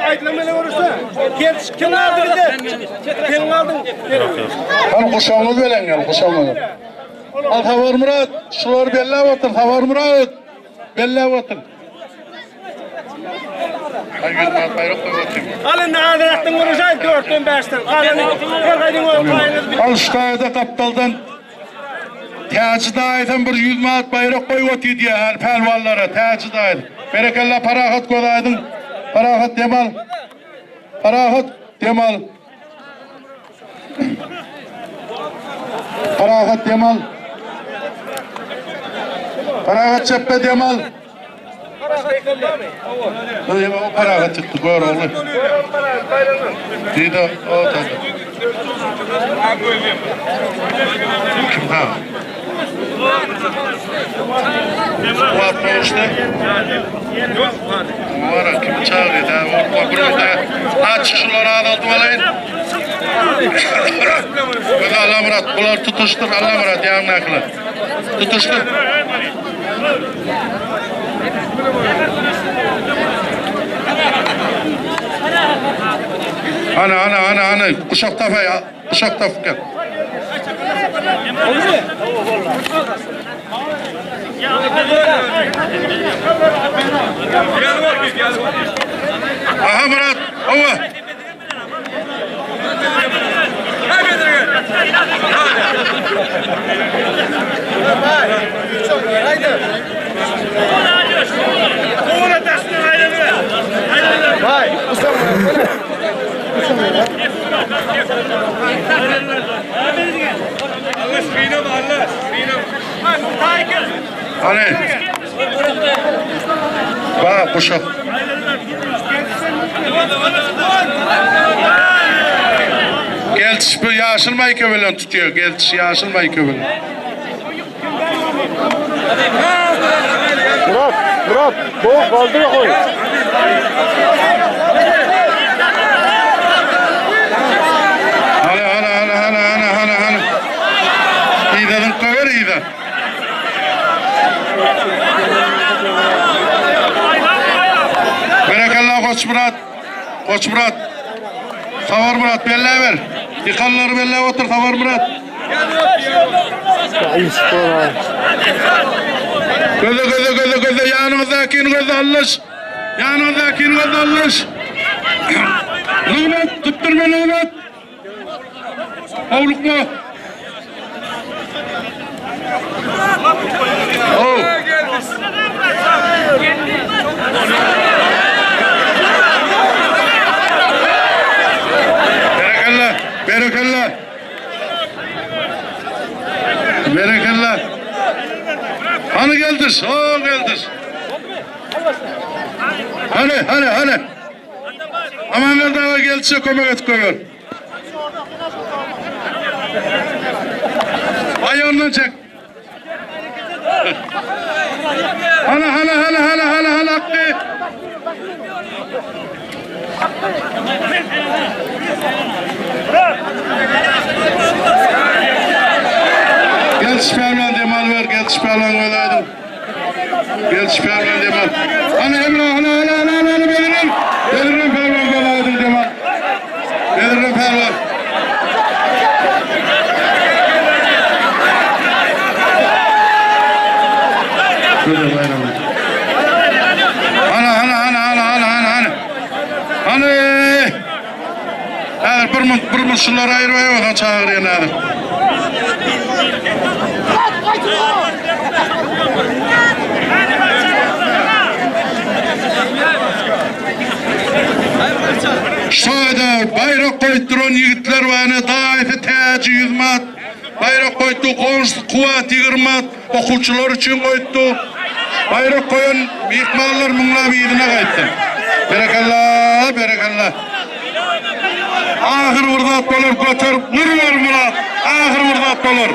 Aýdylamaly görüşse. Gel kim aldı bize? Sen aldın. Hany guşagyňyz bilen gel, guşagyňyzy. Al Sabar Murat, şulary belläp otur, Sabar Murat. Belläp otur. Ay ýüzüme baýrak goýup otyryn. Al indi Azrat'ın görüşe 4'ten 5'ten. Kalanı her gaydın o payınız bir. Al şu taýda gapdaldan Täji daýydan bir 100 manat baýrak goýup otyr diýýär her pälwanlara Täji daýy. Berekella parahat göz aýdyň. Parahat dem al. Parahat dem al. Parahat dem al. Parahat çepbe dem al. O parahat çykdy gör ogly. Diýdi o da. Kim ha? Kuwat boluşdy. Wara kim çagyrdy? Ha, orta bir de aç şuları azaldyp alaýyn. Göz Allamurat, bular tutuşdyr Allamurat ýanyndakylar. Tutuşdyr. Ana ana ana ana guşak tapay, guşak tapyp gel. Aha Murat, owa. Hany. Ba, guşak. Geltiş bu ýaşyl maýka bilen tutýar. Geltiş ýaşyl maýka bilen. Murat, Murat, boğ kaldır koy. Hany, hany, hany, hany, hany, hany, hany. Yza zyňka ber, yza. Berekella Goçmyrat. Goçmyrat. Saparmyrat belläber. Ýykanlary belläp otur Saparmyrat. Göze göze göze göze ýanyňyzdakyny gözle Allaş. Ýanyňyzdakyny gözle Allaş. Nygmat tutdurma Nygmat. Howlukma. Oh. Berekella, berekella. Berekella. Hani geldiz? O geldiz. Hani, hani, hani. Aman Berdi gelse kömek et koyar. Ayağından çek. Hana hana hana hana hana hana Hakkı. Gel şüphermen demal ver, gel şüphermen velaydım. Gel şüphermen demal. Hana Emre hana hana hana hana hana belirim. Belirim pervan velaydım demal. Belirim pervan. Şöyle bayramı. Hana hana hana hana hana hana hana. Hana. Häzir bir mun bir mun şulary aýyrmaý bolsa çagyrýan häzir. Şoýda baýrak goýup duran ýigitler bar, daýysy Täji 100 manat baýrak goýupdy, goňşusy Kuwat 20 manat okuwçylar üçin goýupdy. Baýrak goýan myhmanlar müňläp yzyna gaýtdy. Berekella, berekella. Ahyr bir zat bolar, göterip urber Myrat. Ahyr bir zat bolar.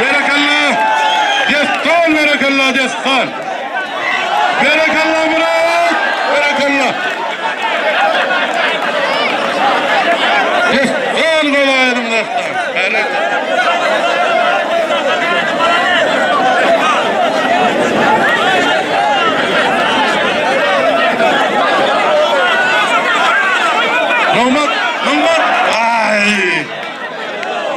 Berekella. Destan berekella destan. Berekella Murat. Berekella. Destan golaýdym destan. Berekella. Nygmat, Nygmat. Ay.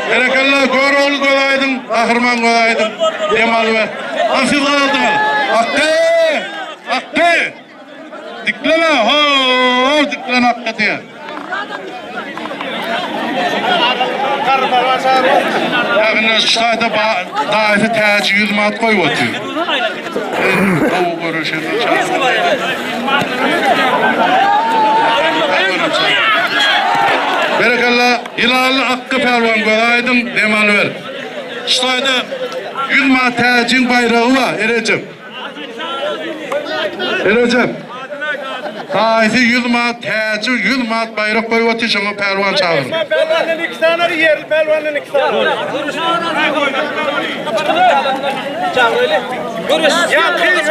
Berekella Görogly golaýdyň, Gahryman golaýdyň. Dem alyber. Ha siz galdyňyz. Akky! Akky! Diklene, ho, diklen Akky diýe. Ýagny şu taýda daýysy täji 100 manat goýup otyr. Gowy görüşen. Berekella, Ýylanly Akgy pälwan göz aýdyň, dem alyber. Şu taýda 100 manat täjiň baýragy bar, Erejep. Erejep. Daýysy 100 manat täji, 100 manat baýrak goýup otyr, şoňa pälwan çagyr. Pälwandan iki sany, ýerli pälwandan iki sany. Ya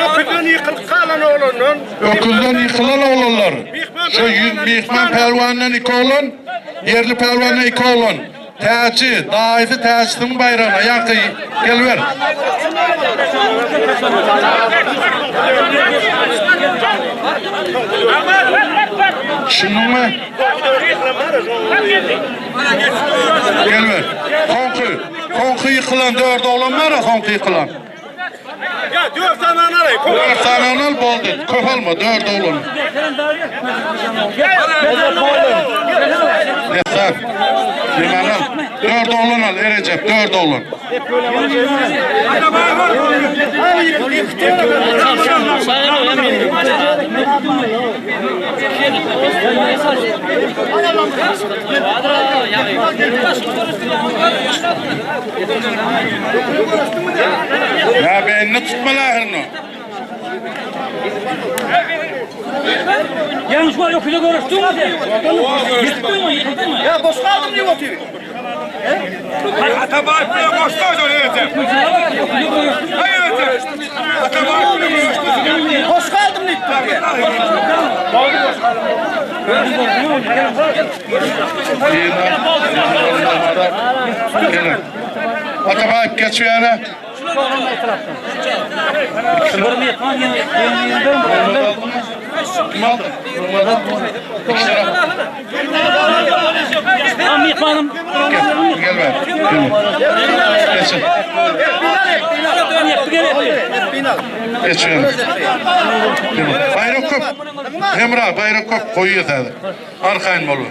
öküzden ýykylyp galan oglandan. Öküzden ýykylan oglanlar. Şu 100 myhman pälwandan iki oglan, ýerli pälwandan iki oglan. Täji, daýysy täjisiniň baýragyna, ýaňky geliber. Düşündiňmi? Geliber. Soňky, soňky ýykylan dört oglan bar-a, soňky ýykylan. Ya dört tane alay. Dört sany al boldy. Köp alma, dört oglan. Destan. Liman al. Dört oglan al, Erecep, dört oglan. Ya beynini tutmaly ahyryny. Yanlış var yok öyle görüştün mü sen? Yıktın mı yıktın mı? Ya boş kaldım diye oturuyor. Atabayev buraya koştu o zaman Recep. Hayır. Hoş galdym diýip dur. Atabaýew geç bu ýana. Kim aldy? Myhmanym. Gel, gel be. Gel. Geçin. Geçin. Bayrak köp. Hemra bayrak köp koyuyor täze. Arkaýyn boluň.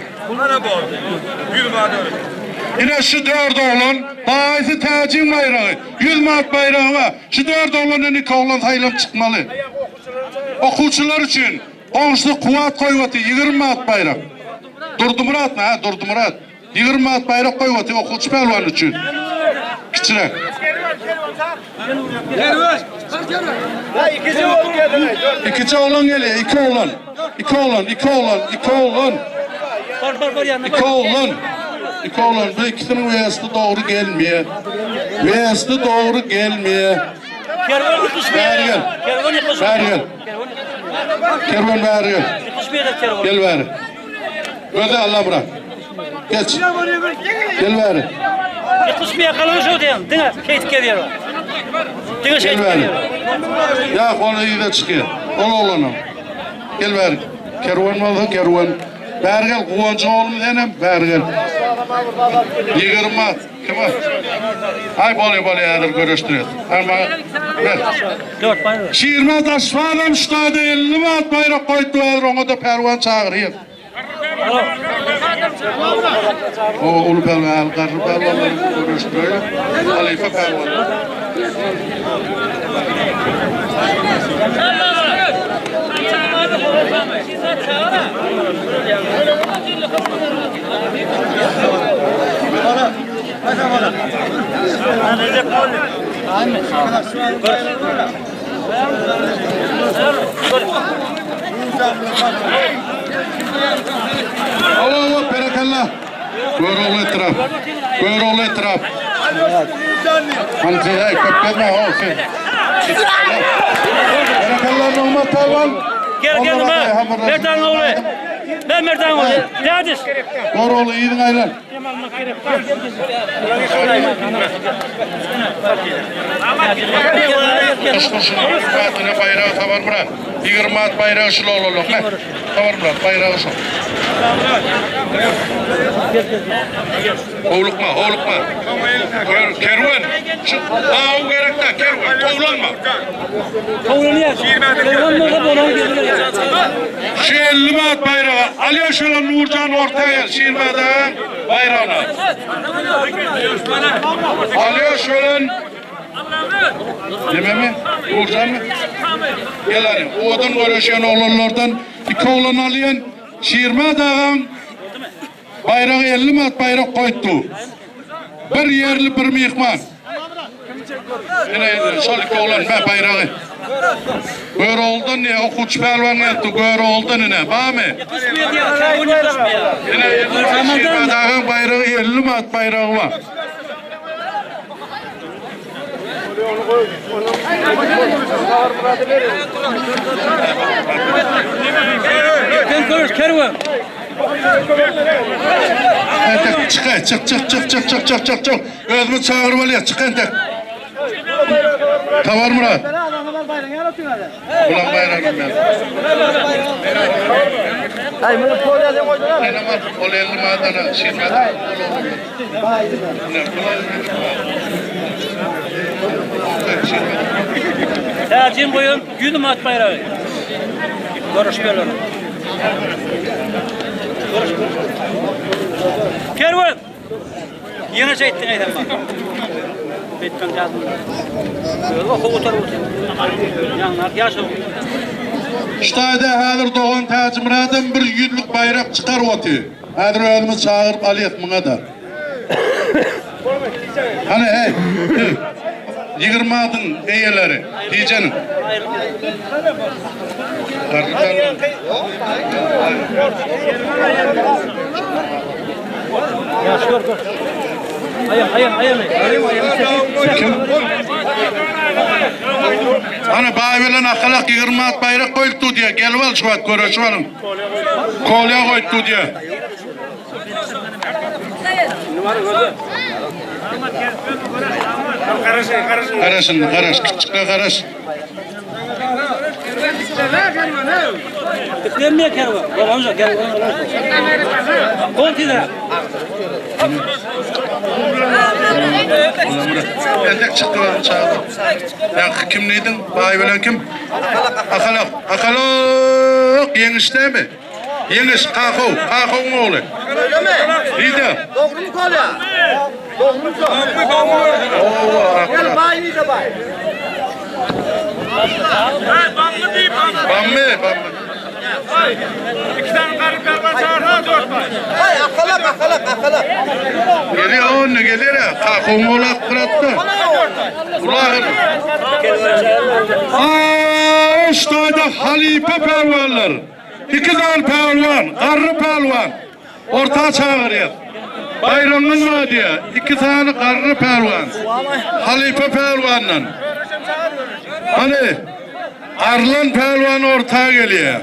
Ine şu dört oglan, baýsy täjiň baýragy, 100 manat baýragy bar. Şu dört oglandan iki oglan saýlanyp çykmaly. Okuwçylar üçin goňşusy Kuwat goýup otyr, 20 manat baýrak. Durdumyratmy? Ha, Durdumyrat. 20 manat baýrak goýup otyr okuwçy pälwan üçin. Kiçiräk. Ikiçe oglan gelýär, iki oglan. Iki oglan, iki oglan, iki oglan. Iki oglan. Iki oglan. Bu ikisiniň westi dogry gelmeýär. Westi dogry gelmeýär. Kerwen ýykyşmaýar. Bäri gel. Kerwen ýykyşmaýar. Bäri gel. Kerwen bäri gel. Ýykyşmaýar kerwen. Gel bäri. Göze Allamyrat. Geç. Gel bäri. Ýykyşmaýar galan şo diýen. Diňe şeýdip gelýär. Diňe Gel şeýdip bäri. gelýär. Ýa ol ýüze çykýar. Ol oglanam. Gel bäri. Kerwen bolsa kerwen. Bäri gel Guwanjyň oglumy senem bäri gel. 20 kime? Aý bolýa bolýa häzir görüşdirýäs. Aý maňa ber. 4 baýrak. Şirmät Aşgalam ştada 50 manat baýrak goýupdy häzir oňa-da pälwan çagyrýar. O uly pälwan, garry pälwanlary görüşdirýär. Halypa pälwan. Hawa hawa berekella. Görogly etrap. Görogly etrap. Hany hey köp gezme ho sen. Berekella Nugmat pälwan. Gel gel nime? Merdan ogly. Ben Merdan ogly. Dädiş. Görogly yzyň aýlan. Şuň baýragy Sabar Myrat. 20 manat baýragy şul oglanlar. Sabar Myrat baýragy şul. Howlukma, howlukma. Gör, kerwen. Şu aw gerek da kerwen, towlanma. Towlanýar. Kerwen bolsa bolan gelýär. Şu 50 manat baýragy alýar şola Nurjan ortaya gel, Şirmadaň baýragyny. Alýar şolan Dememi? Nurjan mı? Gel hadi. Owadan görüşen oglanlardan iki oglan alýan Şirmad agam baýragy 50 manat baýrak goýupdy. Bir ýerli bir myhman. Ine şol iki oglan be baýragy. Göroğlu'dan ne okuwçy pälwan geldi Göroğlu'dan ine barmy? Ýykyşmaýar diýär. Kerwen ýykyşmaýar. Ine Şirmad agaň baýragy 50 manat baýragy bar. Sen görüş kerwen. Entek çık ey, çık çık çık çık çık çık çık çık. Özümü çağırıp alıyor çık entek. Tavar Murat. Ulan bayrağım ben. Ay bunu polya koydular. Aynen ol 50 manatına Şirmad. Täjim goýun 100 manat baýragy. Görüşmeler. Kerwen. Ýene şeýtdiň aýdan bak. Beýtden ýazma. Oku otur otur. Ýaňlar ýaşa. Ştaýda häzir Dogan Täjimyradam bir ýüzlük baýrak çykar oty. Häzir özümiz çagyryp alýas muňa da. Hany hey. hey. 20 adyň eýeleri, diýjeniň. Ýaş gör gör. Aýam aýam aýam. Kim? Ana baý bilen akalak 20 at baýrak goýupdy diýýär. Gelip al şu wagt göreşip alyň. Kolýa goýupdy diýýär. Garaş indi, garaş, kiçjikle garaş. Diklenmeýär kerwen. Bolanca kerwen bolanca. Gol tizräk. Endek çykdy onuň çaga. Ýaňky kim diýdiň? Baý bilen kim? Akalak. Akalak ýeňiş dämi? Ýeňiş Kakow, Kakowyň ogly. Öylemi? Diýdi. Dogrumy Kolya? Dogrumy şo? Owa, Gel Akalak. bay nide bay? Bammy, bammy. Hay akalak akalak akalak. Geliyor o ne geliyor ya? Kakowyň ogly akgyratdy. Ulagyn. Aa, ştaýda halypa pälwanlar. Iki sany pälwan, garry pälwan. Orta çagyrýar. Baýramyň bar diýýär. Iki sany garry pälwan. Halypa pälwandan. Hany Arlan pälwan orta gelýär.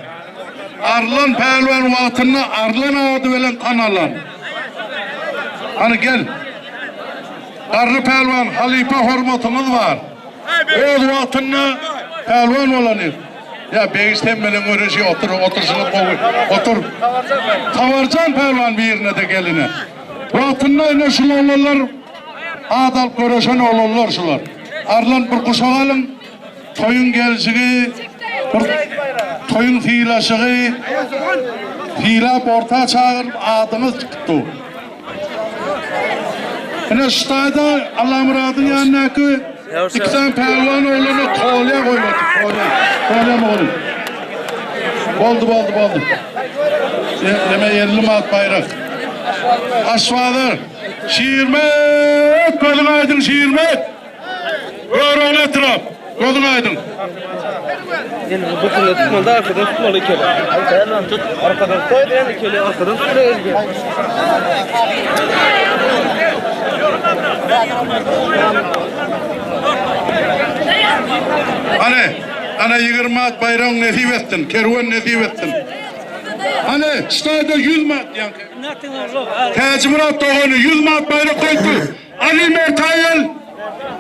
Arlan pälwan wagtynda Arlan ady bilen tanalan. Hany gel. Garry pälwan halypa hormatyňyz bar. Öz wagtynda pälwan bolan. Ya Begiş sen bilen göreşi otur, oturşyňyz gowy. Otur. Tawarjan pälwan birine de geline. Wagtynda ine şul oglanlar ad alyp göreşen oglanlar şular. Arlan bir guşak alyň. Toýuň gelşigi, bir toýuň sylaşygy sylap orta çagyryp adyňyz çykypdy. Ine şu taýda Allamyradyň ýanyndaky iki sany pälwan oglana kolýa goýmadyk, kolýa. Kolýa mugallym. Boldy, boldy, boldy. Neme 50 manat baýrak. Aşbazar. Şirmet, gözüň aýdyň Şirmet. Görogly etrap. Gözüň aýdyň. Endi bu butunda tutmaly da arkadan tutmaly ikili. Tut, arkadan tutaydı yani ikili arkadan tutmaly elge. Hany, ana 20 at baýragyň nesip etsin, kerwen nesip etsin. Hany, ştaýda 100 manat ýaňky. Täjimurat dogany 100 manat baýrak goýdy. Azim orta gel.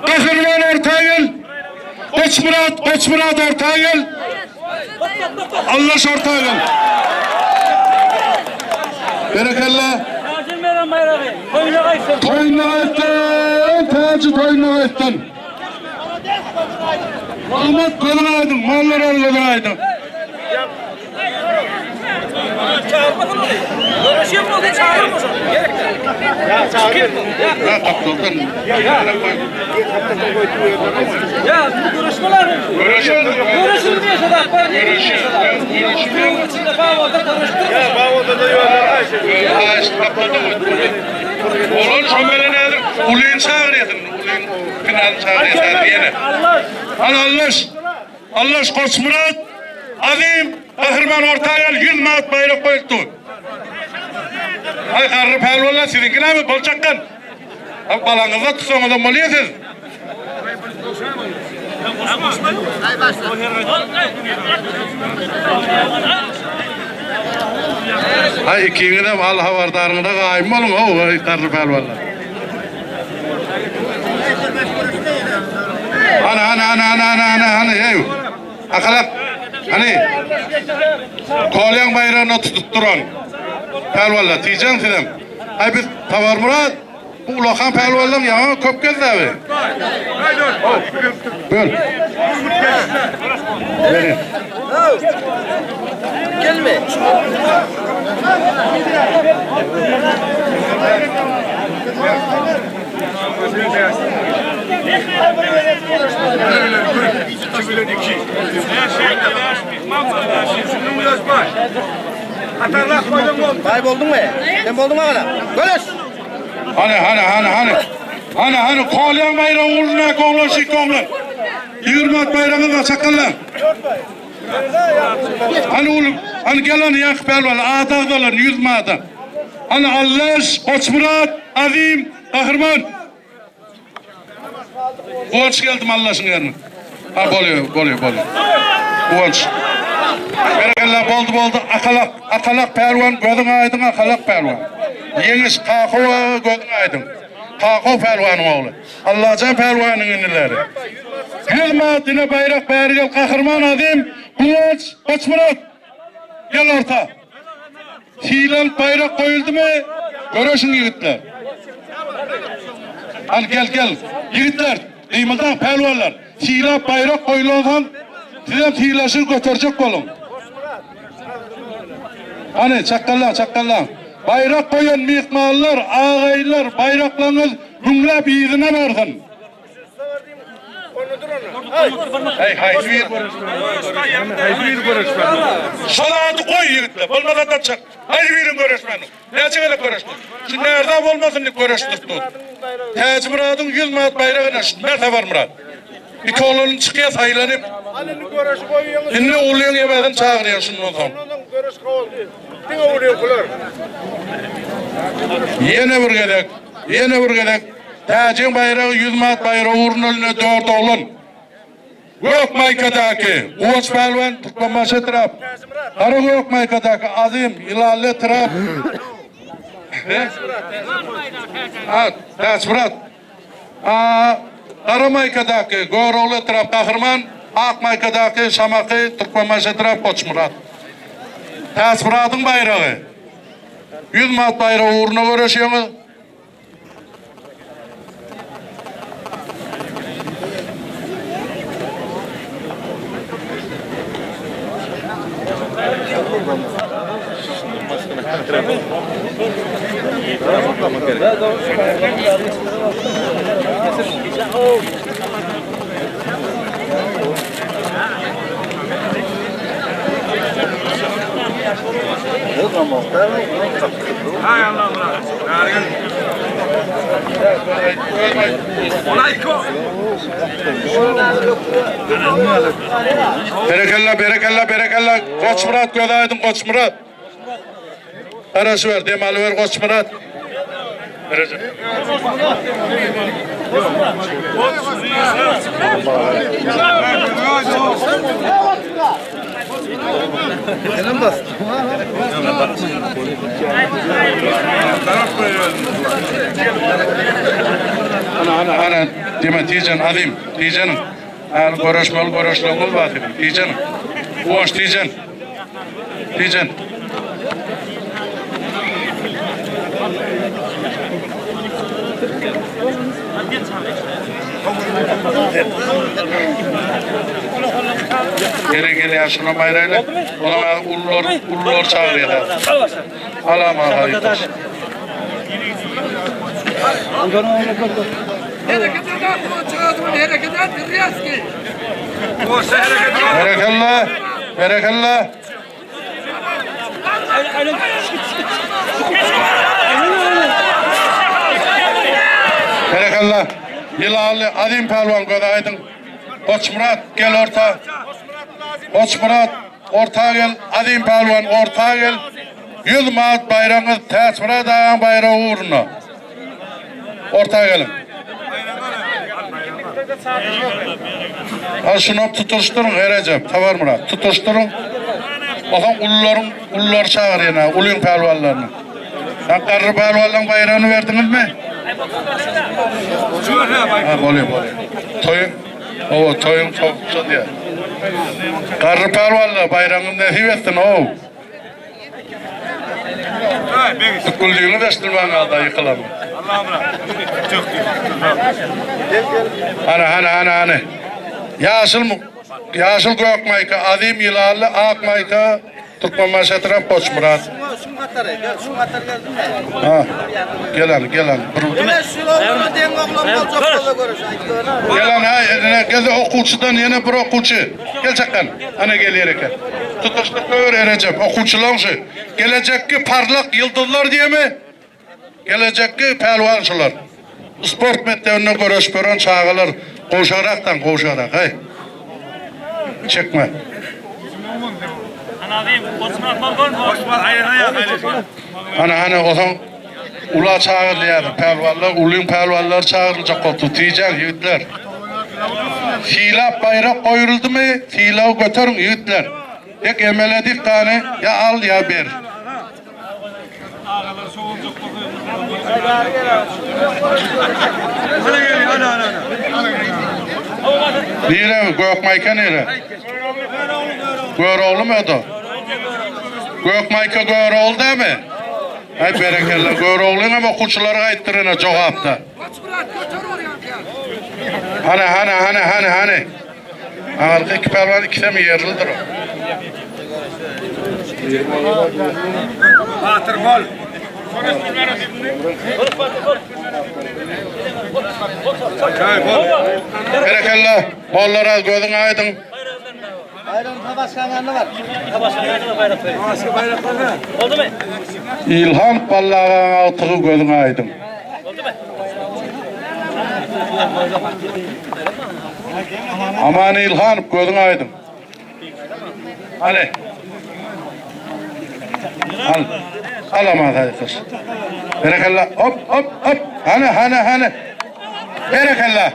Gahryman orta gel. Goçmyrat, Goçmyrat orta gel. Allaş orta gel. Berekella. Täjin beren baýragy. Toýuna gaýtsyn. Toýuna gaýtsyn, Täji toýuna gaýtsyn. Ahmet gözüň aýdyň, mallar al gözüň aýdyň. Görüşüyor mu? Çağırır mısın? Gerek. Ya kaptaldan. Ya bu görüşmeler mi? Görüşün. Görüşür diye şurada. Var ne Görüşür. Görüşür. İçinde bağ oldu görüştür. Olan şömele nedir? Uluyun çağırıyordun. Uluyun finalı çağırıyordun. Yine. Al Allaş. Allaş Koçmurat. Azim. Kahraman Ortayal 100 manat bayrak koyuldu. Ay karrı pehlivanlar sizinki mi? Bol çakkan. Abi balanızda tutsanız olmalı siz. Hay ikiňizem al habardaryňyza gaýym boluň how ay garry pälwanlar. Hany hany hany hany hany hany hany hey. Akalak. Hany. Kolýaň baýragyny tutup duran. Pälwanlar tijeň sizem. Ay biz Tawarmyrat bu ulakan pälwanlaryň ýaňy köp gezdi abi. Böl. Beri. Gelme. Bay boldun mu? Sen boldun mu kadar? Görüş. Hani hani hani hani. Hani hani kolyan bayrağı uğruna konglar şik konglar. 20 at bayrağını da sakallar. Hani oğlum hani gel hani yak pelval adağdalar 100 mada. Hani Allaş, Koçmurat, Azim, Kahraman. Guwanç geldi Allaşyň ýerine. Ha bolýar, bolýar, bolýar. Guwanç. Berekella boldy, boldy. Akalak, Akalak pälwan, gözüň aýdyň Akalak pälwan. Ýeňiş Kakow aga gözüň aýdyň. Kakow pälwanyň ogly. Allajan pälwanyň inileri. 100 manat ine baýrak bäri gel Gahryman Azim, Guwanç, Goçmyrat. Gel orta. Sylanyp baýrak goýuldymy? Göreşiň ýigitler. Al gel gel. Ýigitler, gymyldaň pälwanlar. Sylap baýrak goýulansoň sizem sylaşygy göterjek boluň. Hany, çakgallaň, çakgallaň. Baýrak goýan myhmanlar, agaýynlar, baýraklaryňyz müňläp yzyna barsyn. Hey, haýsy bir Haýsy biri göreşmeli? Şol ady goý ýigitler. Bolmasa da çyk. Haýsy birini göreşmeli? Näçe gezek göreşdik? Şu närza bolmasyn diýip göreşdik dur. Täjimyradyň 100 manat baýragyna şu närse bar Myrat. Iki oglanyň çykýa saýlanyp. Indi göreşi goýýaňyz. Indi ulyň ebedini çagyrýan şundan soň. Şundan göreş boldy. Diňe ulyňkylar. Ýene bir gezek, ýene bir gezek Täjiň baýragy 100 manat baýragy ugrunda eline dört oglan. Gök maýkadaky Guwanç Pälwan Türkmenbaşy etrap. Gara gök maýkadaky Azim Ýylanly etrap. Ha, Täçmyrat. A, gara maýkadaky Görogly etrap Gahryman, ak maýkadaky Şamaky Türkmenbaşy etrap Goçmyrat. Täçmyradyň baýragy. 100 manat baýragy ugrunda göreşýäňiz. Berekella, berekella, berekella. Goçmyrat göz aýdyň Goçmyrat. Garaşyber, dem alyber Goçmyrat. Ana, ana, ana, deme tijen azim, tijenim. Äl göreşmeli göreşlerimiz bar seniň, tijenim. Guwanç tijen. Tijen. Gele gele şuna baýraýly. Olar ullar, ullar çagyrýar. Alama haýyş. Berekella, berekella. Berekella. Ýylanly Azim pälwan gözi aýdyň. Goçmyrat gel orta. Goçmyrat orta gel. Azim pälwan orta gel. 100 manat baýragyňyz Täçmyrat agaň baýragy ugrunda. Orta geliň. Al şuny tutuşdyryň Erejep, Saparmyrat, tutuşdyryň. Osaň ulularyň ulular çagyr ýene, ulyň pälwanlaryny. Sen garry pälwanlaryň baýragyny berdiňizmi? Ha, bolýar, bolýar. Toýuň, owa, toýuň towukça diýýär. Garry pälwanlar baýragyňyz nesip etsin, ow. Tükgüldügiňi deşdirmäň galda ýykylan. Hany, hany, hany, hany. Ýaşyl, ýaşyl gök maýka, Azim Ýylanly, ak maýka, Türkmenbaşy etrap Goçmyrat. Ha, gel hany, gel hany. Bir Gel hany, ha, ine, gel okuwçydan ýene bir okuwçy. Gel çakgan. Ana gelýär eken. Tutuşlyk goýber Erejep. Okuwçylaň şu. Gelejekki parlak ýyldyzlar diýemi? Gelejekki pälwan şular. Sport mekdebinde göreşip ýören çagalar gowşagrakdan gowşagrak, heý. Çekme. Ana ana osaň ula çagyrylýar. Pälwanlar, ulyň pälwanlary çagyryljak bolupdyr. Tijen ýigitler. Sylap baýrak goýuldymy, sylagy göteriň ýigitler. Dek emele dik gany ýa al ýa ber. Nire gök maýka nire? Göroglymy o-da? Gök maýka Görogly dämi? Aý berekella Göroglyň hem okuwçylary gaýtdyr ine jogapda. Hany hany hany hany hany. Aňyrky iki pälwan ikisem ýerlidir. Batyr bol. Berekella. Bollar az gözüň aýdyň. Ilhan Ballagaň agtygy gözüň aýdyň. Aman Ilhanow gözüň aýdyň. Hany. Al. Al Aman saýkaş. Berekella. Hop hop hop. Hany hany hany. Berekella.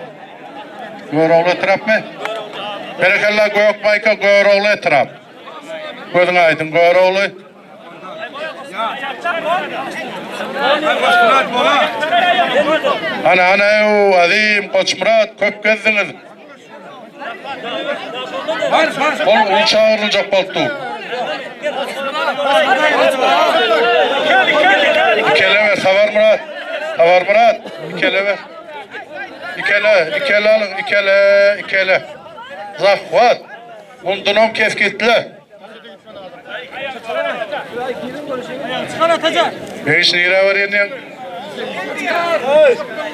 Görogly etrapmy? Berekella Gök Maýka Görogly etrap. Gözüň aýdyň Görogly. Hany hany Azim Goçmyrat köp gezdiňiz. Ol uly çagyryljak bolupdy. Ikeleme Saparmyrat. Saparmyrat ikeleme. Ikele, ikele alyň, ikele, ikele. Zahwat. Mundanam kesgitle. Begiş nirä barýan diýen?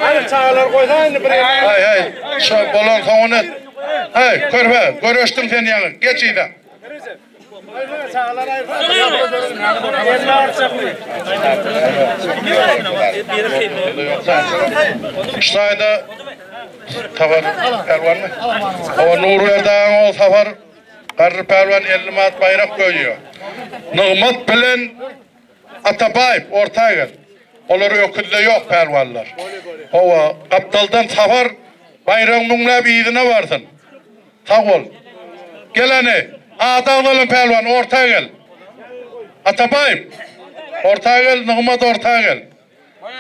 Hany çagalar goýsa indi bir ýere. Haý, haý. Şo bolan soňuny. Haý, körpe, göreşdiň sen ýaňy. Geç yza. Şu taýda Safar pälwanmy? Hawa, Nurberdi agaň ogly Safar garry pälwan 50 manat baýrak goýýar. Nygmat bilen Atabaýew orta gel. Olar öküzde ýok pälwanlar. Hawa, gapdaldan Safar baýragyň müňläp yzyna barsyn. Sag bol. Gel hany, ady agzalan pälwan, orta gel. Atabaýew, orta gel, Nygmat orta gel.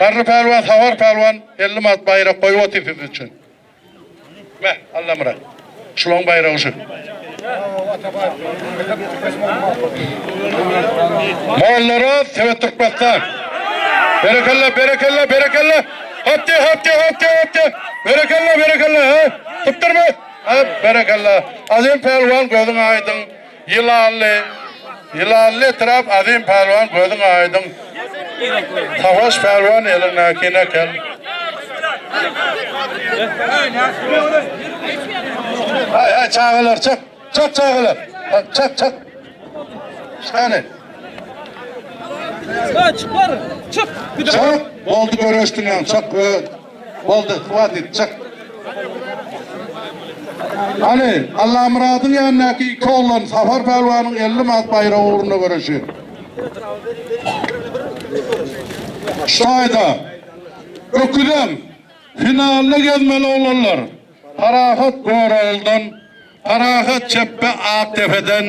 Garry pälwan, Safar pälwan 50 manat baýrak goýup otyr siz üçin. Me, Allamyrat. Şulaň baýragy şu. Mollaraz, Sebet Türkmenistan. Berekella, berekella, berekella. Hopdy, hopdy, hopdy, hopdy. Berekella, berekella, ha. Tutdurma. Ha, berekella. Azim pälwan gözüň aýdyň. Ýylanly. Ýylanly etrap Azim pälwan gözüň aýdyň. Savaş pälwan eliňdäkini eken. Haý, haý, çagalar, çak. Çak çagalar. Çak, çak. Şany. Çık var. Çık. Çak. Boldy göreşdiň, çak. Boldy, hwatit, çyk. Hany, Allamyradyň ýanyndaky iki oglan Safar pälwanyň 50 manat baýragy ugrunda göreşi. Şu taýda öküzem finalda gezmeli oglanlar. Parahat Görogludan Parahat Çepbe Akdepeden,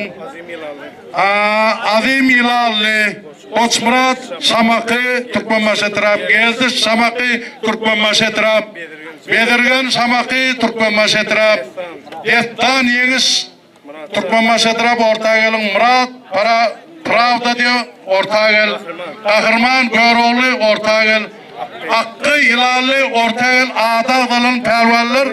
Azim Ýylanly, Goçmyrat Şamaky, Türkmenbaşy etrap, Geldiş Şamaky, Türkmenbaşy etrap, Bezirgen Şamaky, Türkmenbaşy etrap, Dessan Ýeňiş, Türkmenbaşy etrap, orta geliň, Myrat Para Prawda diýo, orta gel, Gahryman Görogly, orta gel. Akgy ýylanly orta el ady agzalan pälwanlar.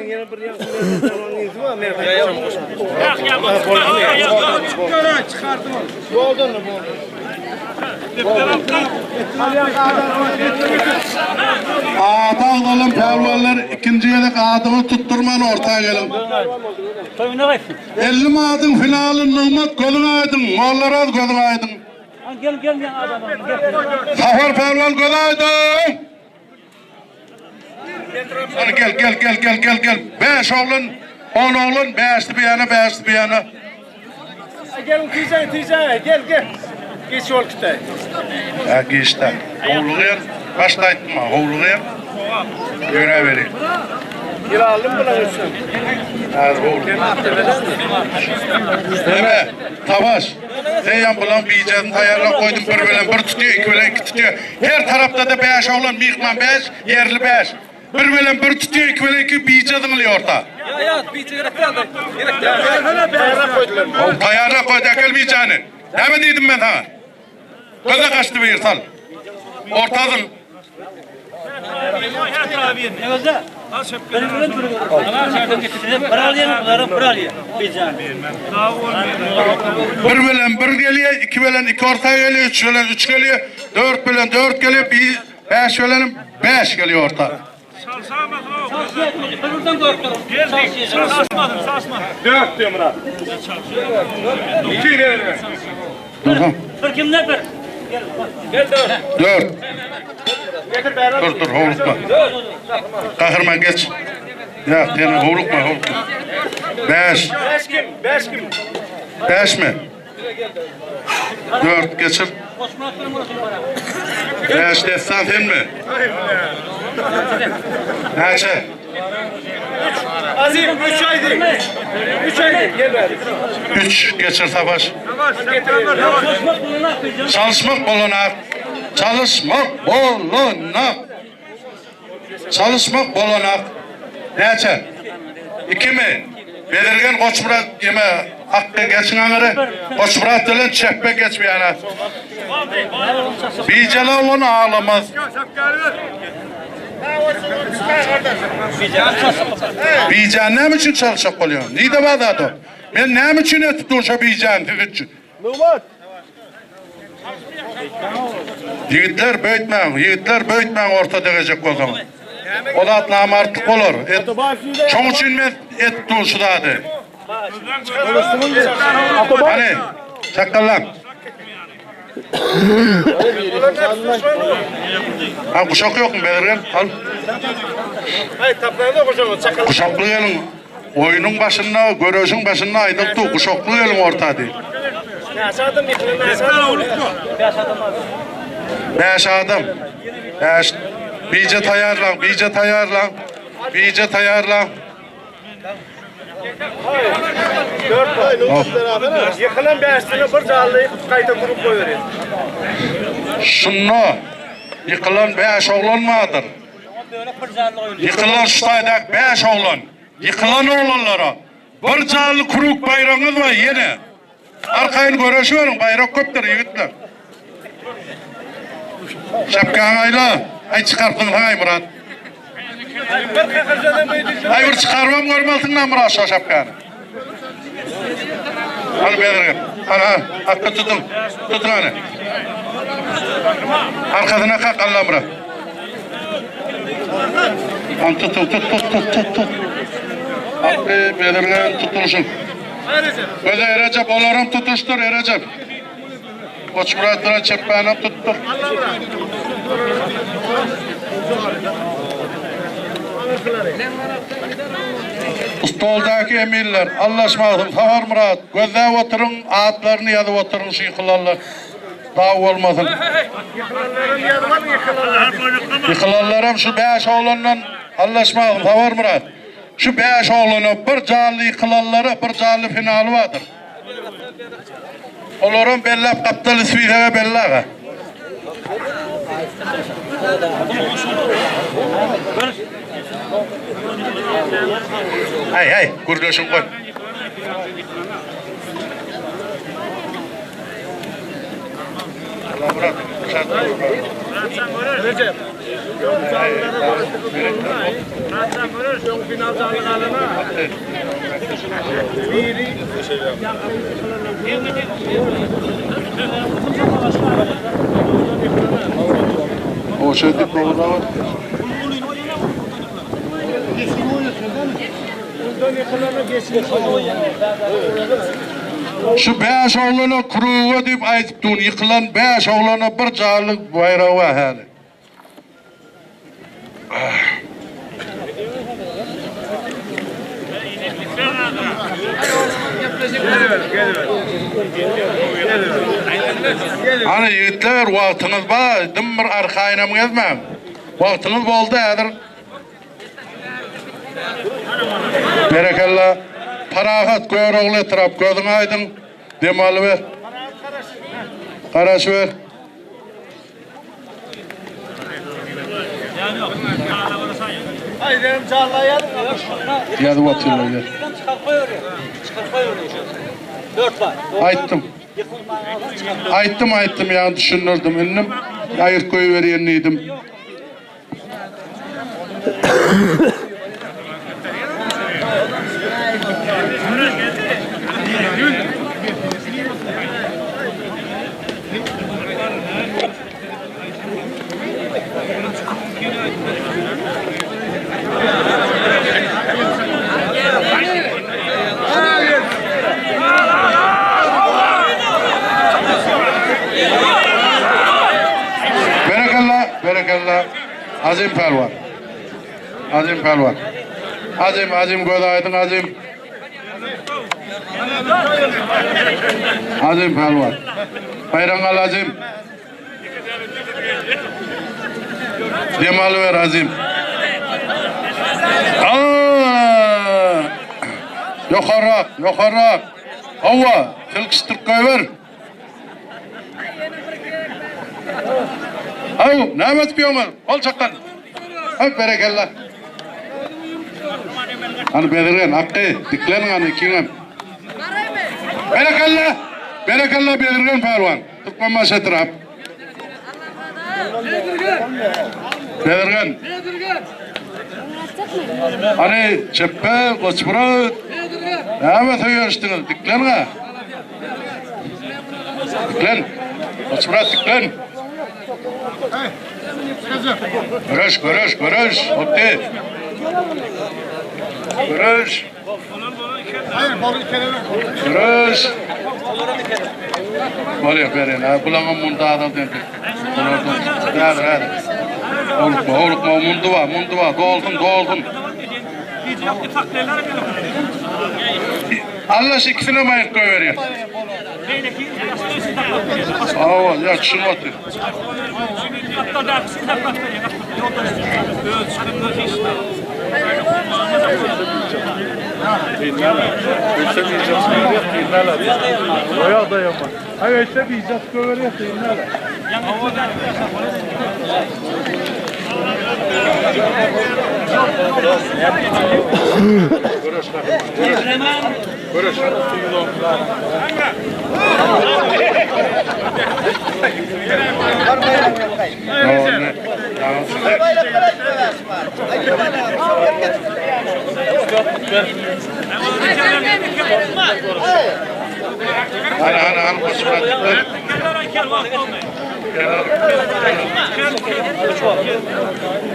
Ady agzalan pälwanlar ikinji gezek adyňyzy tutdurman orta geliň. 50 madyň finaly Nygmat gözüň aýdyň, Mollaraz gözüň aýdyň. Safar pälwan göz aýdyň. Hany gel gel gel gel gel gel. Bäş oglan, on oglan, bäşli bir ýana, bäşli bir ýana. Gel tijä tijä gel gel. Geç ol kitay. Ha geçdi. Howlugýar. Başda aýtma, howlugýar. Ýöräberi. Ýylalym bilen üstün. Deme, Savaş. Sen bulan bijesini taýýarlap goýdum, bir bilen bir tutýar, iki bilen iki tutýar. Her tarapda-da bäş oglan, myhman bäş, ýerli bäş. Bir bilen bir tutýar, iki bilen iki bije zyňylýar orta. Ýa ýa bije gerek däl. Gerek däl. Taýýarlap goýdy, äkel bijäni. Näme diýdim men saňa? Göze kaçdy bir sal. Orta zyň. Bir bilen bir gelýär, iki bilen iki orta gelýär, üç bilen üç gelýär, dört bilen dört gelýär, bir, bäş bilenem bäş gelýär orta. Dört diyor Murat. İki ver. Bir kimde bir? Dört. Dur dur howlukma. Kahraman geç. Ya seni howlukma howlukma. Beş. Beş kim? Beş kim? Beş mi? Dört geçir. Beş destan sen mi? Näçe? Azim üç ay değil. Üç ay değil. Gel ver. Üç geçir savaş. Çalışmak bolanak. Çalışmak bolanak. Çalışmak bolanak. Näçe? İki mi? Belirgen Goçmurat ýeme Hakkı geçin aňyry. Goçmurat bilen çepbe geç bir ýana. Bijele olan ağlamaz. Bijan näme üçin çalışak bolýar? Nide bazarda? Men näme üçin etip durşa bijan siz üçin? Ýigitler böýtmäň, ýigitler böýtmäň orta degejek bolsaňyz. O zat namartlyk bolar. Et, şoň üçin men etip dur şu zady. Hany, çakkallan. Ha guşak ýokmy Bezirgen? Al. Hay taplarda koşalım. Çakal. Guşakly geliň. Oýnuň başynda, göreşiň başynda aýdyp dur, guşakly geliň orta diýip. Näçe adam yıkılan näçe adam? Bäş adam. Bäş. Bije taýýarlaň, bije taýýarlaň. Bije taýýarlaň. Dört ay. Yıkılan beşini bir canlı kayda kurup koyuyor. Şunda ýykylan bäş oglan bardyr. Ýykylan şu taýdak bäş oglan. Ýykylan oglanlara bir janly kruk baýragyňyz bar ýene. Arkaýyn göreşiberiň, baýrak köpdür ýigitler. Şapkaňy aýla. Aý çykarsyň haý Murat. Aý bir çykarybam görmelisiň-dä Murat şo şapkany. Hany bezirgen. Hany hany. Hakka tutun. Tutun hany. Arkasyna kak Allamyrat. Hany tutun tut tut tut tut tut. Hakkı bezirgen tutuluşun. Öze Erecep olaram tutuştur Erecep. Goçmyrat bilen çepbänem tutdur. Stoldaky eminler, Allaşmasyn, Saparmyrat, gözläp oturyň, atlaryny ýazyp oturyň şu ýykylanlar. Daw bolmasyn. Ýykylanlaram şu bäş oglandan Allaşmasyn, Saparmyrat. Şu bäş oglana bir janly ýykylanlara bir janly finaly bardyr. Olaram belläp gapdal ispisege belli aga. Haý haý gürleşiň goý. Şu bäş oglana kruga diýip aýdyp dur, ýykylan bäş oglana bir janly baýragy bar häli. Hany ýigitler wagtyňyz bar, dym bir arkaýynam gezmäň. Wagtyňyz boldy häzir. Berekella. Parahat Görogly etrap gözüň aýdyň. Dem alyber. Garaşyber. Ýazyp otyrlar ýaz. Aýtdym. Aýtdym aýtdym ýaňy düşündirdim. Indim aýyrt goýberýän diýdim. Berekella, berekella. Azim pälwan. Azim pälwan. Azim, Azim göz aýdyň Azim. Azim pälwan. Baýraňňal Azim. Dem alyber Azim. Aa! Ýokarrak, ýokarrak. Hawa, silkişdirip goýber. Haw, näme edip ýöňüz? Gol çakan. Haw, berekella. Hany Bezirgen, Akgy, dikleniň hany ikiňem. Berekella! Berekella Bezirgen pälwan. Türkmenbaşy etrap. Bezirgen. Hany çepbe, Goçmyrat. Näme söýenişdiňiz? Dikleniň-ä. Diklen. Goçmyrat diklen. Göreş, göreş, göreş. Hopdy. Göreş. Göreş. Bolýar berýän. Ha, bulaňam munda azaldy indi. Bulardan. Häzir, häzir. Howlukma, howlukma, mundy bar, mundy bar. Dolsun, dolsun. Allah şu ikisine maýyk goýberýär. Hawa, ýa düşünip otyr. Hany hany hany goşma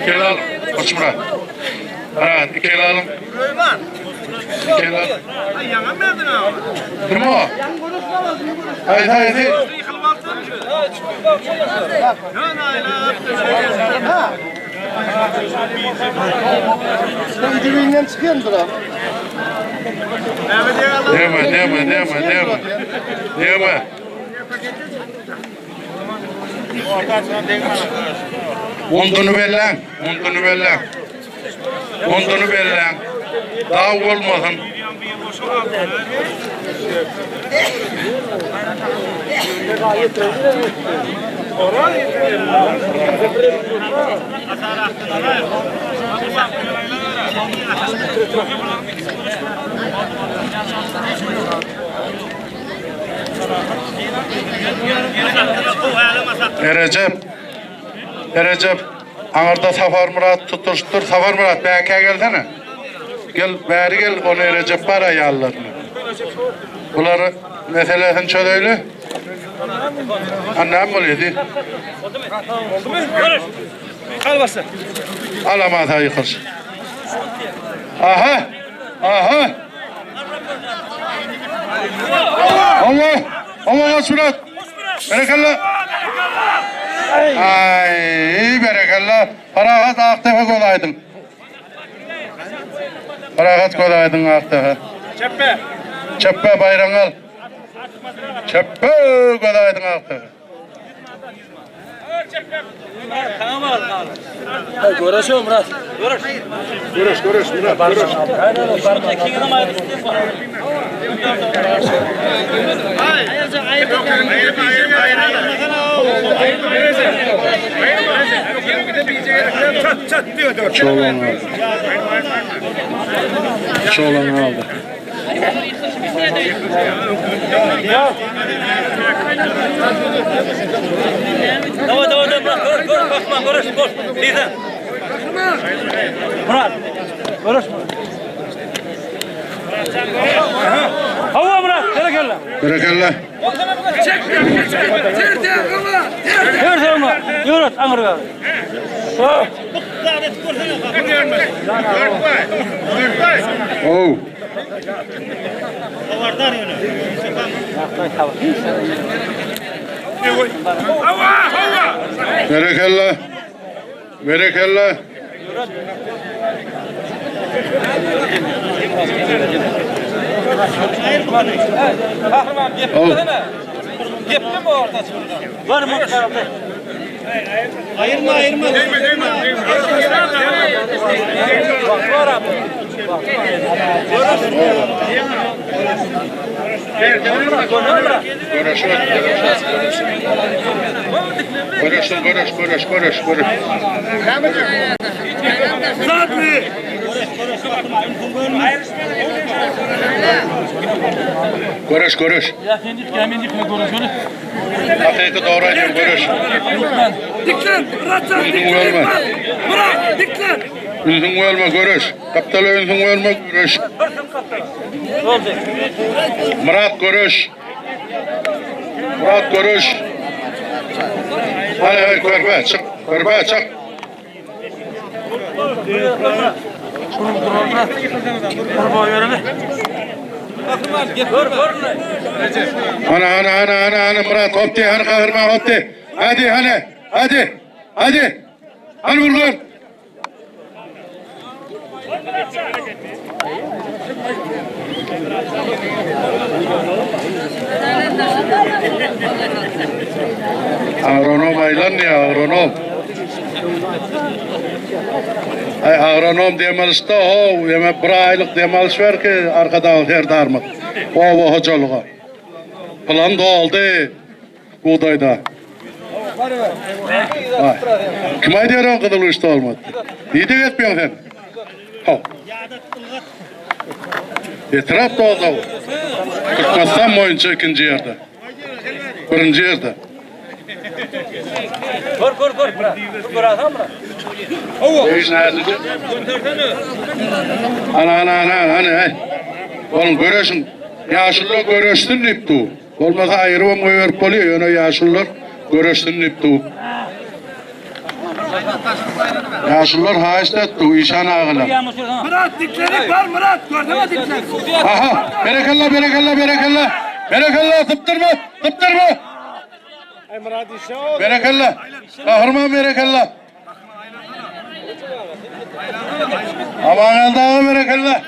Kelal Goçmyrat. Ha, Kelalyň. Kelal. Kim o? Haydi haydi. Öýdübinden çykýandyr ha. Näme, näme, näme, näme? Näme? Munduny belläň, munduny belläň. Munduny belläň. Daw bolmasyn. Erejep, Erejep, aňyrda Saparmyrat tutuşdyr. Saparmyrat, bäkä gelsene. Gel, bäri gel, ony Erejep bar aýallaryna. Bular meselesini çözeýli. Ha, näme bolýar diý. Alaman sag ýykylyş. Aha! Aha! Allah! Allah Goçmyrat! Berekella! Ay, berekella! Parahat Akdepe göz aýdyň. Parahat göz aýdyň Akdepe. Çepbe. Çepbe baýraňal. Çepbe göz aýdyň Akdepe. Göreş Murat. Göreş. Göreş göreş Murat göreş. Çat çat diyor dört. Çoğlan aldı. Çoğlan aldı. Dava dava dava Murat. Gör gör bakma görüş gör. Lider. Murat. Görüş Murat. Hava Murat. Berekella. Berekella. Yürü sen Murat. Yürü aňır ver. Dört bay. Dört bay. Oh. Hava hava. Berekella. Berekella. Kahraman Oh. gepli Gepli mi orada şurada? Var mı? Ayırma ayırma. Değme değme. Değme. Var abi. Göreş göreş. Göreş göreş göreş göreş göreş. Göreş göreş. Ya kendi kendi görüşünü. Hakiki doğru ediyorum göreş. Diklen. Muratcan Ünsün verme. Murat diklen. Ünsün verme göreş. Kaptala ünsün verme göreş. Oldu. Murat göreş. Murat göreş. Hadi hadi körpe çık. Körpe çık. Gör gör. Ana ana ana ana ana Murat hopti hani kahraman hopti. Hadi hani hadi hadi. Hani vurgun. Agronom aylan ya agronom. Ay agronom demalışda ho, yeme bir aylık demalış ver ki arkadan herdarmı. Ova hocalığa. Plan doldu. Buğdayda. Vay. Kim aydiyor kızıl uçta olmadı? İyi de etmiyorsun sen. Ho. Etraf doldu. Türkmenistan boyunca ikinci yerde. Birinci yerde. Gör gör gör. Murat. Gör adam Murat. Ana ana ana ana hey. Oğlum görüyorsun. Yaşlılar görüşsün deyip du. Olmasa ayrı mı koyup oluyor. Yöne yaşlılar görüşsün deyip du. Yaşlılar haiştet du. İşan ağına. Murat diklenik var Murat. Gördün mü diklenik? Aha. Berekella berekella berekella. Berekella tıptırma tıptırma. Berekella. Kahraman berekella. Aman Allah'ım berekella.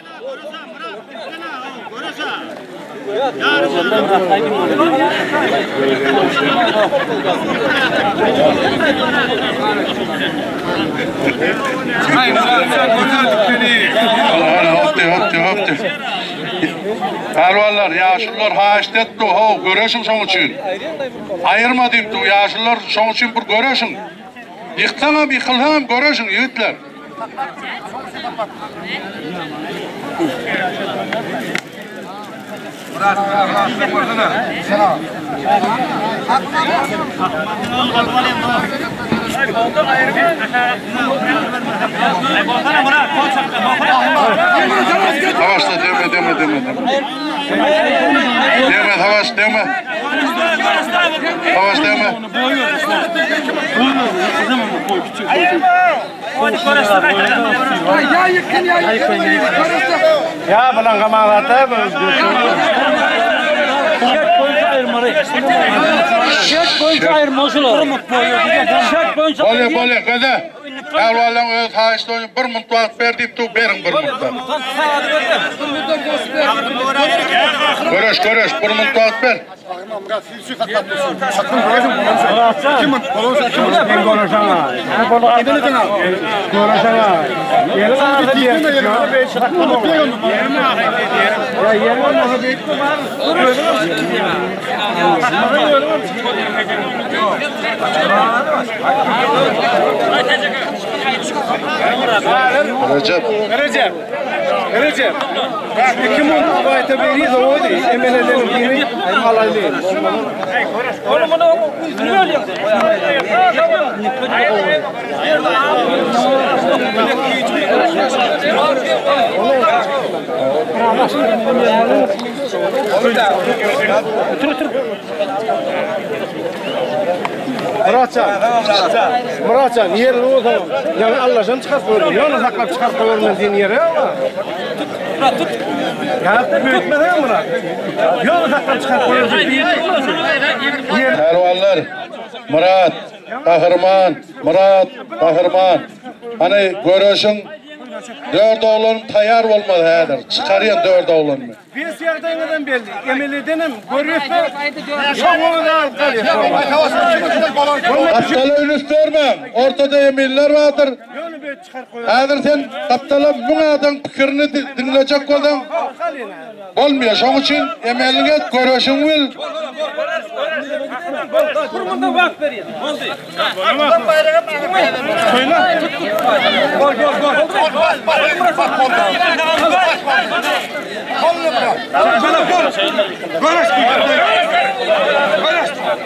Hay Murat sen güzel dikleri. Allah Allah hopti hopti hopti. Pəhlivanlar, yaşlılar haşdet du, ho, görüşün şoň üçin. Ayırma deyip du, yaşlılar şoň üçin bir görüşün. Yıksanam, yıkılsam görüşün yiğitler. Murat Murat sen görsene. Savaşta deme deme deme deme. Deme savaş deme. Savaş deme. Ya yıkın ya yıkın. Ya bulan kamalata Şart koyunca ayırmalı. Şert boýunça aýyrmaly şulary. Şert boýunça Bolýa, bolýa, göze. Pälwanlaryň öz haýyşty boýunça bir munt wagt ber diýip dur, beriň bir muntdan. Göreş, göreş, bir munt wagt ber. Recep. Recep. Recep. İki mun bayta beri doğdu. Emelelerin biri alaylı. Onu bunu üstünü ölüyor. Muratcan. Muratcan yerini o zaman. Yani Allah'tan çıkarıp koyuyor. Yonu saklap çıkarıp koyuyor diyen yere ama. Murat tut. Ya büyütme değil mi Murat? Yonu saklap çıkarıp koyuyor. Pälwanlar Myrat, Gahryman, Myrat, Gahryman. Hany göreşiň dört oglanym taýýar bolmaly häzir. Çykarýan dört oglanymy. Biz ýagdaýyňyzam belli. Emel edenim görýäsmi? Şoňa da alyp galýar. Gapdala ünüs bermäň. Ortada eminler bardyr. Ýöne bir çykaryp goýar. Häzir sen gapdala müň adam pikirini diňlejek bolsaň bolmaýar. Şoň üçin emeliňi et, göreşiňi bil. Bir munda wagt berýär. Boldy.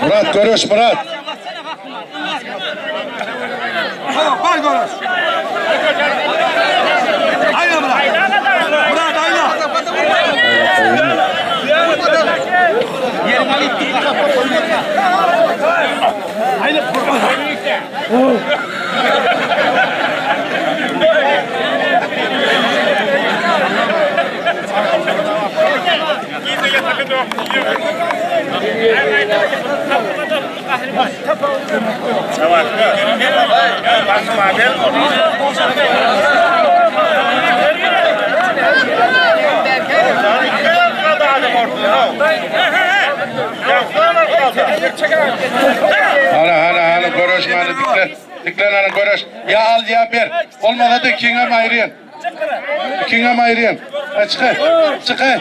Murat göreş Murat. Tamam, bal görüş. Ayna Murat. Murat ayna. Hana hana hana göreş hana diklen. Diklen hana göreş. Ya al ya ber. Olmasa da ikiňem aýyrýan. Ikiňem aýyrýan. Ha çykaý. Çykaý.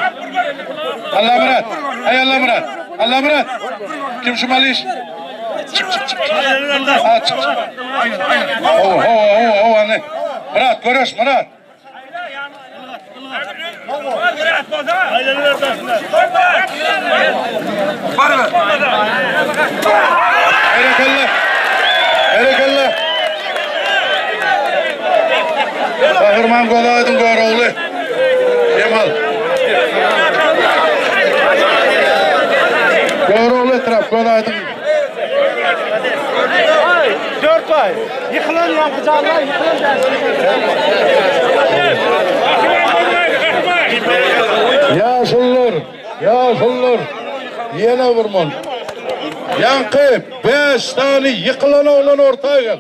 Allamyrat. Aý Allamyrat. Allamyrat. Kim şu malyş? Çık çık çık. Ha çık çık. Ho ho ho ho hany. Murat göreş Murat. Var mı? Berekella. Berekella. Gahryman Golaýdyň Görogly. Dem al. Görogly etrap Golaýdyň. Dört ay. Yıkılan yankı canlar yıkılan Ýaşullar, ýaşullar. Ýene bir mun. Ýaňky 5 sany ýykylan oglan orta gel.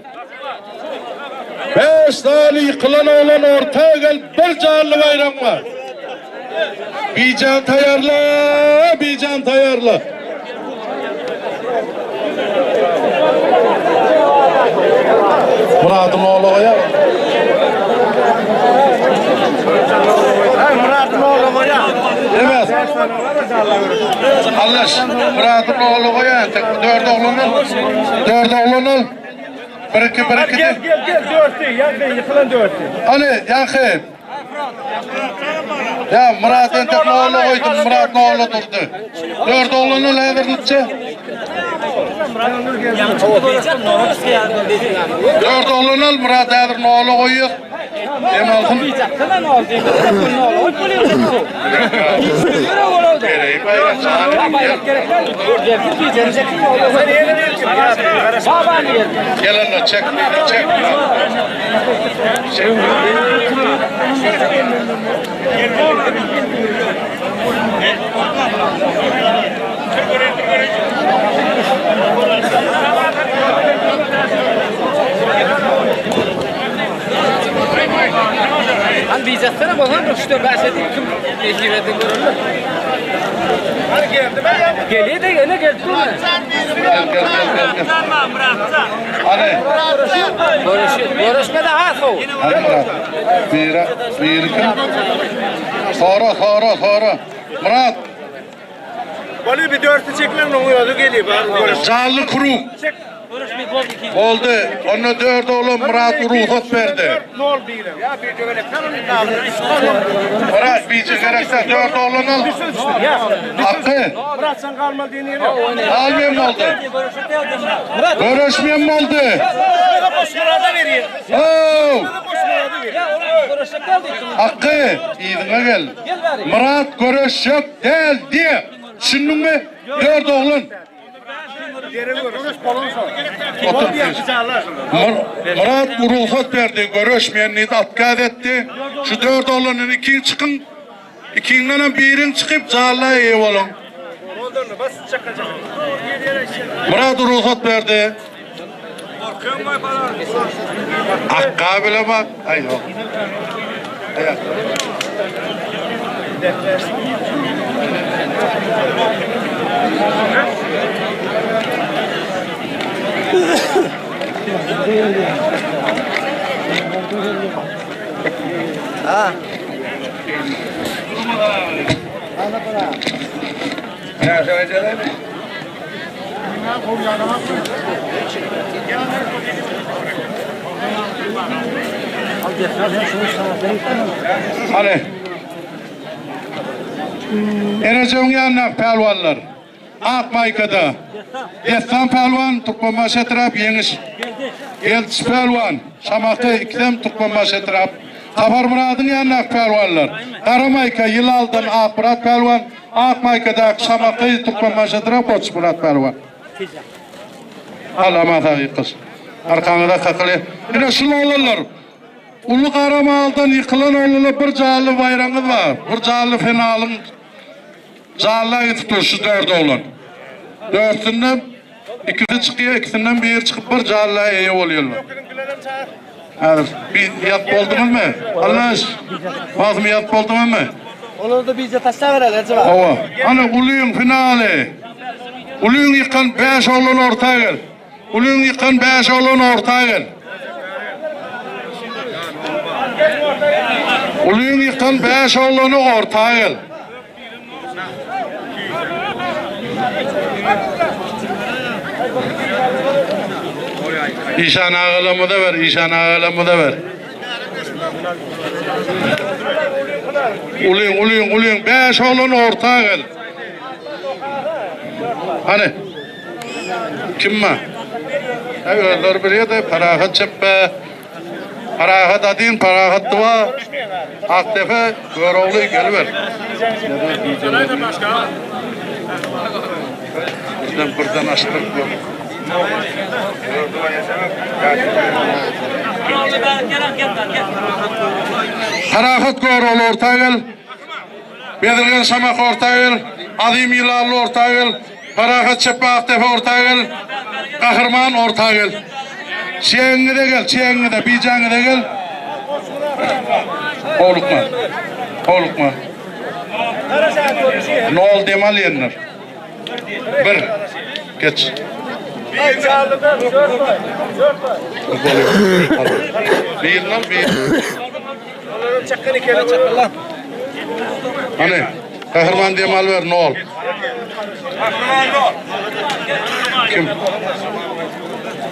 5 sany ýykylan oglan orta gel, bir janly baýram bar. Bijan taýarla, bijan taýarla. Muradyň ogly goýar. Murat'ın oğlu goýar. Evet. Allaş, Murat'ın oğlu goýar. Dört oğlunu al. Dört oğlunu al. Bir iki, bir iki. Gel gel gel dörtlü. Yankı yıkılan dörtlü. Hani yankı. Ya Murat entek oğlu koydum. Murat oğlu durdu. Dört oğlunu al häzirlikçe. Dört oğlunu al Murat häzir oğlu koyuyor. Dem alsın. Gereği bayrak Gel anne çek çek. Çek. Hani diyeceksene bana bir 3 4 5 edip kim nesip edin görürler. Geliyor da yine geldi mi? Gel gel gel gel. gel. Hani? Görüş, görüşme de ha soğuk. Hadi Murat. Biri, biri kim? Sora, sora, sora. Murat, Bana bir dörtü çekilen onun özü geliyor. Bari canlı kuru. Oldu. Onda dört oğlum Murat ruhsat verdi. Ne oldu yine? Ya bir Murat bir gerekse dört oğlun al. Hakkı. Murat sen kalma diye niye? Almayayım mı oldu? Görüşmeyeyim mi oldu? Boş Murat'a veriyor. Oo! Boş Murat'a veriyor. Hakkı, iyidine gel. Murat görüşecek değil diye. Düşündün mü? Dört oğlun. Otur. Mur- Murat ruhsat verdi. Görüşmeyenliği de atkaz etti. Şu dört oğlunun ikin çıkın. İkinden birin çıkıp cağla iyi olun. Murat ruhsat verdi. Akka bile bak. Ay yok. Ay, Hani. Ereceğin yanına pehlivanlar. Ak maykada. Destan pehlivan Türkmenbaşı etrap yeňiş. Geldiş pehlivan Şamakda ikidem Türkmenbaşı etrap. Sapar Muradyň ýanyna pehlivanlar. Gara maýka Ýylaldan Ak Murat pehlivan, Ak maýkada Şamakda Türkmenbaşı etrap Goç Murat pehlivan. Allah mata ýykyş. Arkaňyza kakyly. Ine şul oglanlar. Uly gara maldan ýykylan oglanlar bir janly baýragyňyz bar. Bir janly finalyň janly gidip dur şu dört oglan. Dörtünden ikisi çykýar, ikisinden biri çykyp bir janly eýe bolýarlar. Häzir bir ýat bolduňyzmy? Allah Bazmy ýat bolduňyzmy? Onları da bize taşla verelim acaba. Hawa. Ana ulyň finaly. Ulyň ýykan 5 oglan orta gel. Ulyň ýykan 5 oglan orta gel. Ulyň ýykan 5 oglany orta gel. Işan agalamyza ver, Işan agalamyza ver. Ulyň, ulyň, ulyň 5 oglan orta gel. Hani? Kim mi? Ha, özleri bilýär de parahat çepbe. Parahat adin, parahat dua. Aktepe, Köroğlu geliver. Birden birden açtırıp yok. Parahat Köroğlu ortaya gel. Bedirgen Şamak ortaya gel. Azim Yılarlı ortaya gel. Parahat Çepe Aktepe ortaya gel. Kahraman ortaya gel. Çiğenge de gel, çiğenge de, bicenge de gel. Olukma. Olukma. Ne oldu demal yenir. Bir. Geç. Bir lan bir. Hani kahraman demal ver ne ol? Kim?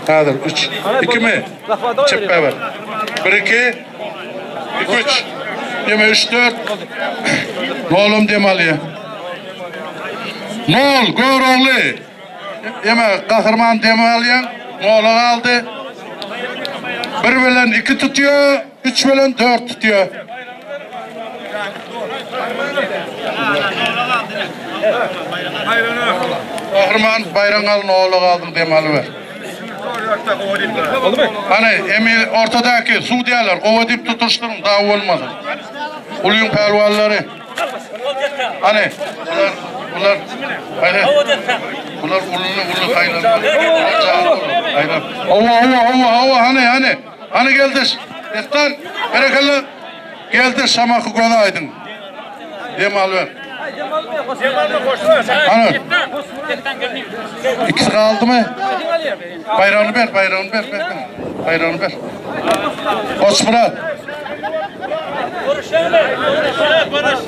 Häzir 3 2 mi? Çep ver. 1 2 2 3 Deme 3 4 Ne oğlum demeli? Ne ol Göroğlu? Deme kahraman demeliyen ne ola aldı? Bir bilen 2 tutuyor, 3 bilen 4 tutuyor. Kahraman bayrağı al ne ola aldın demeli ver. Hani emi ortadaki su diyorlar. Kova dip tutuşturun daha olmadı. Uluyun pehlivanları. Hani bunlar bunlar. Hadi. Bular uluny uly saýlanmaly. Hawa, hawa, hawa, hawa, hany, hany. Hany geldiş. Destan, berekella. Geldiş, şamaky göz aýdyň. Dem al ber. Hany. İkisi galdymy? Baýragyny ber, baýragyny ber, ber. Baýragyny ber. Goçmyrat.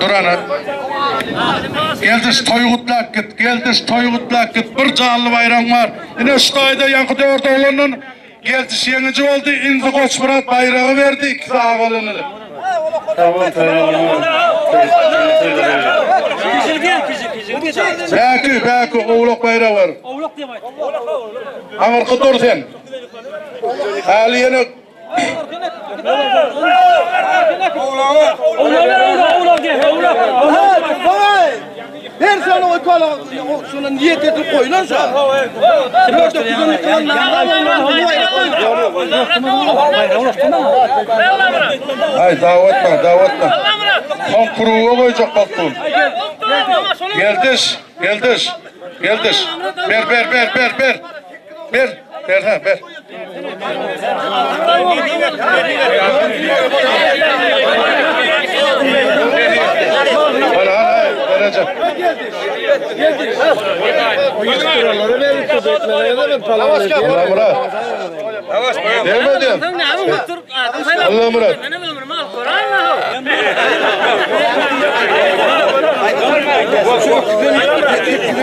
Dur ana. Geldiş toý gutlap git, geldiş toý gutlap git. Bir janly baýragyň bar. Ine şu taýda ýaňky dört oglandan Geldiş ýeňiji boldy. Indi Goçmyrat baýragy berdi, ikisi agalynyly. Bäki, bäki, owlak baýragy ber. Aňyrky dur sen. Häli ýene Her sene o kola şuna niyet edip koyulan şu. Ay davetme, davetme. Son kuruğa koyacak baktım. Geldiş, geldiş, geldiş. Ber, ber, ber, ber, ber. Ber, ber, ha, ber. Hadi, hadi, vereceğim. Allah Murat. Demedim. Allah Murat.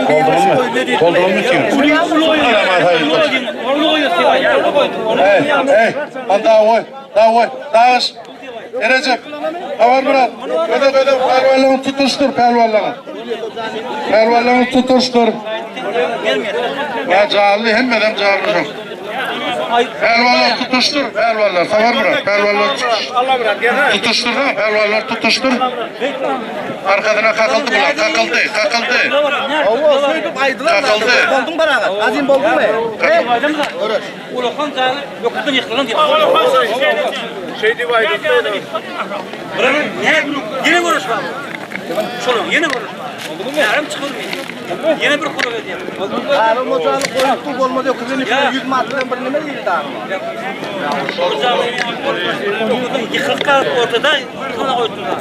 Doldurun mu? Doldurun mu ki? Hey, hey, al daha koy, daha koy, daha iş. Erecek, Havar Murat, öde öde pälwanlaryny tutuşdur pälwanlaryny. Pälwanlaryny tutuşdur. Ya canlı, hemmeden canlı çok. Pälwanlar tutuşdur, pälwanlar, Havar Murat, pälwanlar tutuşdur. Tutuşdur ha, pälwanlar tutuşdur. Arkasyna kakyldy bular, kakyldy, kakyldy. Hawa, söýdüp aýdylan. Kakyldy. Bolduň baragat. Azim bolduňmy? Ulakan zany ýokdan ýykylan diýip. Şey diýip aýdyldy. Buranın ne ýene görüş bar. Şonuň ýene görüş bar. Ýarym çykylmy? Ýene bir kuruk edýär. Garym hojany goýup dur bolmaz öküzini 100 manatdan bir neme diýdi dagym. Ýykylyp galyp ortada ýykylyp goýdular.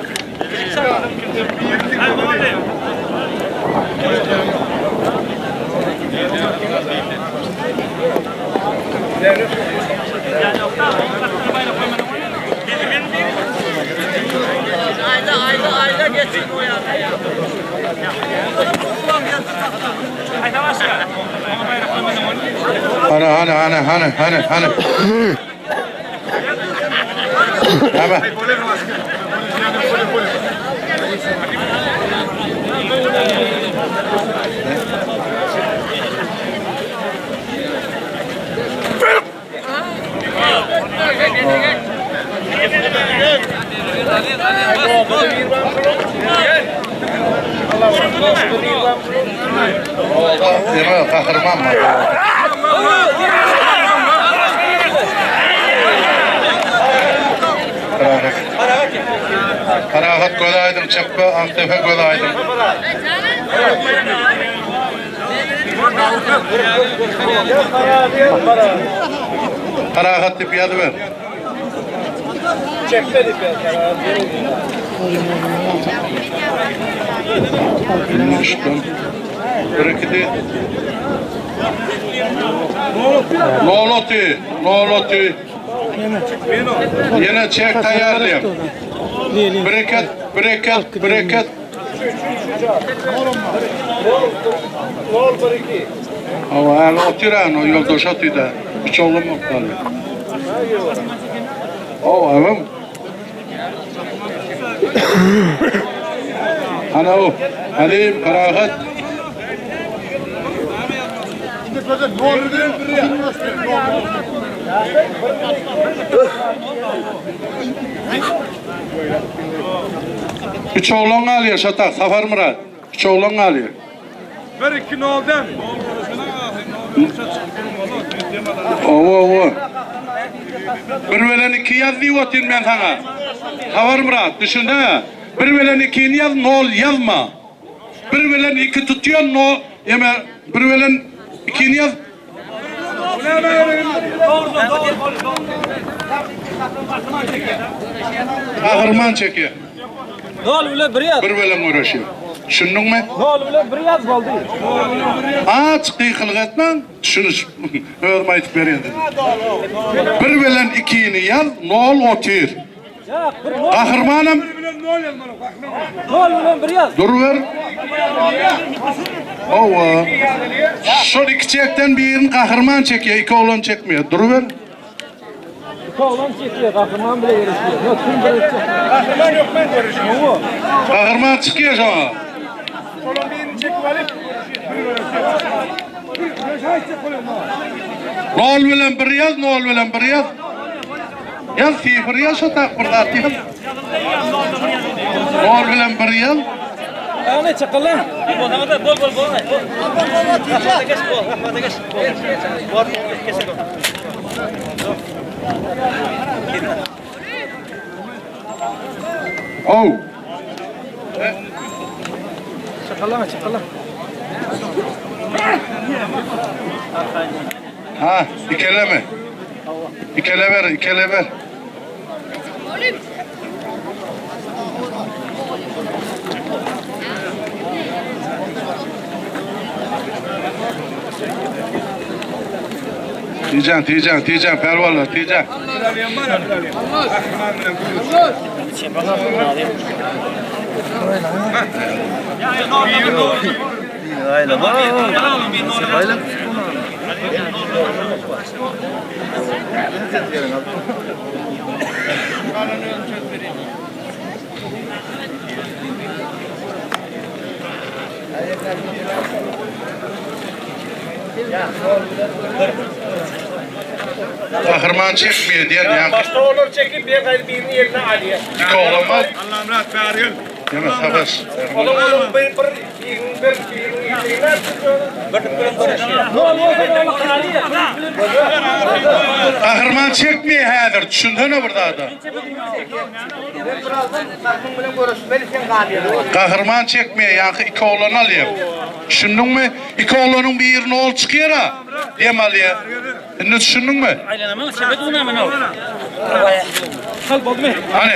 Hany, hany, hany, hany, hany, hany. Hany. Ýa, gahryman bar. Parahat. Parahat göz aýdyň çepbe, Akdepe göz aýdyň. Parahat diýip ýazyber. Çepbe diýip ýaz. Bir ikidi. Nol oty, nol oty. Ýene çek taýýarlaýar. Bereket, bereket, bereket. Hawa, häli otyran o ýoldaş otyda. Üç oglum okdaly. Hawa, hewem. Ana o. Halim, Parahat. Üç oglan galýar şatak, Saparmyrat. Üç oglan galýar. Bir iki noldan. Owa, owa. Bir bilen iki ýaz diýip otyryn men saňa. Saparmyrat, düşün-hä. Bir bilen ikini ýaz, nol ýazma. Bir bilen iki tutýan, no. Eme bir bilen ikini ýaz. Gahryman çekýär. Nol bilen bir ýaz. Bir bilen göreşýär. Düşündiňmi? Nol bilen bir ýaz boldy. Aç gykylyk etmäň. Düşüniş özüm aýdyp berýän size. Bir bilen ikini ýaz, nol otyr. Gahrymanam Nol bilen bir ýaz. Duruber. Hawa. Şol iki çekden birini gahryman çekýär, iki oglan çekmeýär. Duruber. İki oglan çekýär, gahryman bile göreşýär. Ýok, kim bir etjek? Gahryman ýok men göreşýär. Hawa. Gahryman çykýar şoňa. Şolaň birini çekip alyp Nol bilen bir ýaz, nol bilen bir ýaz. Ýaz sifr ýaz şo tak bir zat ýaz. Nol bilen bir ýaz. Ana çakallan. Bol bol bol. Geç bol. Geç. Bol. Geç. Ow. Çakallama çakalla. Ha, ikeleme. Ikele ber, ikele ber. Tijen, tijen, tijen, pervalar, tijen. Gahryman çekmeýär diýen ýa. Başda olar çekip bir gaýry birini ýerine alýar. Iki oglan bar. Allamyrat bäri gel. Ýene savaş. Olar olar bir bir birinin bir birinin ýerine Gahryman çekmeýär häzir, düşünsene bir zada. Gahryman çekmeýär, ýaňky iki oglan alýar. Düşündiňmi? Iki oglanyň birini ol çykýar-a, dem alýar. Indi düşündiňmi? Aýlanamam, sepet unamyn ol. Kal boldumy? Hany.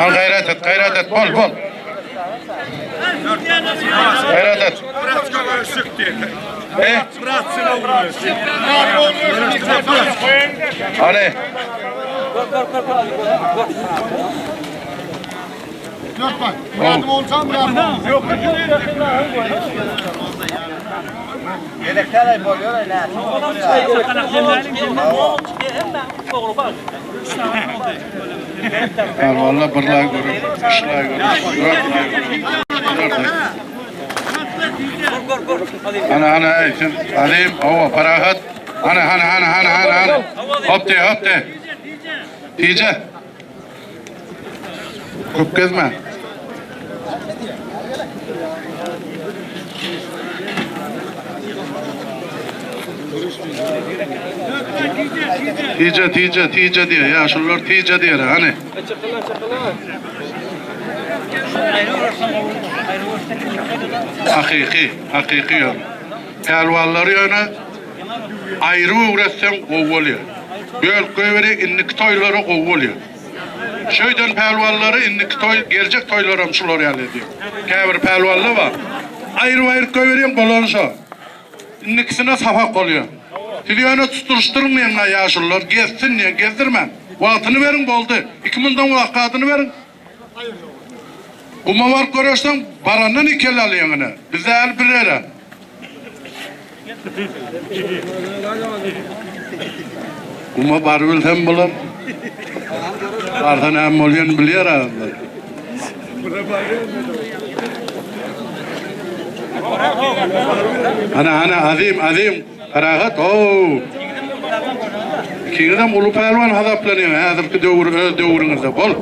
Al gaýrat et, gaýrat et, bol, bol. Gaýrat et. Bratska görüşjek diýdi. E? Bratska görüşjek. Hany. Valla bir lay görüp, üç lay görüp, dört lay görüp, dört lay. Ana ana ey sen Alim, hawa parahat. Ana ana ana ana ana ana. Hop de hop de. Tije. Köp gezme. Tije tije tije diýer. Ýaşulular tije diýer. Hany. Hakyky, hakyky ýöne. Pälwanlary ýöne aýry öwretseň gowy bolýar. Bölüp goýberi indiki toýlara gowy bolýar. Şöýden pälwanlary indiki toý, geljek toýlaram şular ýaly edýär. Käbir pälwanlar bar. Aýryp-aýryp goýberýäň bolany şo. Indikisine sapak bolýar. Siz ýöne tutuşdyrmaýyň-a ýaşulular, gezsin diýen, gezdirmäň. Wagtyny beriň boldy. Iki mundan wakadyny beriň. Guma baryp göreşseň, barandan iki el alýaň ine. Bizde häli bir ele. Guma barybilsem bolar. Barsa näme bolýanyny bilýär adamlar. Ana, ana, Azim, Azim, parahat, how. Ikiňizem uly pälwan hasaplanýaň häzirki döwür öz döwrüňizde, bol.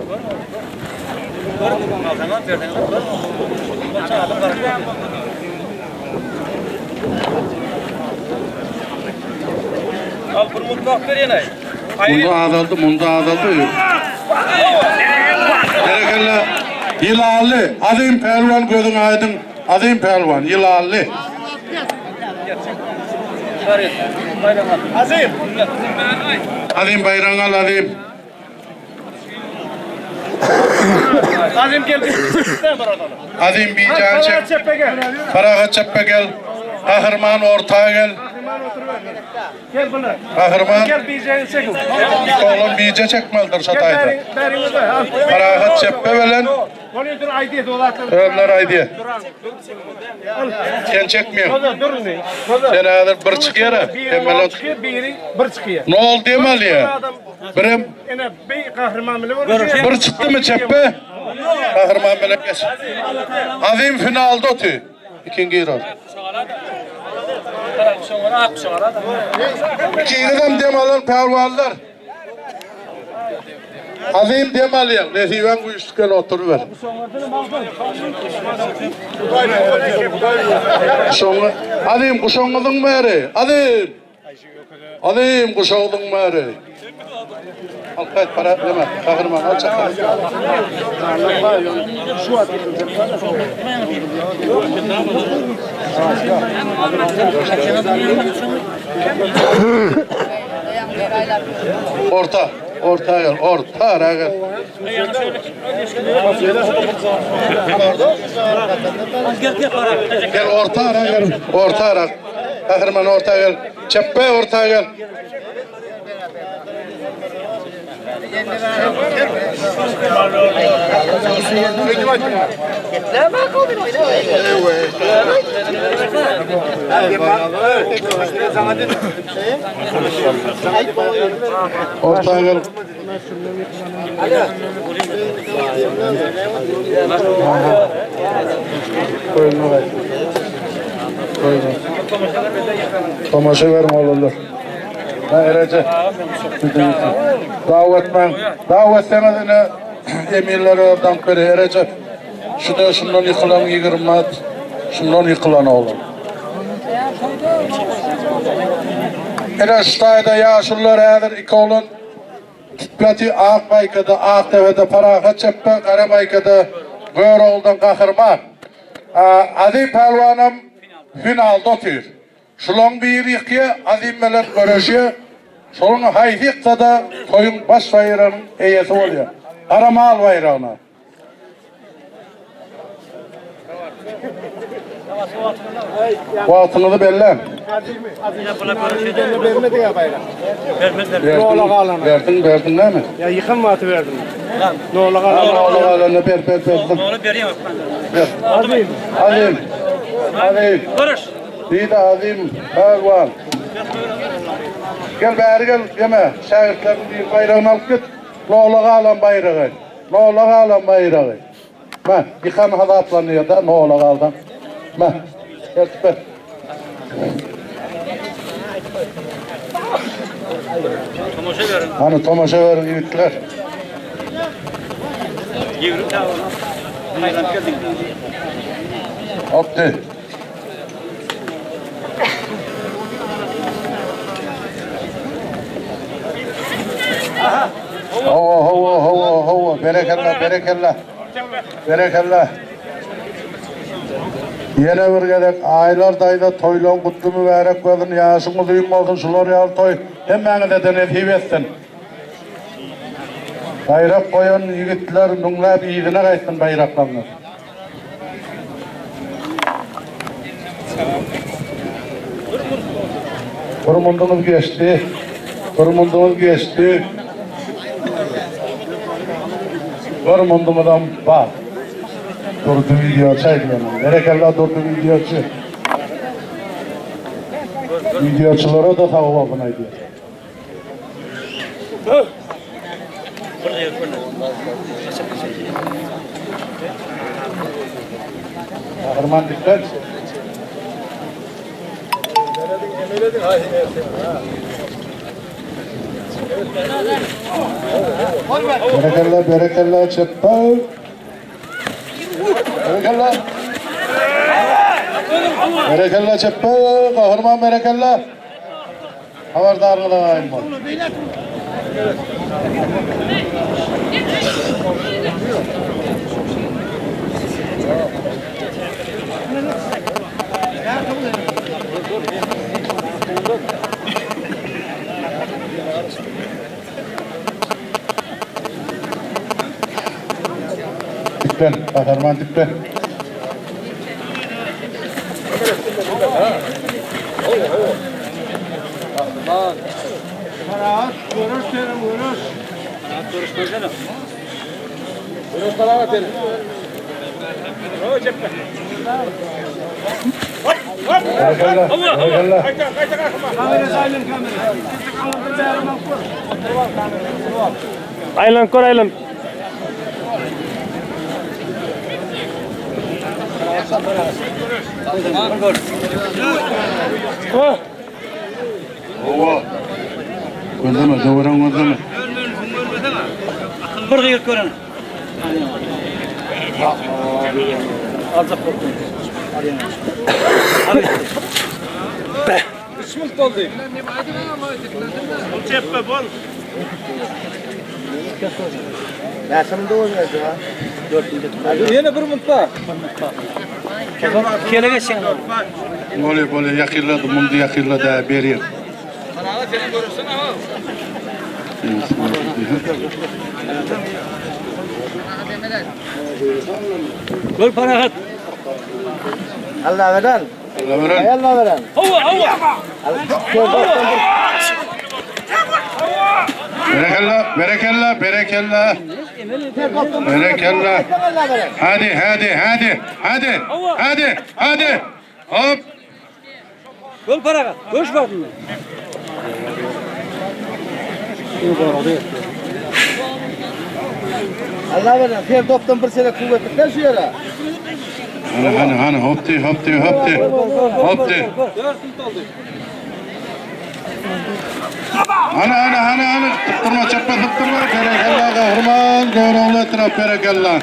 Al bir mutlak ber ýene. Munda azaldy, munda azaldy. Berekella. Ýylanly, Azim pälwan gözüň aýdyň. Azim pälwan, Ýylanly. Azim. Azim baýragyňy al Azim. Azim geldi. Azim bijäni çek. Parahat çepbe gel. Gahryman orta gel. Gel buna. Gahryman. Gel bijäni çekin. Oglan bije çekmelidir şo taýda. Parahat çepbe bilen. Özler aýdýar. Sen çekmeýäň. Sen häzir bir çykýar-a. Sen biri bir çykýar. Nol dem alýar. Birem Ene bir gahryman bile görüşýär. Bir çykdymy çepbe? Gahryman bilen geç. Azim finalda oty. Ikinji girer. Ikiňizem dem alan pälwanlar. Azim dem alýaň, nesibäň güýçli gel oturyber. Guşagyňy, Azim guşagyňyzyň bäri, Azim! Azim guşagyňyzyň bäri. Al gaýt para neme, gahryman al çakar. Orta, orta gel, orta ara gel. Gel orta ara gel, orta ara. Gahryman orta gel. Çepbe orta gel. Orta gel. Tomaşa berme olanlar. Ha Erece. Davet ben. Davet etseňiz ine emirlere dank beri Erece. Şuda şundan ýykylan 20 mat, şundan ýykylan oglan. Ine şu taýda ýaşulular häzir iki oglan Tütbeti ak maýkada, ak debede Parahat çepbe, gara maýkada Görogludan Gahryman. Azim pälwanam finalda otyr. Şulaň biri ýykýa, Azim bilen göreşýä. Şolaň haýsy ýyksa-da toýuň baş baýragynyň eýesi bolýar. Gara mal baýragyna. Wagtyňyzy belläň. Berdiň, berdiň näme? Ýa ýykan wagty berdim. Nola galan. Nola galanda ber, ber, ber. Nola berýän. Ber. Azim. Azim. Azim. Görüş. Diýdi Azim, pälwan. Gel bäri gel, ýeme, şägirtleriň bir baýragyny alyp git. Nola galan baýragy. Nola galan baýragy. Mä, ýykan hasaplanýar-da, nola galsaň. Mä, eltip ber. Tomaşa beriň. Hany, tomaşa beriň, ýigitler. 20 tane. Aýlanyp geldik. Hopdy. Hawa, hawa, hawa, hawa, berekella, berekella. Berekella. Ýene bir gezek Aýlar daýza toýlaň gutly mübärek bolsun, ýaşyň uzyn bolsun, şular ýaly toý hemmäňize-de nesip etsin. Baýrak goýan ýigitler müňläp yzyna gaýtsyn baýraklaryňyz. Bir munduňyz geçdi. Bir munduňyz geçdi. Bir munduňyzam bar. Durdy wideoçy aýdýan. Berekella Durdy wideoçy. Wideoçylara da sag bolsun aýdýan. Gahryman dikkat. Berekella, berekella, çepbe. Berekella. Berekella, çepbe. Gahryman, berekella. Habardarlyga gaýym bol. Diklen, Gahryman diklen. Parahat görüş senin görüş. Berekella, berekella. Aylan kor aylan. Owa. Gözleme, döwran gözleme. Bir gyýyk gören. Alacak korktum. Çeppe bol. Yine bir mutlu. Kele geçsin. Bolýar, bolýar, ýakynlady, muny ýakynlady, berýär. Gol parahat. Allah veren. Allah veren. Allah veren. Hova hova. Berekella, berekella, berekella. Berekella. Hadi, hadi, hadi, hadi, hadi, hadi. Hop. Gol parahat. Göç var bunda. Allah veren. Her toptan bir sene kuvvetli şu yere. Hani, hani, hani, hop di, hop di, hop di. Hop di. Hani, hani, hani, hani. Tutturma, çöpe tutturma. Berekella, kahraman. Göroğlu etraf, berekella.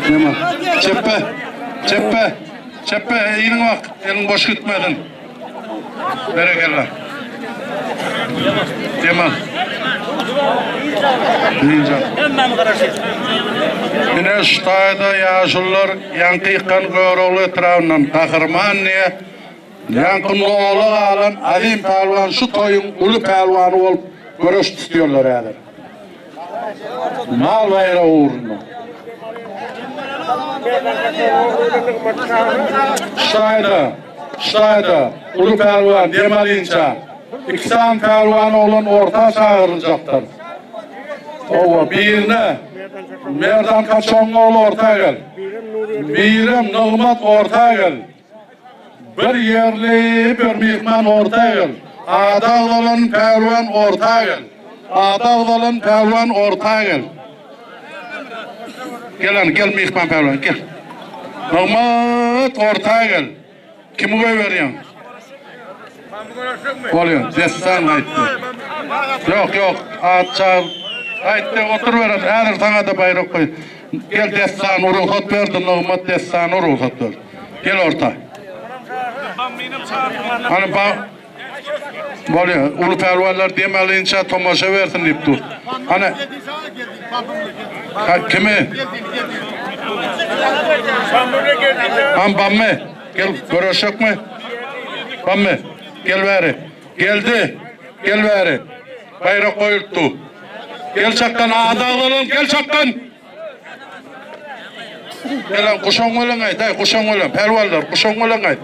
Tamam. Çöpe, çöpe, çöpe. Elin bak, elin boş gitmedin. Berekella. Tamam. Deyince. Hemen karışır. Ine şu taýda ýaşulular ýaňky ýykan Görogly etrabyndan Gahryman diýe ýaňky nola galan Azim pälwan şu toýuň uly pälwany bolup göreş tutýarlar häzir. Mal baýragy ugrunda. Şu taýda, şu taýda uly pälwan dem alynça iki sany pälwan oglan orta çagyryljakdyr. Hawa, birine Merdan Kaçoň ogly orta gel. Birem Nygmat orta gel. Bir ýerli, bir myhman orta gel. Ady agzalan pälwan orta gel. Ady agzalan pälwan orta gel. Gel hany, gel myhman pälwan, gel. Nygmat orta gel. Kimi goýberýäň? Bolýar, dessan gaýtdy. Ýok, ýok, at çagyr. Gaýtdy, oturyber, häzir saňa-da baýrak goý. Gel dessan rugsat berdi, Nygmat dessana rugsat berdi. Gel orta. Hany ba Bolýar, uly pälwanlar dem alynça tomaşa bersin diýip dur. Hany Ha, kimi? Han Bammy, gel göreşekmi? Bammy, gel bäri. Geldi, gel bäri. Baýrak goýultdy. Gel çakgan, ady agzalan, gel çakgan. Gel lan, guşaň bilen gaýt, aý, guşaň bilen, pälwanlar, guşaň bilen gaýt.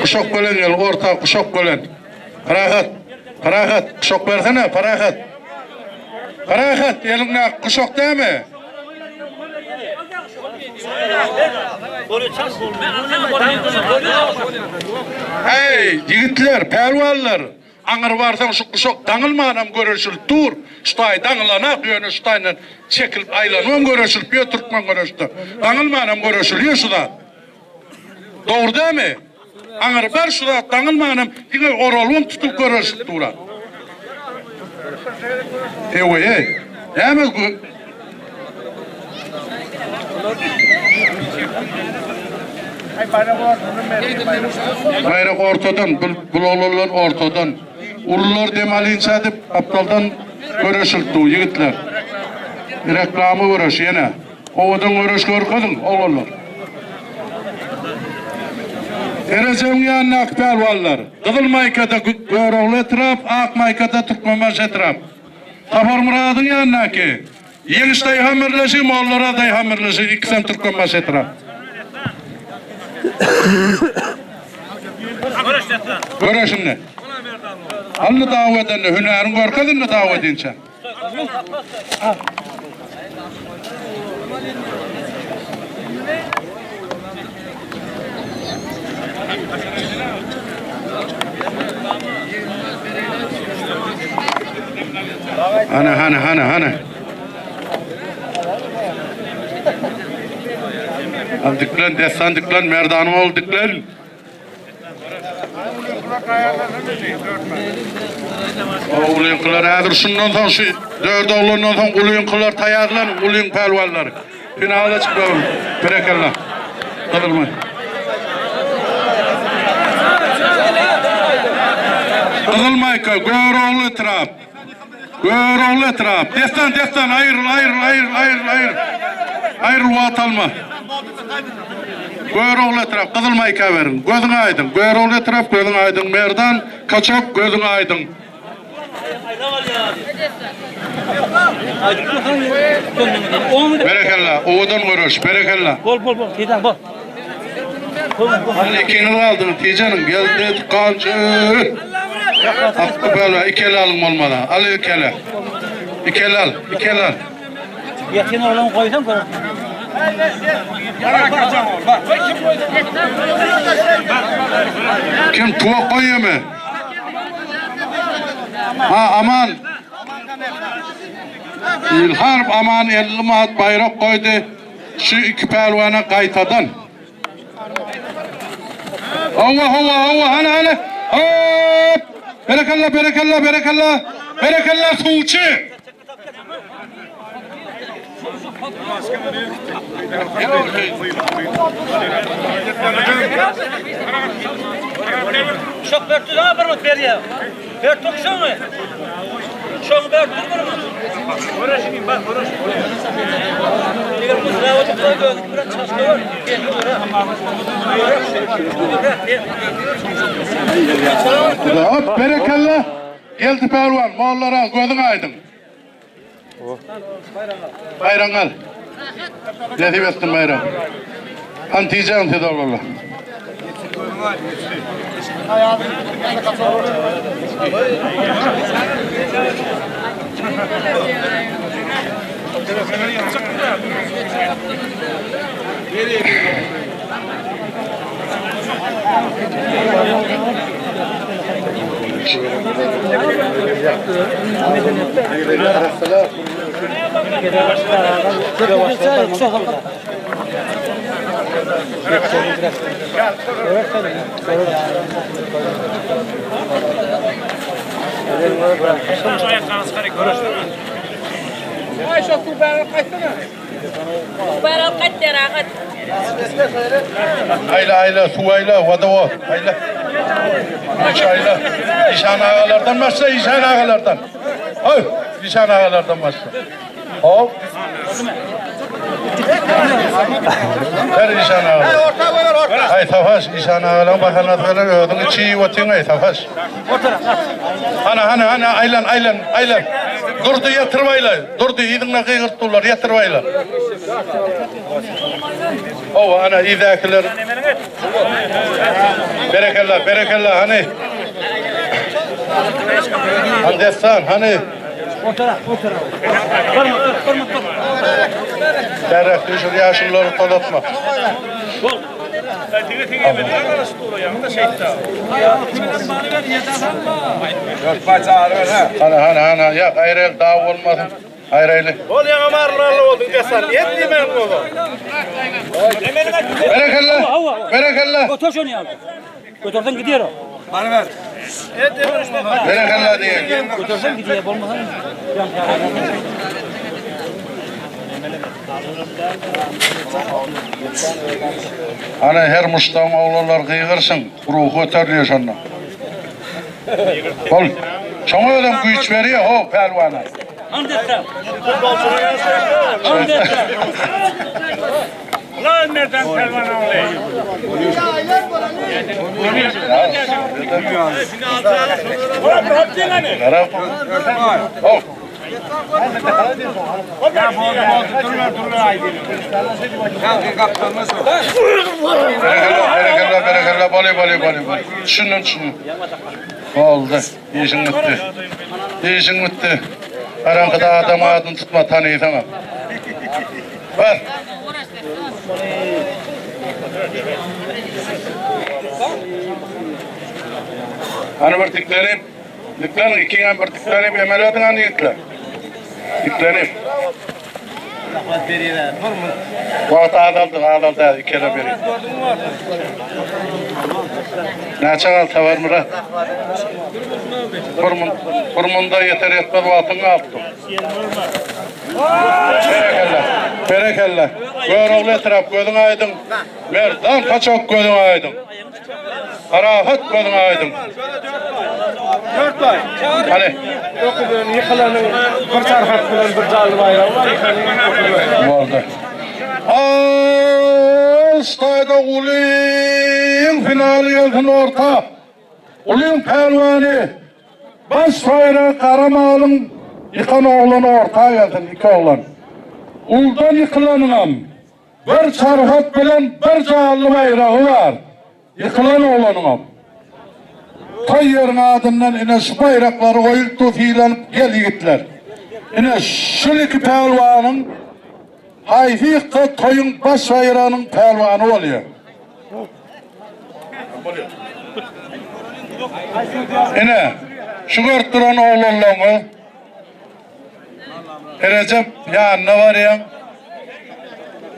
Guşak bilen gel, orta guşak bilen. Parahat, Parahat, guşak bersene, Parahat. Parahat, eliňdäki guşak dämi? Heý, ýigitler, pälwanlar, aňyr barsaň şu guşak daňylmanam göreşilip dur. Şu taý daňylanak, ýöne şu taýyndan çekilip aýlanybam göreşilip ýör türkmen göreşde. Daňylmanam göreşilýär şu zat. Dogry dämi? Aňyr bar şu zat daňylmanam diňe oralybam tutup göreşip dura. Eweý. Näme Baýrak ortadan, bul oglanlar ortadan. Ulular dem alynça diýip gapdaldan göreşilip dur ýigitler. Reklama göreş ýene. Owadan göreş görkeziň, oglanlar. Erejebiň ýanyndaky pälwanlar. Gyzyl maýkada Görogly etrap, ak maýkada Türkmenbaşy etrap. Saparmyradyň ýanyndaky Ýeňiş daýhan birleşigi, Mollaraz daýhan birleşigi, ikisem Türkmenbaşy etrap. Göreş indi. Alny dawa edende hünäriňi görkez indi dawa edinçä. Hany, hany, hany, hany. Al diklen, dessan diklen, Merdanyň ogly diklen. Ulyňkylar häzir şundan soň şu dört oglandan soň ulyňkylar taýýarlan, ulyň pälwanlary. Finala çykmaly. Berekella. Gyzylmy. Gyzyl maýka, Görogly etrap. Görogly etrap. Dessan, dessan, aýryl, aýryl, aýryl, aýryl, aýryl. Aýryl, wagt alma. Görogly etrap, gyzyl maýka beriň. Gözüň aýdyň. Görogly etrap, gözüň aýdyň. Merdan, Kaçok, gözüň aýdyň. Berekella, owadan göreş, berekella. Bol bol bol, tizden bol. Hany ikiňiz galdyňyz, Tijeniň, geldi, galçy. Akdy böle, iki ele alyň bolmasa. Al iki ele. Iki ele al, iki ele al. Ýetgin oglan goýsaň görersiň. Kim tuwak goýýamy? Ha, Aman. Ilhanow Aman 50 manat baýrak goýdy. Şu iki pälwana gaýtadan. Hawa, hawa, hawa, hany, hany. Hop! Berekella, berekella, berekella. Berekella suwçy. Şok berdi sana bir mut berýär. Ber tok şoňy. Şoň ber dur bir mut. Görüşün bak görüş. Eger bu zawody koy gördük biraz çalışma var. Gel Hop berekella. Geldi pälwan, mollara gözüň aýdyň. Baýragyňy al. Nesip etsin baýrak. Hany tijaň siz oglanlar. Aýla, aýla, suw aýla, wada o, aýla. Üç aýla. Işan agalardan başla, işan agalardan. Haý, işan agalardan başla. Hop. Her işan agalar. Aý, Safaş, işan agalaň bahanasy bilen özüňi çiý otyň, aý, Safaş. Hana, hana, hana, aýlan, aýlan, aýlan. Durdy, ýatyrp aýla. Durdy, yzyňda gygyryp durlar, ýatyrp aýla. Hawa, ana, yzdakylar. Berekella, berekella, hany. Hany dessan, hany. Bärräk düşür, ýaşululary tozatma. Hana, hana, hana, ýa, aýraýly, daw bolmasyn. Aýraýly. Bol ýaňa marlarly bolduň dessan. Et diýmän bolsa. Berekella. Berekella. Götür şony ýa. Götürsen gidiyor o. Berekella diýen. Götürsen gidiyor bolmasa. Ana her muşdagyň oglanlar gygyrsyn, ruhy göterilýär şonda. Bol. Şoňa özem güýç berýär ho pälwana. Berekella, berekella, berekella, boli, boli, boli, boli. Düşündüm, düşündüm. Boldy, işiň bitdi. Işiň bitdi. Garaňkyda adam adyny tutma, tanyýsaňam. Bar. Hany bir diklenip, dikleniň, ikiňem bir diklenip emel ediň hany ýigitler. Diklenip. Wagt azaldy, azaldy, häzir ikele beri. Näçe galdy Saparmyrat? Bir mun, bir munda ýeter ýetmez wagtyň galypdyr. Berekella, berekella. Görogly etrap gözüň aýdyň. Merdan kaçok gözüň aýdyň. Parahat gözüň aýdyň. Hany. Dokuzyn ýykylanyň bir çarhat bilen bir janly baýragy bar, ýykanyň dokuzyn. Boldy. Alstaýda ulyň finaly gelsin orta. Ulyň pälwany baş baýragy gara malyň ýykan oglany orta gelsin, iki oglan. Uldan ýykylanyňam Bir çarhat bilen bir janly baýragy bar. Ýykylan oglanyňam. Toý ýeriň adyndan ine şu baýraklary goýultdy sylanyp gel ýigitler. Ine şul iki pälwanyň haýsy ýyksa toýuň baş baýragynyň pälwany bolýar. Ine şu görüp duran oglanlaryňyz Erejep ýanyna barýaň.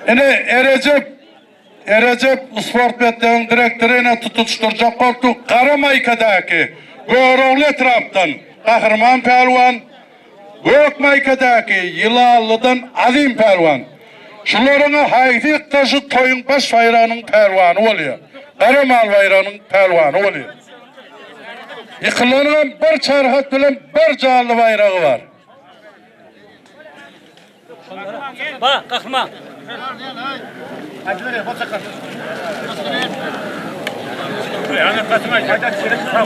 Ine Erejep, Erejep sport mekdebiň direktory ine tutuşdyrjak boldy. Gara maýkadaky Görogly etrapdan Gahryman pälwan, gök maýkadaky Ýylanlydan Azim pälwan. Şularyň haýsy ýyksa şu toýuň baş baýragynyň pälwany bolýar. Gara mal baýragynyň pälwany bolýar. Ýykylanyňam bir çarhat bilen bir janly baýragy bar. Ba, gahryman.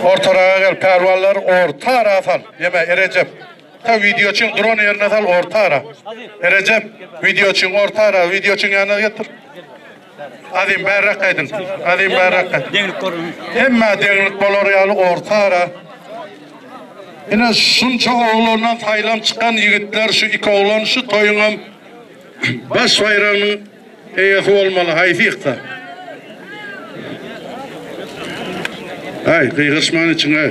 Ortaraga gel, pälwanlary orta ara sal. Ýeme, Erejep. Ta wideoçyň duran ýerine sal, orta ara. Erejep, wideoçyň orta ara, wideoçyň ýanyna getir. Azim bärräk gaýdyň. Azim bärräk gaýt. Deňlik görün. Hemmä deňlik bolar ýaly orta ara. Ine şunça oglandan saýlanyp çykan ýigitler şu iki oglan şu toýuňam baş baýragynyň eýesi bolmaly haýsy ýyksa. Aý gygyryşman içiňe.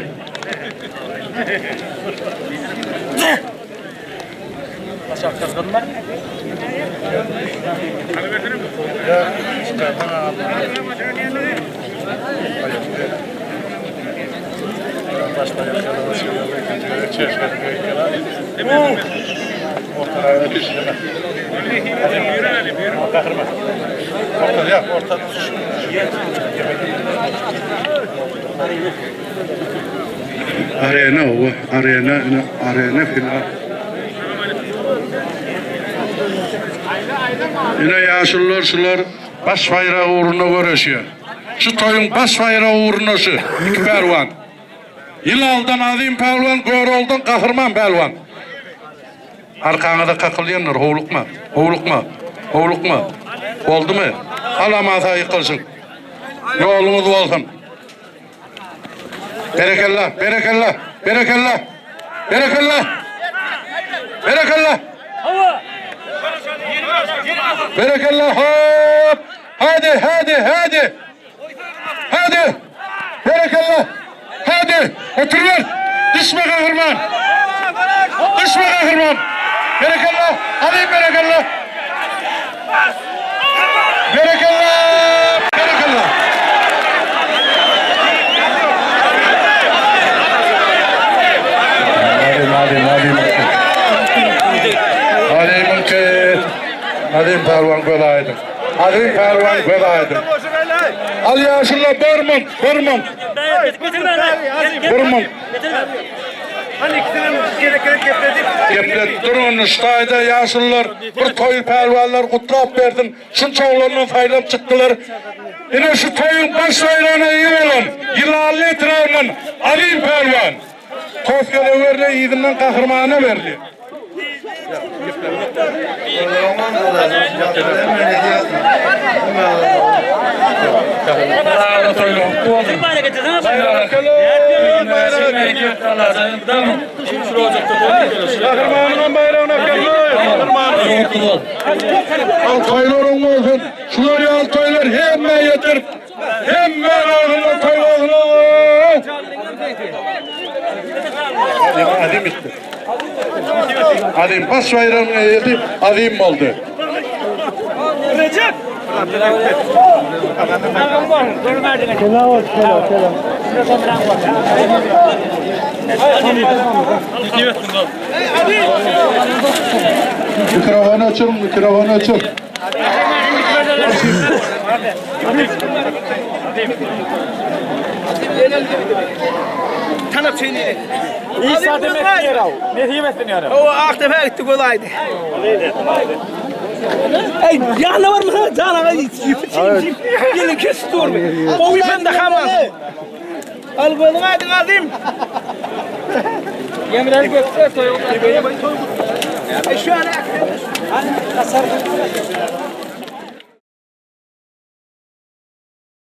Arena oba, arena, ine arena final. Ine ýaşulular şular baş baýragy ugrunda göreşýär. Şu toýuň baş baýragy ugrunda şu iki pälwan. Ýylaldan Azim pälwan, Göroglydan Gahryman pälwan. Arkaňyza kakylýandyr, howlukma, howlukma, howlukma. Boldumy? Al amasa ýykylşyň. Ýoluňyz bolsun. Berekella, berekella, berekella, berekella, berekella. Berekella, hop! Hadi, hadi, hadi. Hadi! Berekella! Hadi! Oturyber! Düşme gahryman! Düşme gahryman! Berekella! Alayım berekella! Berekella! Berekella! Hadi, hadi, hadi. Hadi, mümkün. Hadi, pälwan göz aýdyň. Azim pälwan göz aýdyň. Al ýaşulla bir munt, bir munt. Bir munt. Hany ikisinem gerek gerek gepledip. Geplet durun şu taýda ýaşulular bir toý pälwanlar gutlap bersin. Şunça oglandan saýlap çykdylar. Ine şu toýuň baş baýragyna eýe bolan Ýylanly etrabyndan Azim pälwan. Tos gezek berilýär, yzyndan gahrymana berilýär. Gahrymanyň baýragyny äkeldi. Al toýlar oň bolsun. Şular ýaly toýlar hemmä ýeter. Hemme agzynda toý bolsun. Azim etdi. Azim baş baýragyny eýesi Azim boldy. Recep. Mikrofonu öçür, mikrofonu öçür. Tanap çeýneli. İsa demek yer al. Nesip etsin yani. O Aktepe gitti kolaydı. Ey yanına var mı? Cana Gelin kes dur. O ben de hamam. Al gözün aydın alayım. Yeminler gökte toyuldu. E şu an.